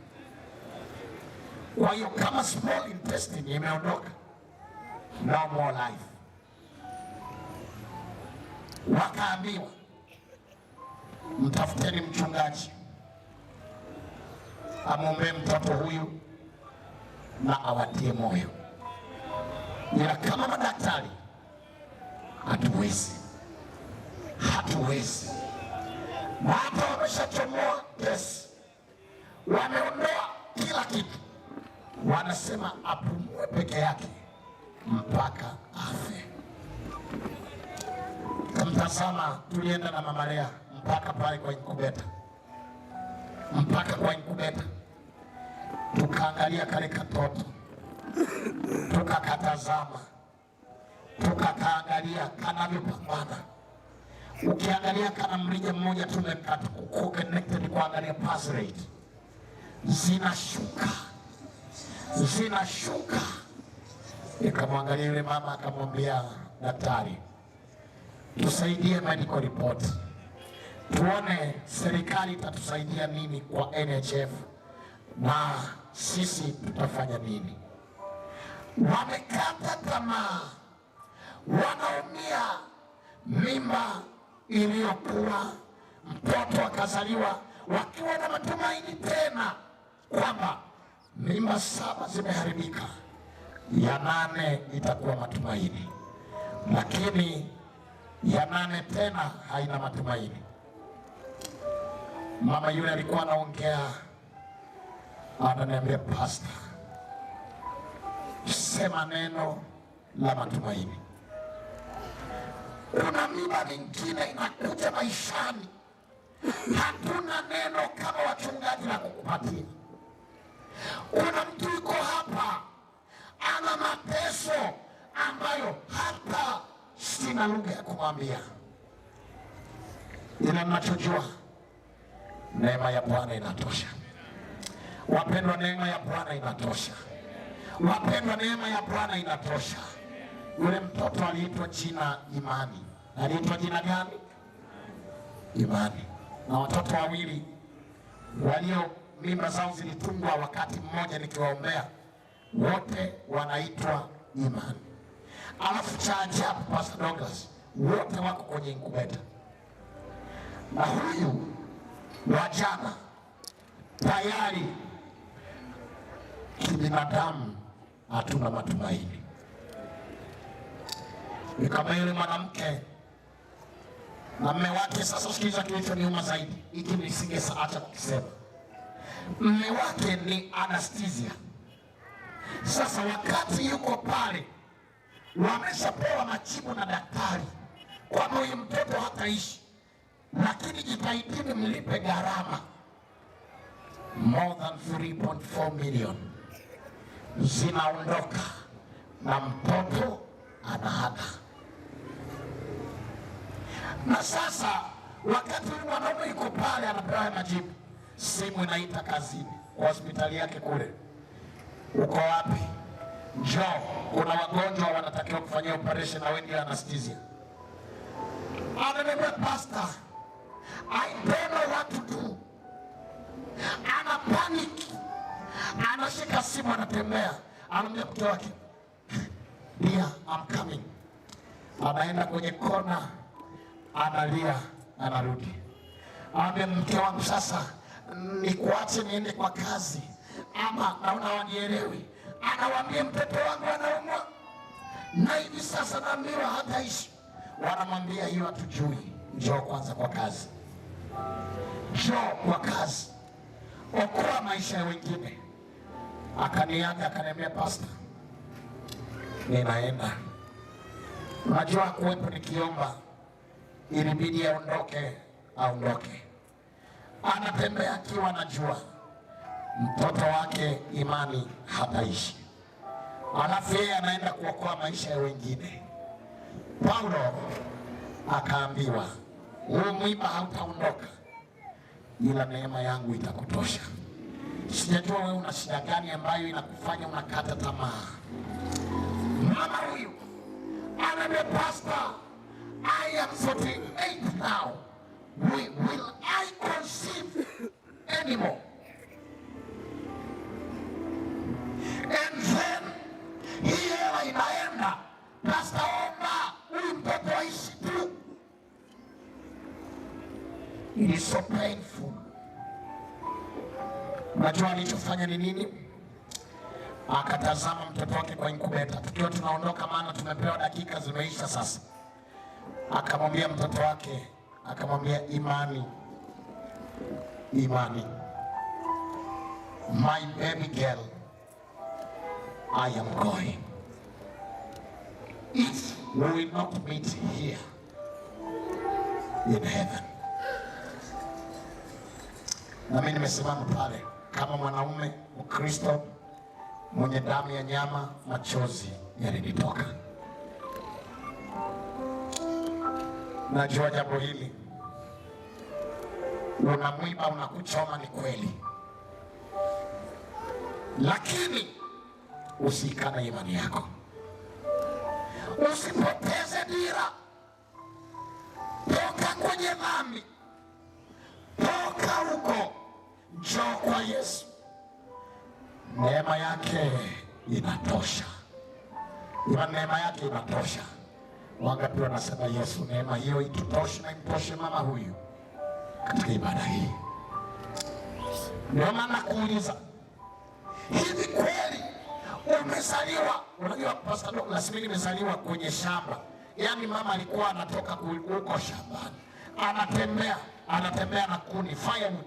Kwa hiyo kama small intestine imeondoka, no more life. Wakaambiwa mtafuteni mchungaji amwombee mtoto huyu na awatie moyo, ila kama madaktari hatuwezi, hatuwezi. Na hata wameshachomoa gesi, wameondoa kila kitu, wanasema apumue peke yake mpaka afe. Kamtazama, tulienda na Mama Lea mpaka pale kwa incubator, mpaka kwa incubator, tukaangalia kale katoto, tukakatazama, tukakaangalia kanavyopambana. Ukiangalia kana mrija mmoja tu connected kuangalia pulse rate zinashuka, zinashuka. Nikamwangalia yule mama, akamwambia daktari, tusaidie medical report, tuone serikali itatusaidia nini kwa NHF na sisi tutafanya nini. Wamekata tamaa, wanaumia. Mimba iliyokuwa mtoto akazaliwa wakiwa na matumaini tena kwamba mimba 7 zimeharibika, ya 8 itakuwa matumaini, lakini ya 8 tena haina matumaini. Mama yule alikuwa anaongea, ananiambia, pastor, sema neno la matumaini. Kuna mimba mingine inakuja maishani, hatuna neno kama wachungaji la kukupatia. Kuna mtu yuko hapa ana mateso ambayo hata sina lugha ya kumwambia, ila ninachojua neema ya Bwana inatosha. Wapendwa, neema ya Bwana inatosha. Wapendwa, neema ya Bwana inatosha. Yule mtoto aliitwa jina Imani. Aliitwa jina gani? Imani. Na watoto wawili walio mimba zao zilitungwa wakati mmoja nikiwaombea, wote wanaitwa Imani. Alafu cha ajabu, Pastor Douglas, wote wako kwenye incubator. Na huyu wa jana tayari kibinadamu hatuna matumaini. Ni kama yule mwanamke na mume wake. Sasa sikiza kilichoniuma zaidi, hiki nisingeacha kukisema. Mume wake ni anesthesia. Sasa wakati yuko pale, wameshapewa majibu na daktari kwamba huyu mtoto hataishi, lakini jitahidini mlipe gharama more than 3.4 million zinaondoka na mtoto anaaga. Na sasa wakati mwanaume yuko pale anapewa majibu, simu inaita kazini kwa hospitali yake kule, uko wapi? Njoo, kuna wagonjwa wanatakiwa kufanyia operation na wewe ndio anesthesia. Ananiambia, pastor, I don't know what to do. Ana panic, anashika simu, anatembea, anamwambia mke wake, dear, I'm coming. Anaenda kwenye kona, analia, anarudi. Anamwambia mke wangu, sasa nikuache niende kwa kazi ama naona hawanielewi. Anawaambia mtoto wangu anaumwa na hivi sasa naambiwa hataishi. Wanamwambia hiyo hatujui, njoo kwanza kwa kazi, njoo kwa kazi, okoa maisha ya wengine. Akaniaga, akaniambia, pastor, ninaenda. Najua kuwepo nikiomba, ilibidi aondoke, aondoke. Anatembea akiwa anajua mtoto wake Imani hataishi, alafu yeye anaenda kuokoa maisha ya wengine. Paulo akaambiwa, huu mwiba hautaondoka, ila neema yangu itakutosha. Sijajua wewe una shida gani ambayo inakufanya unakata tamaa. Mama huyu ananiambia, pastor, I am 48 now. Will I conceive anymore? And then hii hela inaenda, pastor, omba huyu mtoto aishi tu. It is so painful. Unajua alichofanya ni nini? Akatazama mtoto wake kwa incubator. Tukiwa tunaondoka, maana tumepewa dakika zimeisha sasa. Akamwambia mtoto wake, akamwambia, Imani, Imani, my baby girl, I am going. If we will not meet here in heaven. Na mimi nimesimama pale kama mwanaume Mkristo mwenye damu ya nyama, machozi yalinitoka. Najua jambo hili, unamwiba unakuchoma, ni kweli, lakini usiikane imani yako, usipoteze dira. Toka kwenye dhambi, toka huko, njoo kwa Yesu. Neema yake inatosha. Iwa neema yake inatosha. Wangapi wanasema Yesu, neema hiyo itutoshe na imtoshe mama huyu katika ibada hii? Ndio maana kuuliza, hivi kweli umezaliwa? Unajua Pastor Douglas, mimi nimezaliwa kwenye shamba. Yaani mama alikuwa anatoka huko shambani, anatembea na kuni, firewood.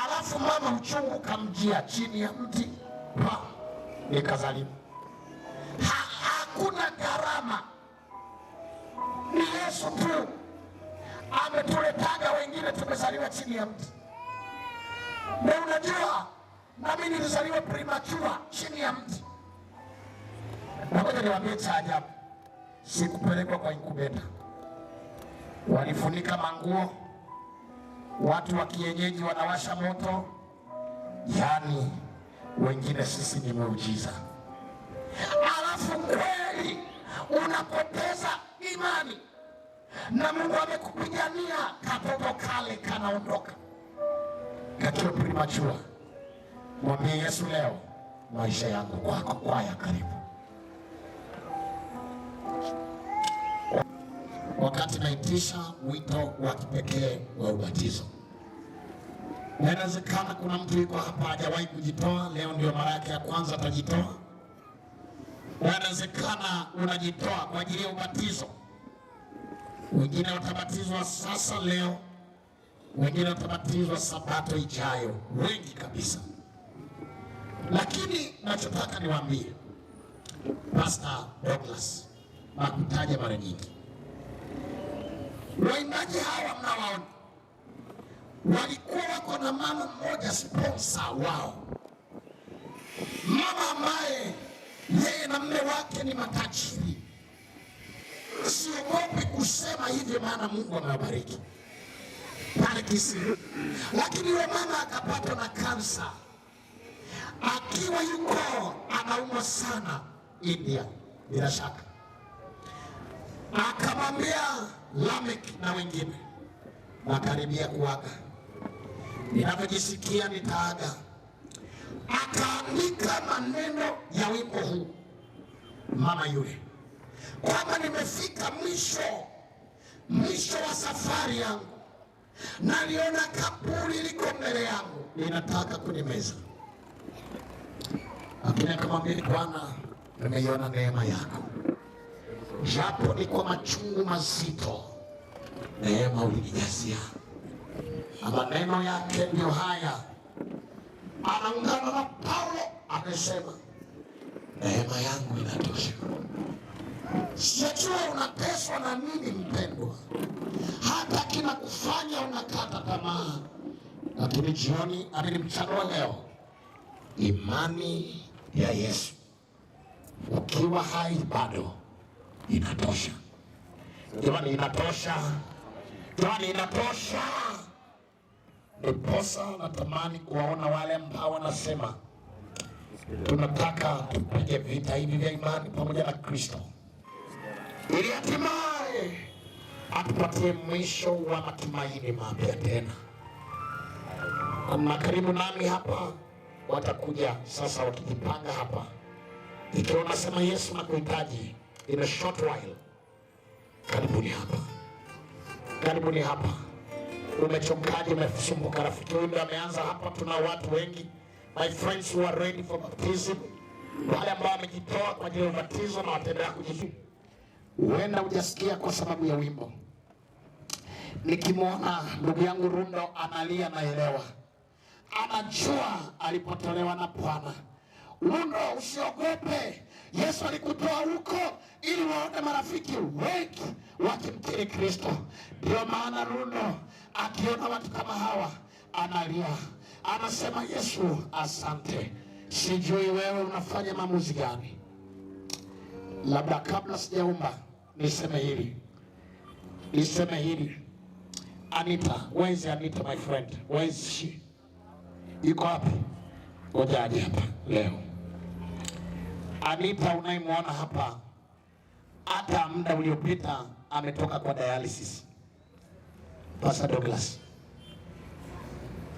Alafu mama uchungu kamjia chini ya mti, pa nikazaliwa. Hakuna gharama, ni Yesu tu ametuletaga wengine tumezaliwa chini ya mti. Na unajua na mimi nilizaliwa premature chini ya mti. Na ngoja niwaambie cha ajabu, sikupelekwa kwa incubator, walifunika manguo, watu wa kienyeji wanawasha moto. Yani wengine sisi ni muujiza. Alafu kweli unapoteza imani na Mungu amekupigania, katoto kale kanaondoka kakiwa premature. Mwambie Yesu leo, maisha yangu kwako. Kwaya karibu. Wakati naitisha wito wa kipekee wa ubatizo, inawezekana kuna mtu yuko hapa hajawahi kujitoa, leo ndio mara yake ya kwanza atajitoa. Inawezekana unajitoa kwa ajili ya ubatizo. Wengine watabatizwa sasa leo, wengine watabatizwa Sabato ijayo, wengi kabisa. Lakini nachotaka niwaambie, Pastor Douglas, nakutaja mara nyingi, waimbaji hawa mnawaona walikuwa wako na mama mmoja sponsor wao, mama ambaye yeye na mume wake ni matajiri. Siogopi kusema hivyo, maana Mungu amewabariki pale Kisii. Lakini yule mama akapatwa na kansa akiwa yuko anaumwa sana India, bila shaka akamwambia Lamek na wengine, nakaribia kuaga, ninavyojisikia nitaaga. Akaandika maneno ya wimbo huu mama yule, kwamba nimefika mwisho wa safari yangu, naliona kaburi liko mbele yangu, ninataka kunimeza. Lakini akamwambia, Bwana, nimeiona neema yako, japo ni kwa machungu mazito, neema ulinijazia. Maneno yake ndio haya, anaungana na Paulo amesema, neema yangu inatosha. Sijajua unateswa na nini mpendwa, hata kinakufanya unakata tamaa, lakini jioni amini, mchana wa leo, imani ya Yesu ukiwa hai bado inatosha. Jamani, inatosha. Jamani, inatosha. Ndiposa natamani kuwaona wale ambao wanasema tunataka tupige vita hivi vya imani pamoja na Kristo, ili hatimaye atupatie mwisho wa matumaini mapya tena. Na karibu nami hapa watakuja sasa wakijipanga hapa, ikiwa unasema Yesu nakuhitaji, in a short while, karibuni hapa, karibuni hapa. Umechokaje? Umesumbuka? Rafiki huyu ndo ameanza hapa. Tuna watu wengi, my friends who are ready for baptism, wale ambao wamejitoa kwa ajili ya ubatizo na wataendelea kujitoa. Huenda hujasikia kwa sababu ya wimbo. Nikimwona ndugu yangu Rundo analia, naelewa, anajua alipotolewa na Bwana. Rundo, usiogope, Yesu alikutoa huko ili waone marafiki wengi wakimkiri Kristo. Ndio maana Rundo akiona watu kama hawa analia, anasema Yesu asante. Sijui wewe unafanya maamuzi gani. Labda kabla sijaomba niseme hili, niseme hili. Anita, where is Anita my friend? Where is she? Yuko wapi? Ngoja aje hapa leo. Anita unayemwona hapa, hata muda uliopita ametoka kwa dialysis. Pastor Douglas,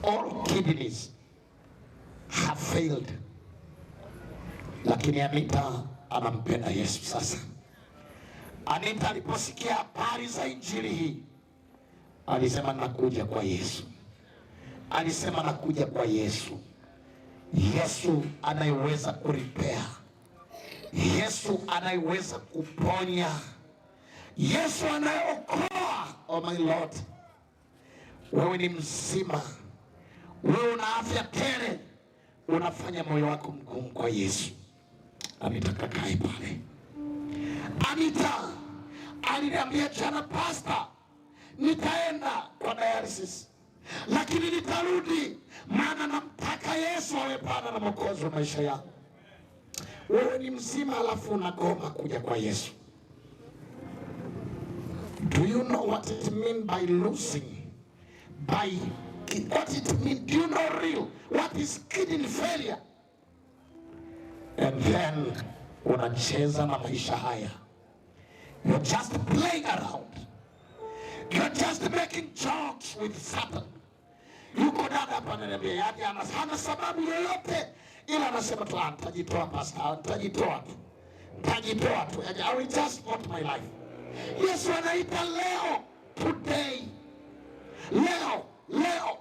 all kidneys have failed, lakini Anita anampenda Yesu. Sasa Anita aliposikia habari za injili hii alisema nakuja kwa Yesu, alisema nakuja kwa Yesu. Yesu anayeweza kuripea, Yesu anayeweza kuponya, Yesu anayeokoa. Oh my Lord, wewe ni mzima, wewe una afya tele, unafanya moyo wako mgumu kwa Yesu. Anita kakae pale. Anita aliniambia jana, pastor, nitaenda kwa dialysis lakini nitarudi, maana namtaka Yesu awe Bwana na Mwokozi wa maisha yangu. Wewe ni mzima alafu unagoma kuja kwa Yesu. Do you know what it mean by losing? By what it mean? Do you know real what is kidney failure? And then unacheza na maisha haya. You're just playing around. You're just making jokes with Satan. Yuko dada hapa ananiambia, yaani hana sababu yoyote, ila anasema tu nitajitoa pastor, nitajitoa tu, nitajitoa tu. I will just want my life. Yesu anaita leo, today, leo, leo.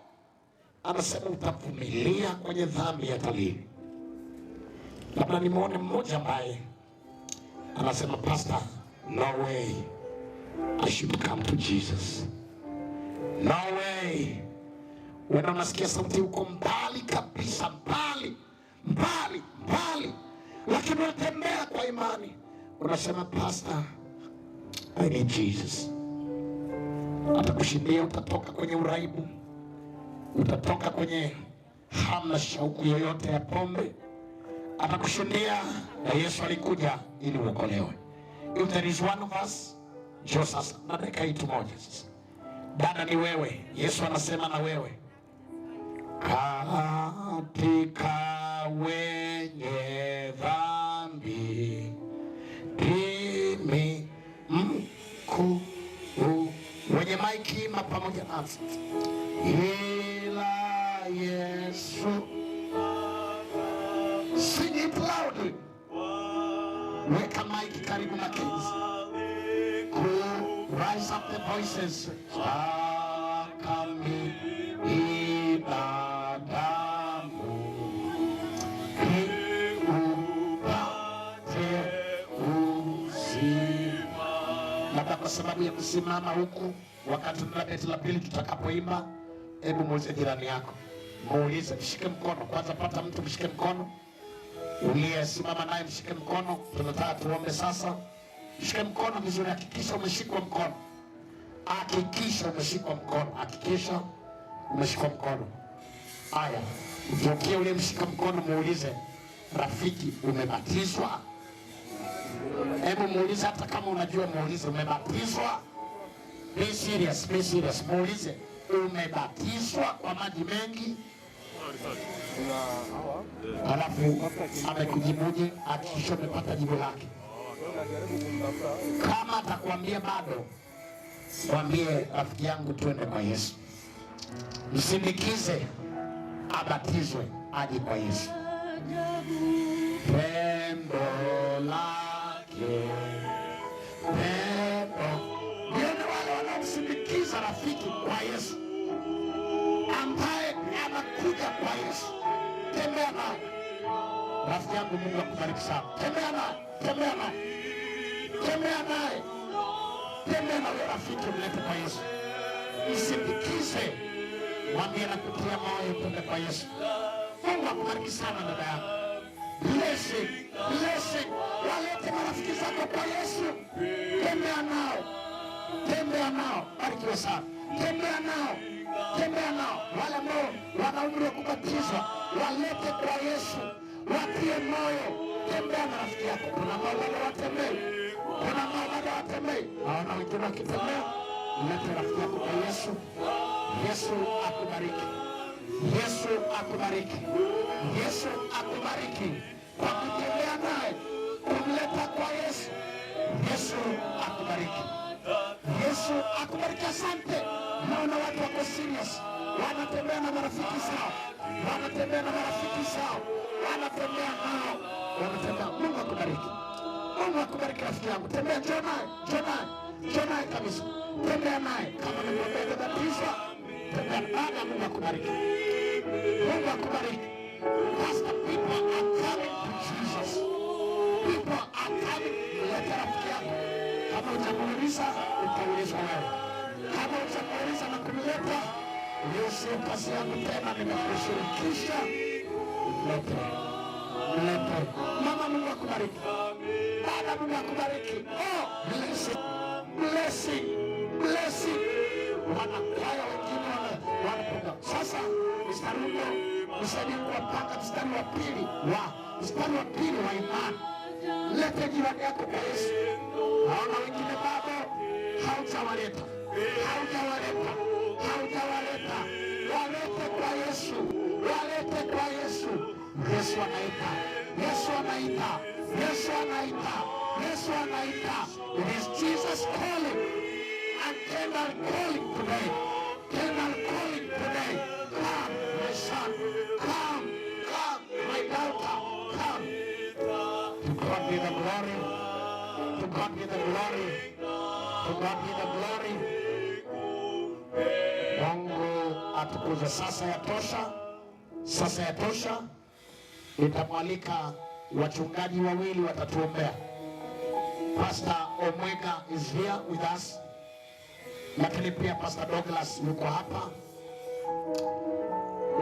Anasema utavumilia kwenye dhambi hata lini? Labda nimuone mmoja ambaye anasema pastor, no way I should come to Jesus. No way. Wewe unasikia sauti huko mbali kabisa, mbali, mbali, mbali, lakini unatembea kwa imani. Unasema pastor, I need Jesus. Atakushindia, utatoka kwenye uraibu, utatoka kwenye hamna shauku yoyote ya pombe. Atakushindia, na Yesu alikuja ili uokolewe. If there is one of us, njoo sasa, na dakika hii tu moja sasa. Dada ni wewe, Yesu anasema na wewe. Katika wenye dhambi ndimi mkuu. Wenye maiki ima pamoja nasi. Ila Yesu. Sing it loudly. Weka maiki karibu na keys. Rise up the voices. Akamimina damu upate uzima. Labda kwa sababu ya kusimama huku wakati tuna beti la pili tutakapoimba, hebu muulize jirani yako, muulize, mshike mkono kwanza. Pata mtu mshike mkono, uliyesimama naye mshike mkono. Tunataka tuombe sasa. Mshike mkono vizuri, hakikisha umeshikwa mkono, hakikisha umeshikwa mkono, hakikisha umeshikwa mkono. Haya, mgeukie ule mshika mkono, muulize, rafiki, umebatizwa? Hebu muulize, hata kama unajua, muulize, umebatizwa? Be serious, be serious. Muulize, umebatizwa kwa maji mengi? Alafu amekujibuje? Hakikisha umepata jibu lake. Kama atakwambia bado, mwambie rafiki yangu, tuende kwa Yesu. Msindikize abatizwe aje kwa Yesu. Pendo lake, pendo. Nione wale wanaomsindikiza rafiki kwa Yesu, ambaye anakuja kwa Yesu. Tembea naye rafiki yangu, Mungu akubariki sana. Tembea naye, tembea naye, tembea naye, tembea na huyo rafiki, mlete kwa Yesu. Msindikize, mwambie na kutia moyo, twende kwa Yesu. Mungu akubariki sana dada yangu. Blessing, blessing. Walete marafiki zako kwa Yesu. Tembea nao, tembea Tembea nao, barikiwe sana. Tembea nao, tembea nao. Wale ambao wana umri wa kubatizwa walete kwa Yesu, watie moyo. Tembea na rafiki yako. Kuna ambao bado watembei, kuna ambao bado watembei. Naona wengine wakitembea. Lete rafiki yako kwa Yesu. Yesu akubariki. Yesu akubariki. Yesu akubariki kwa kutembea naye, kumleta kwa Yesu. Yesu akubariki. Yesu akubariki. Asante. Naona watu wako serious, wanatembea na marafiki zao, wanatembea na marafiki zao, wanatembea nao, wanatembea. Mungu akubariki. Mungu akubariki rafiki yangu. Tembea, njoo naye, njoo naye, njoo naye kabisa. Tembea naye kama nimwambia kubatizwa. Tembea baada. Mungu akubariki. Mungu akubariki. Pastor, people are coming to Jesus. People are coming. Leta rafiki yako. Kama utamuuliza, utaulizwa wewe. Kama utamuuliza na kumleta, hiyo sio kazi yangu tena, nimekushirikisha. Mlete, mlete. Mama, Mungu akubariki. Baba, Mungu akubariki. Oh, blessing, blessing, blessing. Wanakwaya wengine wanapunga. Sasa Mr. Ruto, nisaidie kuwapanga mstari wa pili wa imani. Lete jirani yako kwa Yesu. Naona wengine bado haujawaleta, haujawaleta, haujawaleta. Walete kwa Yesu, walete kwa Yesu. Yesu anaita, Yesu anaita, Yesu anaita, Yesu anaita. It is Jesus calling and Kendall calling today. Kendall calling today. Come, my son. Come, come, my daughter. Come. To God be the glory. To God be the glory. To God be the glory. Mungu atukuzwe. Sasa yatosha, sasa yatosha. Nitamwalika wachungaji wawili watatuombea. Pastor Omwega is here with us, lakini pia Pastor Douglas yuko hapa.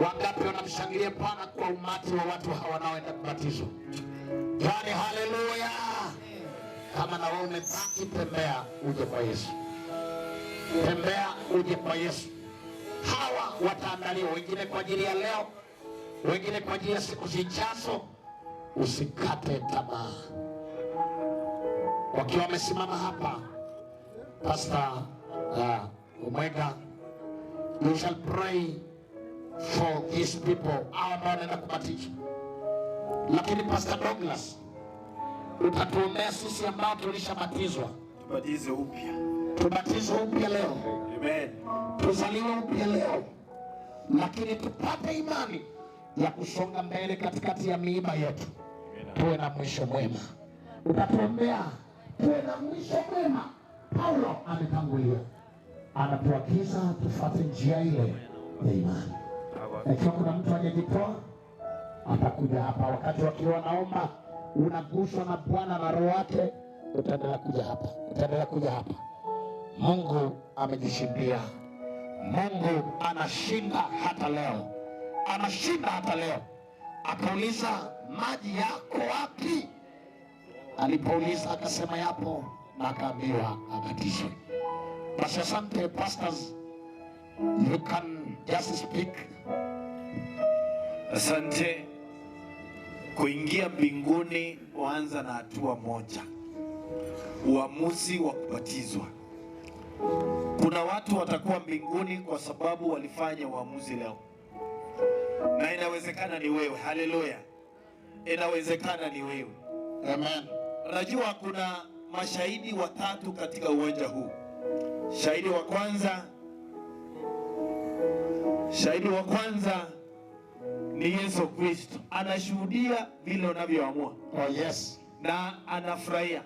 Wangapi wanamshangilia Bwana kwa umati wa watu hawa wanaoenda kubatizwa? Yaani, haleluya! Kama na wewe umebaki, tembea uje kwa Yesu, tembea uje kwa Yesu. Hawa wataandaliwa, wengine kwa ajili ya leo, wengine kwa ajili ya siku zijazo. Usikate tamaa. Wakiwa wamesimama hapa, Pastor Omwega, you shall pray for these people, hawa ambao wanaenda kubatizwa. Lakini Pastor Douglas, utatuombea sisi ambao tulishabatizwa, Tubatize upya. tubatizwe upya leo. Amen. Tuzaliwe upya leo, lakini tupate imani ya kusonga mbele katikati ya miiba yetu, tuwe na mwisho mwema. Utatuombea tuwe na mwisho mwema. Paulo ametangulia, anatuagiza tufuate njia ile ya imani. Ikiwa kuna mtu hajajitoa, atakuja hapa wakati wakiwa naomba, unaguswa na Bwana na Roho wake, utaendelea kuja hapa, utaendelea kuja hapa. Mungu amejishindia. Mungu anashinda hata leo, anashinda hata leo. Akauliza, maji yako wapi? Alipouliza akasema yapo, na akaambiwa abatizwe. Basi asante pastors, you can just speak. Asante. Kuingia mbinguni waanza na hatua moja, uamuzi wa kubatizwa. Kuna watu watakuwa mbinguni kwa sababu walifanya uamuzi leo, na inawezekana ni wewe. Haleluya, inawezekana ni wewe. Amen. Unajua kuna mashahidi watatu katika uwanja huu. Shahidi wa kwanza ni Yesu Kristo, anashuhudia vile unavyoamua. Oh yes. Na anafurahia.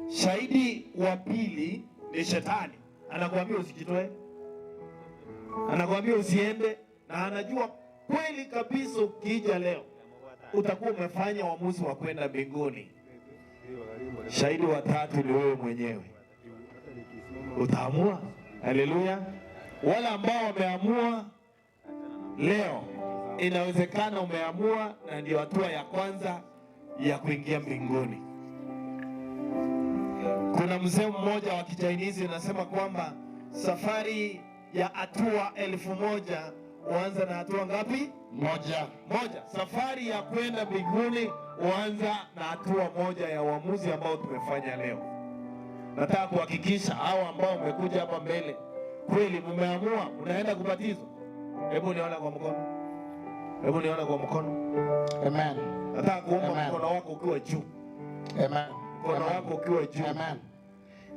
Shahidi wa pili ni shetani, anakuambia usijitoe, anakuambia usiende, na anajua kweli kabisa ukija leo utakuwa umefanya uamuzi wa kwenda mbinguni. Shahidi wa tatu ni wewe mwenyewe, utaamua. Haleluya! Wale ambao wameamua leo, inawezekana umeamua na ndio hatua ya kwanza ya kuingia mbinguni. Kuna mzee mmoja wa Kichainizi anasema kwamba safari ya hatua 1000 huanza na hatua ngapi? Moja. Moja. Safari ya kwenda mbinguni huanza na hatua moja ya uamuzi ambao tumefanya leo. Nataka kuhakikisha hao ambao mmekuja hapa mbele kweli mmeamua mnaenda kubatizwa. Hebu niona kwa mkono. Hebu niona kwa mkono. Amen. Nataka kuomba Amen. mkono wako ukiwa juu. Amen. Mkono wako ukiwa juu. Amen.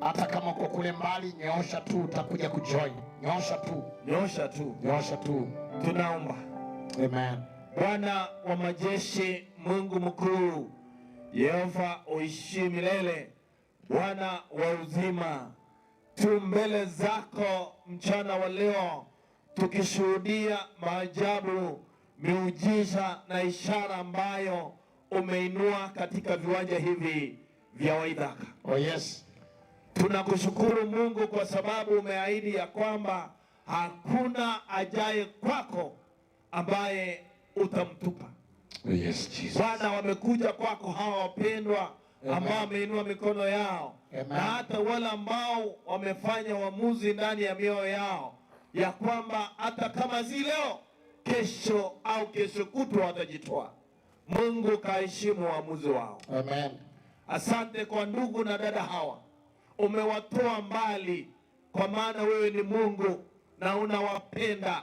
Hata kama uko kule mbali, nyoosha tu, utakuja kujoin. Nyoosha tu. Nyoosha tu. Nyoosha tu. Tunaomba. Amen. Bwana wa majeshi, Mungu mkuu, Yehova uishi milele, Bwana wa uzima, tu mbele zako mchana wa leo tukishuhudia maajabu, miujiza na ishara ambayo umeinua katika viwanja hivi vya Waithaka. Oh yes. Tunakushukuru Mungu kwa sababu umeahidi ya kwamba hakuna ajaye kwako ambaye utamtupa. Oh yes, Jesus. Bwana, wamekuja kwako hawa wapendwa ambao wameinua mikono yao. Amen. Na hata wale ambao wamefanya uamuzi ndani ya mioyo yao ya kwamba hata kama si leo, kesho au kesho kutwa watajitoa. Mungu kaheshimu uamuzi wao. Amen. Asante kwa ndugu na dada hawa, umewatoa mbali, kwa maana wewe ni Mungu na unawapenda.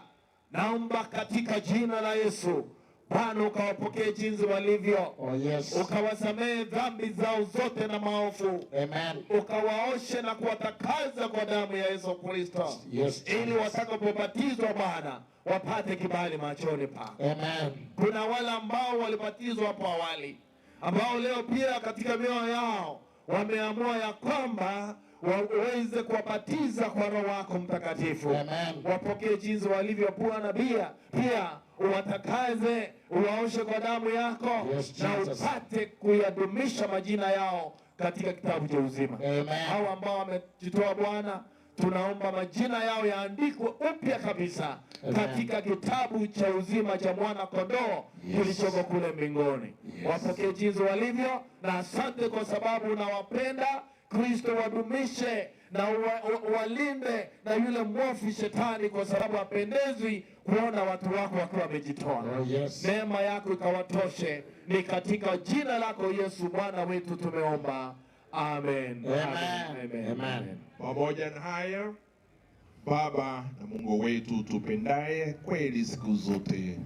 Naomba katika jina la Yesu Bwana ukawapokee jinsi walivyo. Oh yes. Ukawasamehe dhambi zao zote na maovu. Amen. Ukawaoshe na kuwatakaza kwa damu ya Yesu Kristo. Yes, ili watakapobatizwa Bwana wapate kibali machoni pako. Amen. Kuna wale ambao walibatizwa hapo awali ambao leo pia katika mioyo yao wameamua ya kwamba waweze kuwabatiza kwa Roho wako Mtakatifu. Amen. Wapokee jinsi walivyo Bwana, pia uwatakaze, uwaoshe kwa damu yako. Yes, na Jesus. upate kuyadumisha majina yao katika kitabu cha uzima. Amen. Hao ambao wamejitoa Bwana, tunaomba majina yao yaandikwe upya kabisa. Amen. Katika kitabu cha uzima cha mwana kondoo Yes. kilichoko kule mbinguni. Yes. Wapokee jinsi walivyo, na asante kwa sababu unawapenda. Kristo wadumishe na walinde na yule mwovu shetani, kwa sababu hapendezwi kuona watu wako wakiwa wamejitoa. Oh yes. Neema yako ikawatoshe. Ni katika jina lako Yesu Bwana wetu tumeomba, amen. Amen. Amen. Pamoja na haya, Baba na Mungu wetu tupendaye kweli siku zote,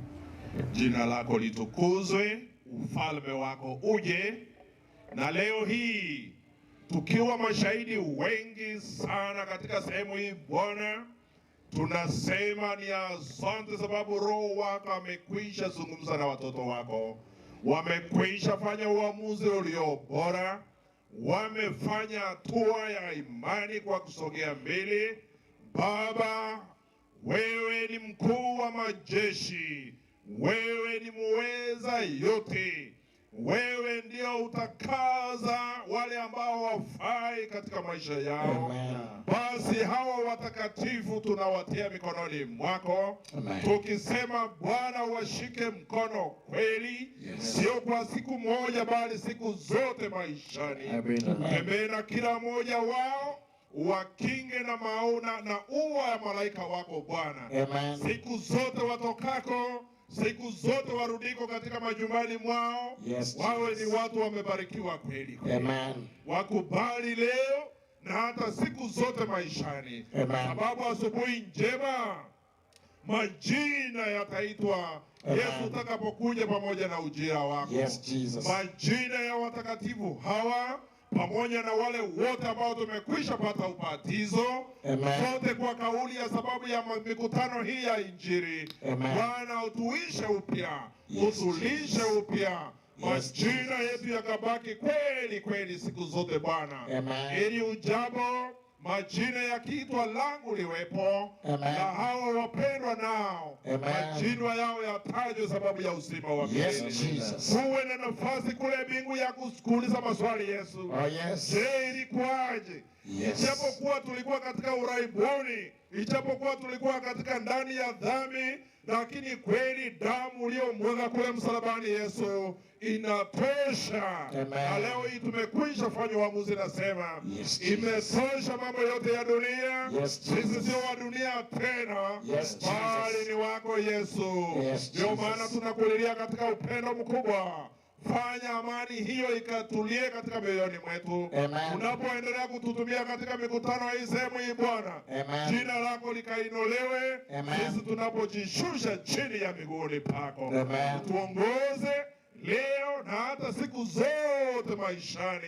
jina lako litukuzwe, ufalme wako uje. Na leo hii tukiwa mashahidi wengi sana katika sehemu hii Bwana, tunasema ni asante, sababu Roho wako amekwisha zungumza na watoto wako, wamekwisha fanya uamuzi ulio bora, wamefanya hatua ya imani kwa kusogea mbele. Baba, wewe ni mkuu wa majeshi, wewe ni muweza yote, wewe ndio utakaza wale ambao wafai katika maisha yao. Amen. Basi hawa watakatifu tunawatia mikononi mwako. Amen. Tukisema Bwana washike mkono kweli. Yes. Sio kwa siku moja, bali siku zote maishani. Tembee na kila mmoja wao, wakinge na maona na ua ya malaika wako Bwana. Amen. Siku zote watokako, siku zote warudiko katika majumbani mwao. Yes, wawe Jesus. ni watu wamebarikiwa kweli kweli. Amen. Wakubali leo na hata siku zote maishani. Amen. Sababu asubuhi njema majina yataitwa. Amen. Yesu utakapokuja pamoja na ujira wako. Yes, Jesus. Majina ya watakatifu hawa pamoja na wale wote ambao tumekwisha pata ubatizo. Amen. Sote kwa kauli ya sababu ya mikutano hii ya Injili. Amen. Bwana utuishe upya. Yes, utulishe upya. Yes, Majina yetu yakabaki kweli kweli siku zote Bwana. Amen. Ili ujabo majina yakiitwa langu liwepo. Amen. Na hawa wapendwa nao Amen. majina yao yatajwe sababu ya uzima wa Yes, milele. Jesus. Kuwe na nafasi kule mbingu ya kuuliza maswali Yesu. Oh, yes. Je, ilikuwaje? Yes. Ijapokuwa tulikuwa katika uraibuni, ijapokuwa tulikuwa katika ndani ya dhambi, lakini kweli damu uliyomwaga kule msalabani Yesu inatosha. Na leo hii tumekwisha fanya uamuzi, nasema Yes, imetosha mambo yote ya dunia. Yes, Sisi sio wa dunia tena, Yes, bali ni wako Yesu. Yes, Ndio Jesus. maana tunakulilia katika upendo mkubwa. Fanya amani hiyo ikatulie katika mioyoni mwetu. Amen. Unapoendelea kututumia katika mikutano hii sehemu hii Bwana, Amen. jina lako likainolewe. Amen. Sisi tunapojishusha chini ya miguuni pako, Amen. tuongoze leo na hata siku zote maishani,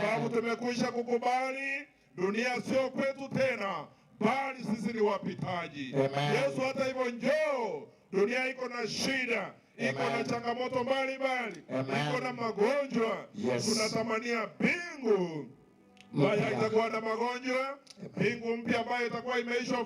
sababu tumekwisha kukubali dunia sio kwetu tena, bali sisi ni wapitaji. Amen. Yesu, hata hivyo njoo, dunia iko na shida, iko na changamoto mbalimbali, iko na magonjwa. Yes. Tunatamania mbingu ambayo haitakuwa na magonjwa, mbingu mpya ambayo itakuwa imeishwa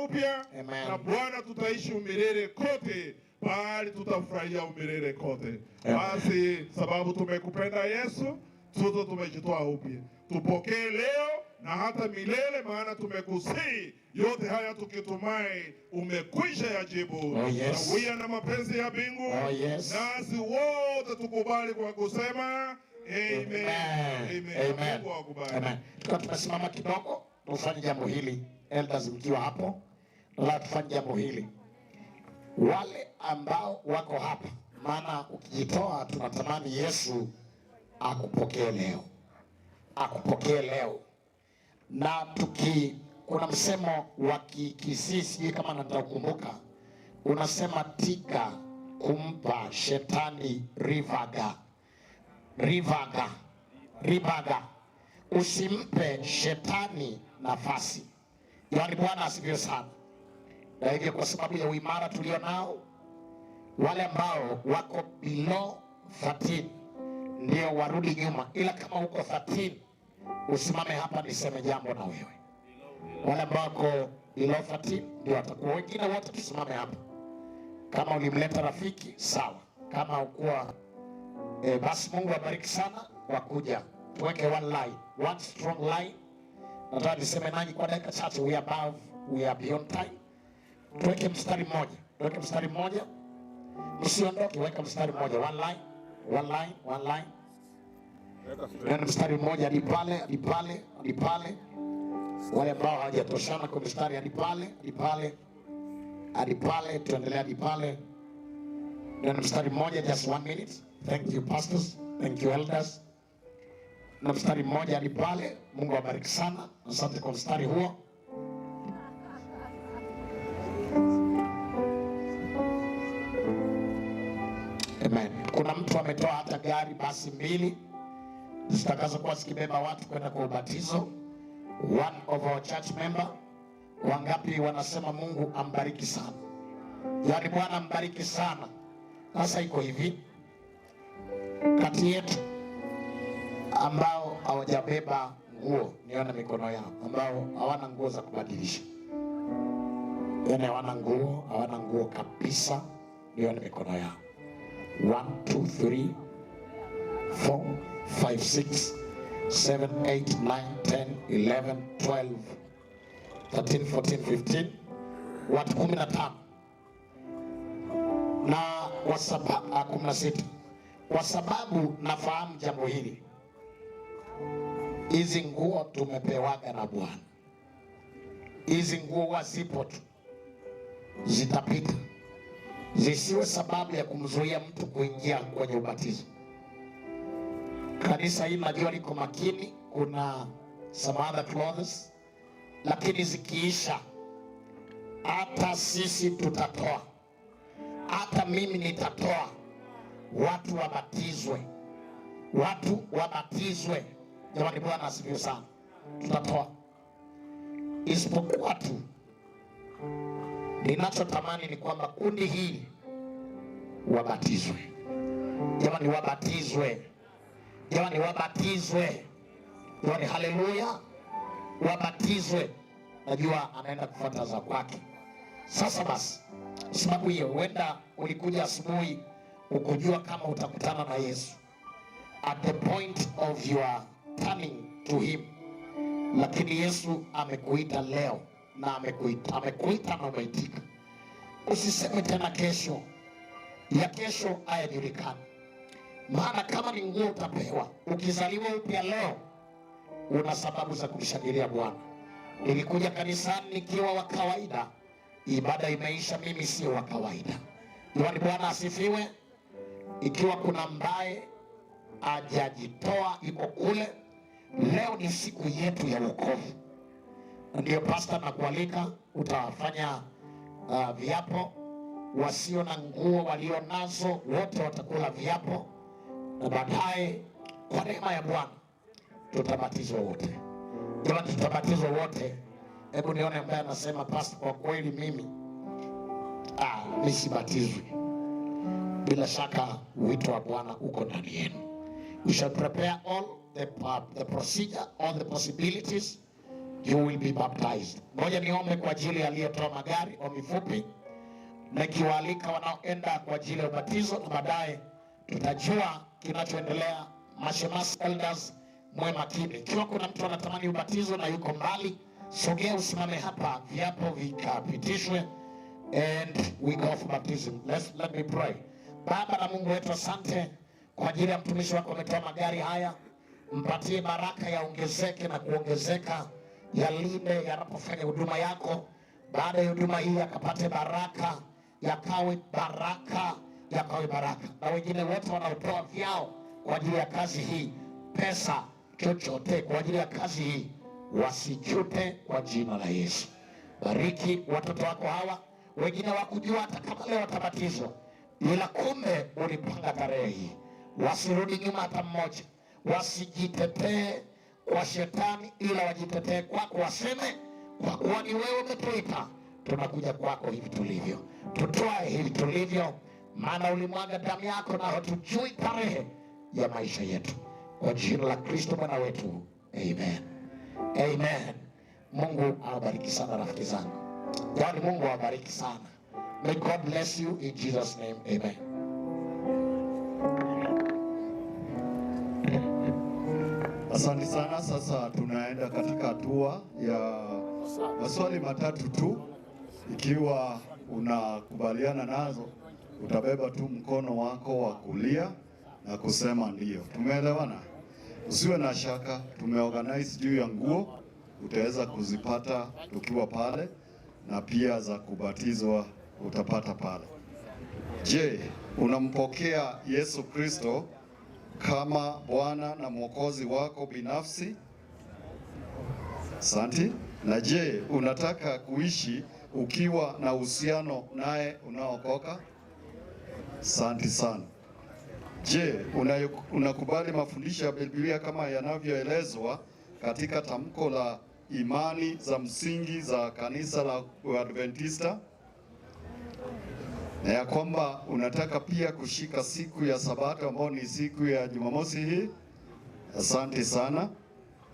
upya, na Bwana tutaishi umilele kote, bali tutafurahia umilele kote. Basi sababu tumekupenda Yesu, sote tumejitoa upya, tupokee leo na hata milele, maana tumekusihi yote haya tukitumai umekwisha yajibu. Oh, yes. Sawia na mapenzi ya mbingu. Oh, yes. Nasi wote tukubali kwa kusema amen. Amen. Amen. Amen. Mungu akubali. Amen. Tukiwa tumesimama kidogo, tufanye jambo hili. Elders mkiwa hapo, nataka tufanye jambo hili. Wale ambao wako hapa, maana ukijitoa tunatamani Yesu akupokee leo, akupokee leo. Na kuna msemo wa Kikisii, sijui kama nitaukumbuka, unasema tika kumpa shetani rivaga, rivaga, ribaga. Usimpe shetani nafasi. Yaani Bwana asifiwe sana. Na hivyo kwa sababu ya uimara tulio nao, wale ambao wako below 13 ndio warudi nyuma, ila kama uko 13 usimame hapa niseme jambo na wewe. Wale ambao wako below 13 ndio watakuwa, wengine wote tusimame hapa. Kama ulimleta rafiki sawa, kama ukuwa basi Mungu abariki sana kwa kuja. Tuweke one line, one strong line. Nataka niseme nanyi kwa dakika chache, we are above, we are beyond time. Tuweke mstari mmoja, tuweke mstari mmoja, msiondoke, weka mstari mmoja, one line, one line, one line. Neno mstari mmoja hadi pale, hadi pale, hadi pale. Wale ambao hawajatoshana kwa mstari hadi pale, hadi pale, hadi pale, tuendelee hadi pale. Neno mstari mmoja, just 1 minute. Thank you pastors, thank you elders. Na mstari mmoja hadi pale. Mungu awabariki sana. Asante kwa mstari huo. Amen. Kuna mtu ametoa hata gari basi 2 zitakazokuwa zikibeba watu kwenda kwa ubatizo. One of our church member. Wangapi wanasema Mungu ambariki sana? Yaani Bwana ambariki sana. Sasa iko hivi, kati yetu ambao hawajabeba nguo, nione mikono yao, ambao hawana nguo za kubadilisha, yaani hawana nguo, hawana nguo kabisa, nione mikono yao. 1 2 3 4 5 6 7 8 9 10 11 12 13 14 15, watu 15 na kwa sababu 16. Kwa sababu nafahamu jambo hili, hizi nguo tumepewaga na Bwana, hizi nguo huwa zipo tu, zitapita, zisiwe sababu ya kumzuia mtu kuingia kwenye ubatizo. Kanisa hili najua liko makini, kuna some other clothes, lakini zikiisha hata sisi tutatoa, hata mimi nitatoa, watu wabatizwe, watu wabatizwe. Jamani, Bwana asifiwe sana. Tutatoa, isipokuwa tu ninachotamani ni kwamba kundi hili wabatizwe. Jamani, wabatizwe. Jamani, wabatizwe. Jamani, haleluya, wabatizwe. Najua anaenda kufuata za kwake. Sasa basi, sababu hiyo, huenda ulikuja asubuhi ukujua kama utakutana na Yesu. At the point of your turning to him, Lakini Yesu amekuita leo na amekuita na umeitika. Usiseme tena kesho, ya kesho hayajulikani. Maana kama ni nguo utapewa. Ukizaliwa upya leo, una sababu za kumshangilia Bwana. Nilikuja kanisani nikiwa wa kawaida, ibada imeisha, mimi sio wa kawaida. Jamani, Bwana asifiwe. Ikiwa kuna ambaye hajajitoa yuko kule, leo ni siku yetu ya wokovu. Ndio pastor nakualika, utafanya viapo. Wasio na nguo walio nazo wote watakula viapo, na baadaye kwa neema ya Bwana tutabatizwa wote. Jamani, tutabatizwa wote. Hebu nione ambaye anasema pastor, kwa kweli mimi nisibatizwi. Bila shaka wito wa Bwana uko ndani yenu. We shall prepare all the procedure, all the possibilities. You will be baptized. Ngoja niombe kwa ajili ya aliyetoa magari, ombi fupi, nikiwaalika wanaoenda kwa ajili ya ubatizo, na baadaye tutajua kinachoendelea. Mashemasi, elders, mwe makini. Ikiwa kuna mtu anatamani ubatizo na yuko mbali, sogea usimame hapa, viapo vikapitishwe and we go for baptism. Let me pray. Baba na Mungu wetu, asante kwa ajili ya mtumishi wako ametoa magari haya, mpatie baraka yaongezeke na kuongezeka, yalinde yanapofanya huduma yako. Baada ya huduma hii akapate baraka, yakawe baraka, yakawe baraka. Na wengine wote wanaotoa vyao kwa ajili ya kazi hii, pesa chochote kwa ajili ya kazi hii, wasijute kwa jina la Yesu. Bariki watoto wako hawa, wengine wakujua hata kama leo watabatizwa, ila kumbe ulipanga tarehe hii. Wasirudi nyuma hata mmoja, wasijitetee kwa shetani, ila wajitetee kwako, waseme kwa kuwa ni wewe umetuita, tunakuja kwako hivi tulivyo, tutwae hivi tulivyo, maana ulimwaga damu yako na hatujui tarehe ya maisha yetu. Kwa jina la Kristo Bwana wetu, amen, amen. Mungu awabariki sana rafiki zangu. Yaani Mungu awabariki sana. May God bless you in Jesus name, amen. Asante sana. Sasa tunaenda katika hatua ya maswali matatu tu. Ikiwa unakubaliana nazo, utabeba tu mkono wako wa kulia na kusema ndio. Tumeelewana? Usiwe na shaka, tumeorganize juu ya nguo, utaweza kuzipata tukiwa pale, na pia za kubatizwa utapata pale. Je, unampokea Yesu Kristo kama Bwana na Mwokozi wako binafsi? Asante. Na je, unataka kuishi ukiwa na uhusiano naye unaokoka? Asante sana. Je, unakubali mafundisho ya Biblia kama yanavyoelezwa katika tamko la imani za msingi za kanisa la Uadventista? Na ya kwamba unataka pia kushika siku ya Sabato ambayo ni siku ya Jumamosi hii? Asante sana.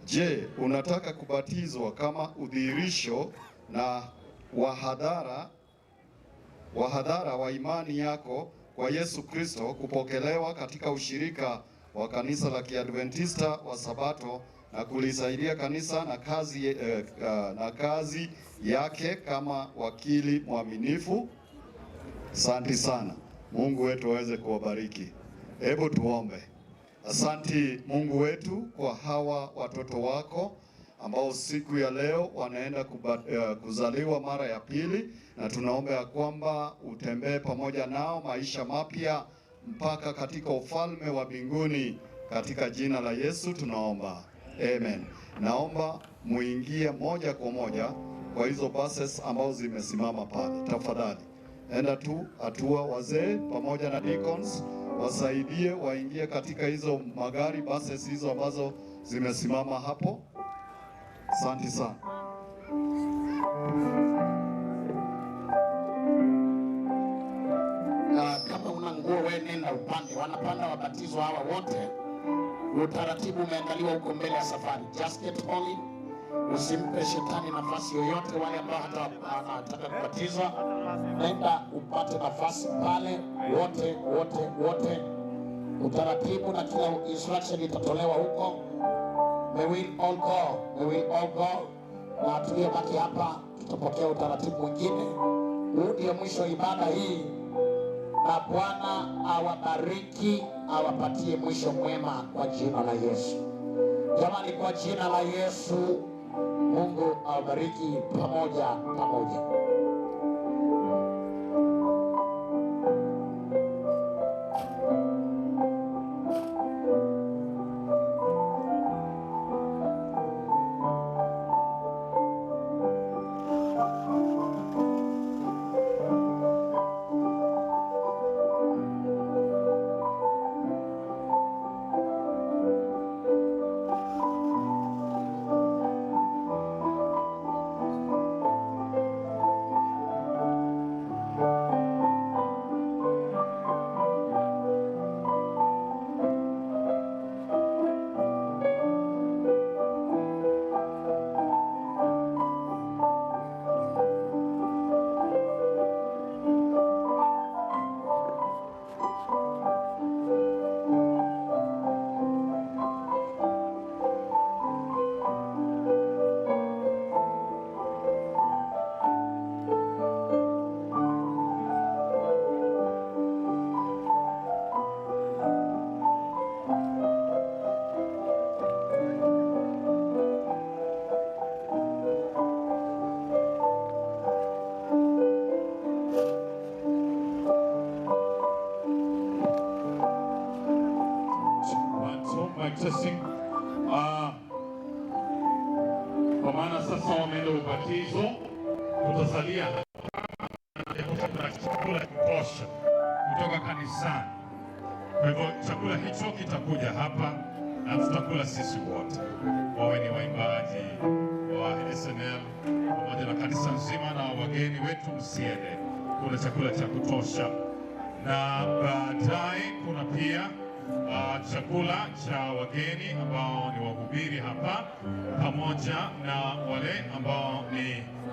Je, unataka kubatizwa kama udhihirisho na wahadhara wa imani yako kwa Yesu Kristo, kupokelewa katika ushirika wa kanisa la Kiadventista wa Sabato na kulisaidia kanisa na kazi yake kama wakili mwaminifu? Asante sana. Mungu wetu aweze kuwabariki. Hebu tuombe. Asante Mungu wetu kwa hawa watoto wako ambao siku ya leo wanaenda kuzaliwa mara ya pili, na tunaomba ya kwamba utembee pamoja nao maisha mapya mpaka katika ufalme wa mbinguni, katika jina la Yesu tunaomba. Amen. Naomba muingie moja kwa moja kwa hizo buses ambazo zimesimama pale. Tafadhali enda tu hatua, wazee pamoja na deacons wasaidie waingie katika hizo magari buses hizo ambazo zimesimama hapo. Asante sana. Kama una nguo wewe nenda upande. Wanapanda wabatizwa hawa wote. Utaratibu umeandaliwa huko mbele ya safari. Just get only. Usimpe shetani nafasi yoyote. Wale ambao hata wanataka kubatizwa, nenda upate nafasi pale. Wote, wote, wote. Utaratibu na kila instruction itatolewa huko. May we all go. May we all go. Na tuliobaki hapa tutapokea utaratibu mwingine. Huu ndio mwisho wa ibada hii, na Bwana awabariki, awapatie mwisho mwema kwa jina la Yesu. Jamani, kwa jina la Yesu, Mungu awabariki pamoja pamoja. One, two, mic testing. Kwa maana sasa wameenda ubatizo, tutasalia na chakula kutosha kutoka kanisani. Kwa hivyo chakula hicho kitakuja hapa na tutakula sisi wote, wawe ni waimbaji wa SNL pamoja na kanisa nzima na wageni wetu, msiende, kuna chakula cha kutosha. Na baadaye kuna pia chakula cha wageni ambao ni wahubiri hapa pamoja na wale ambao ni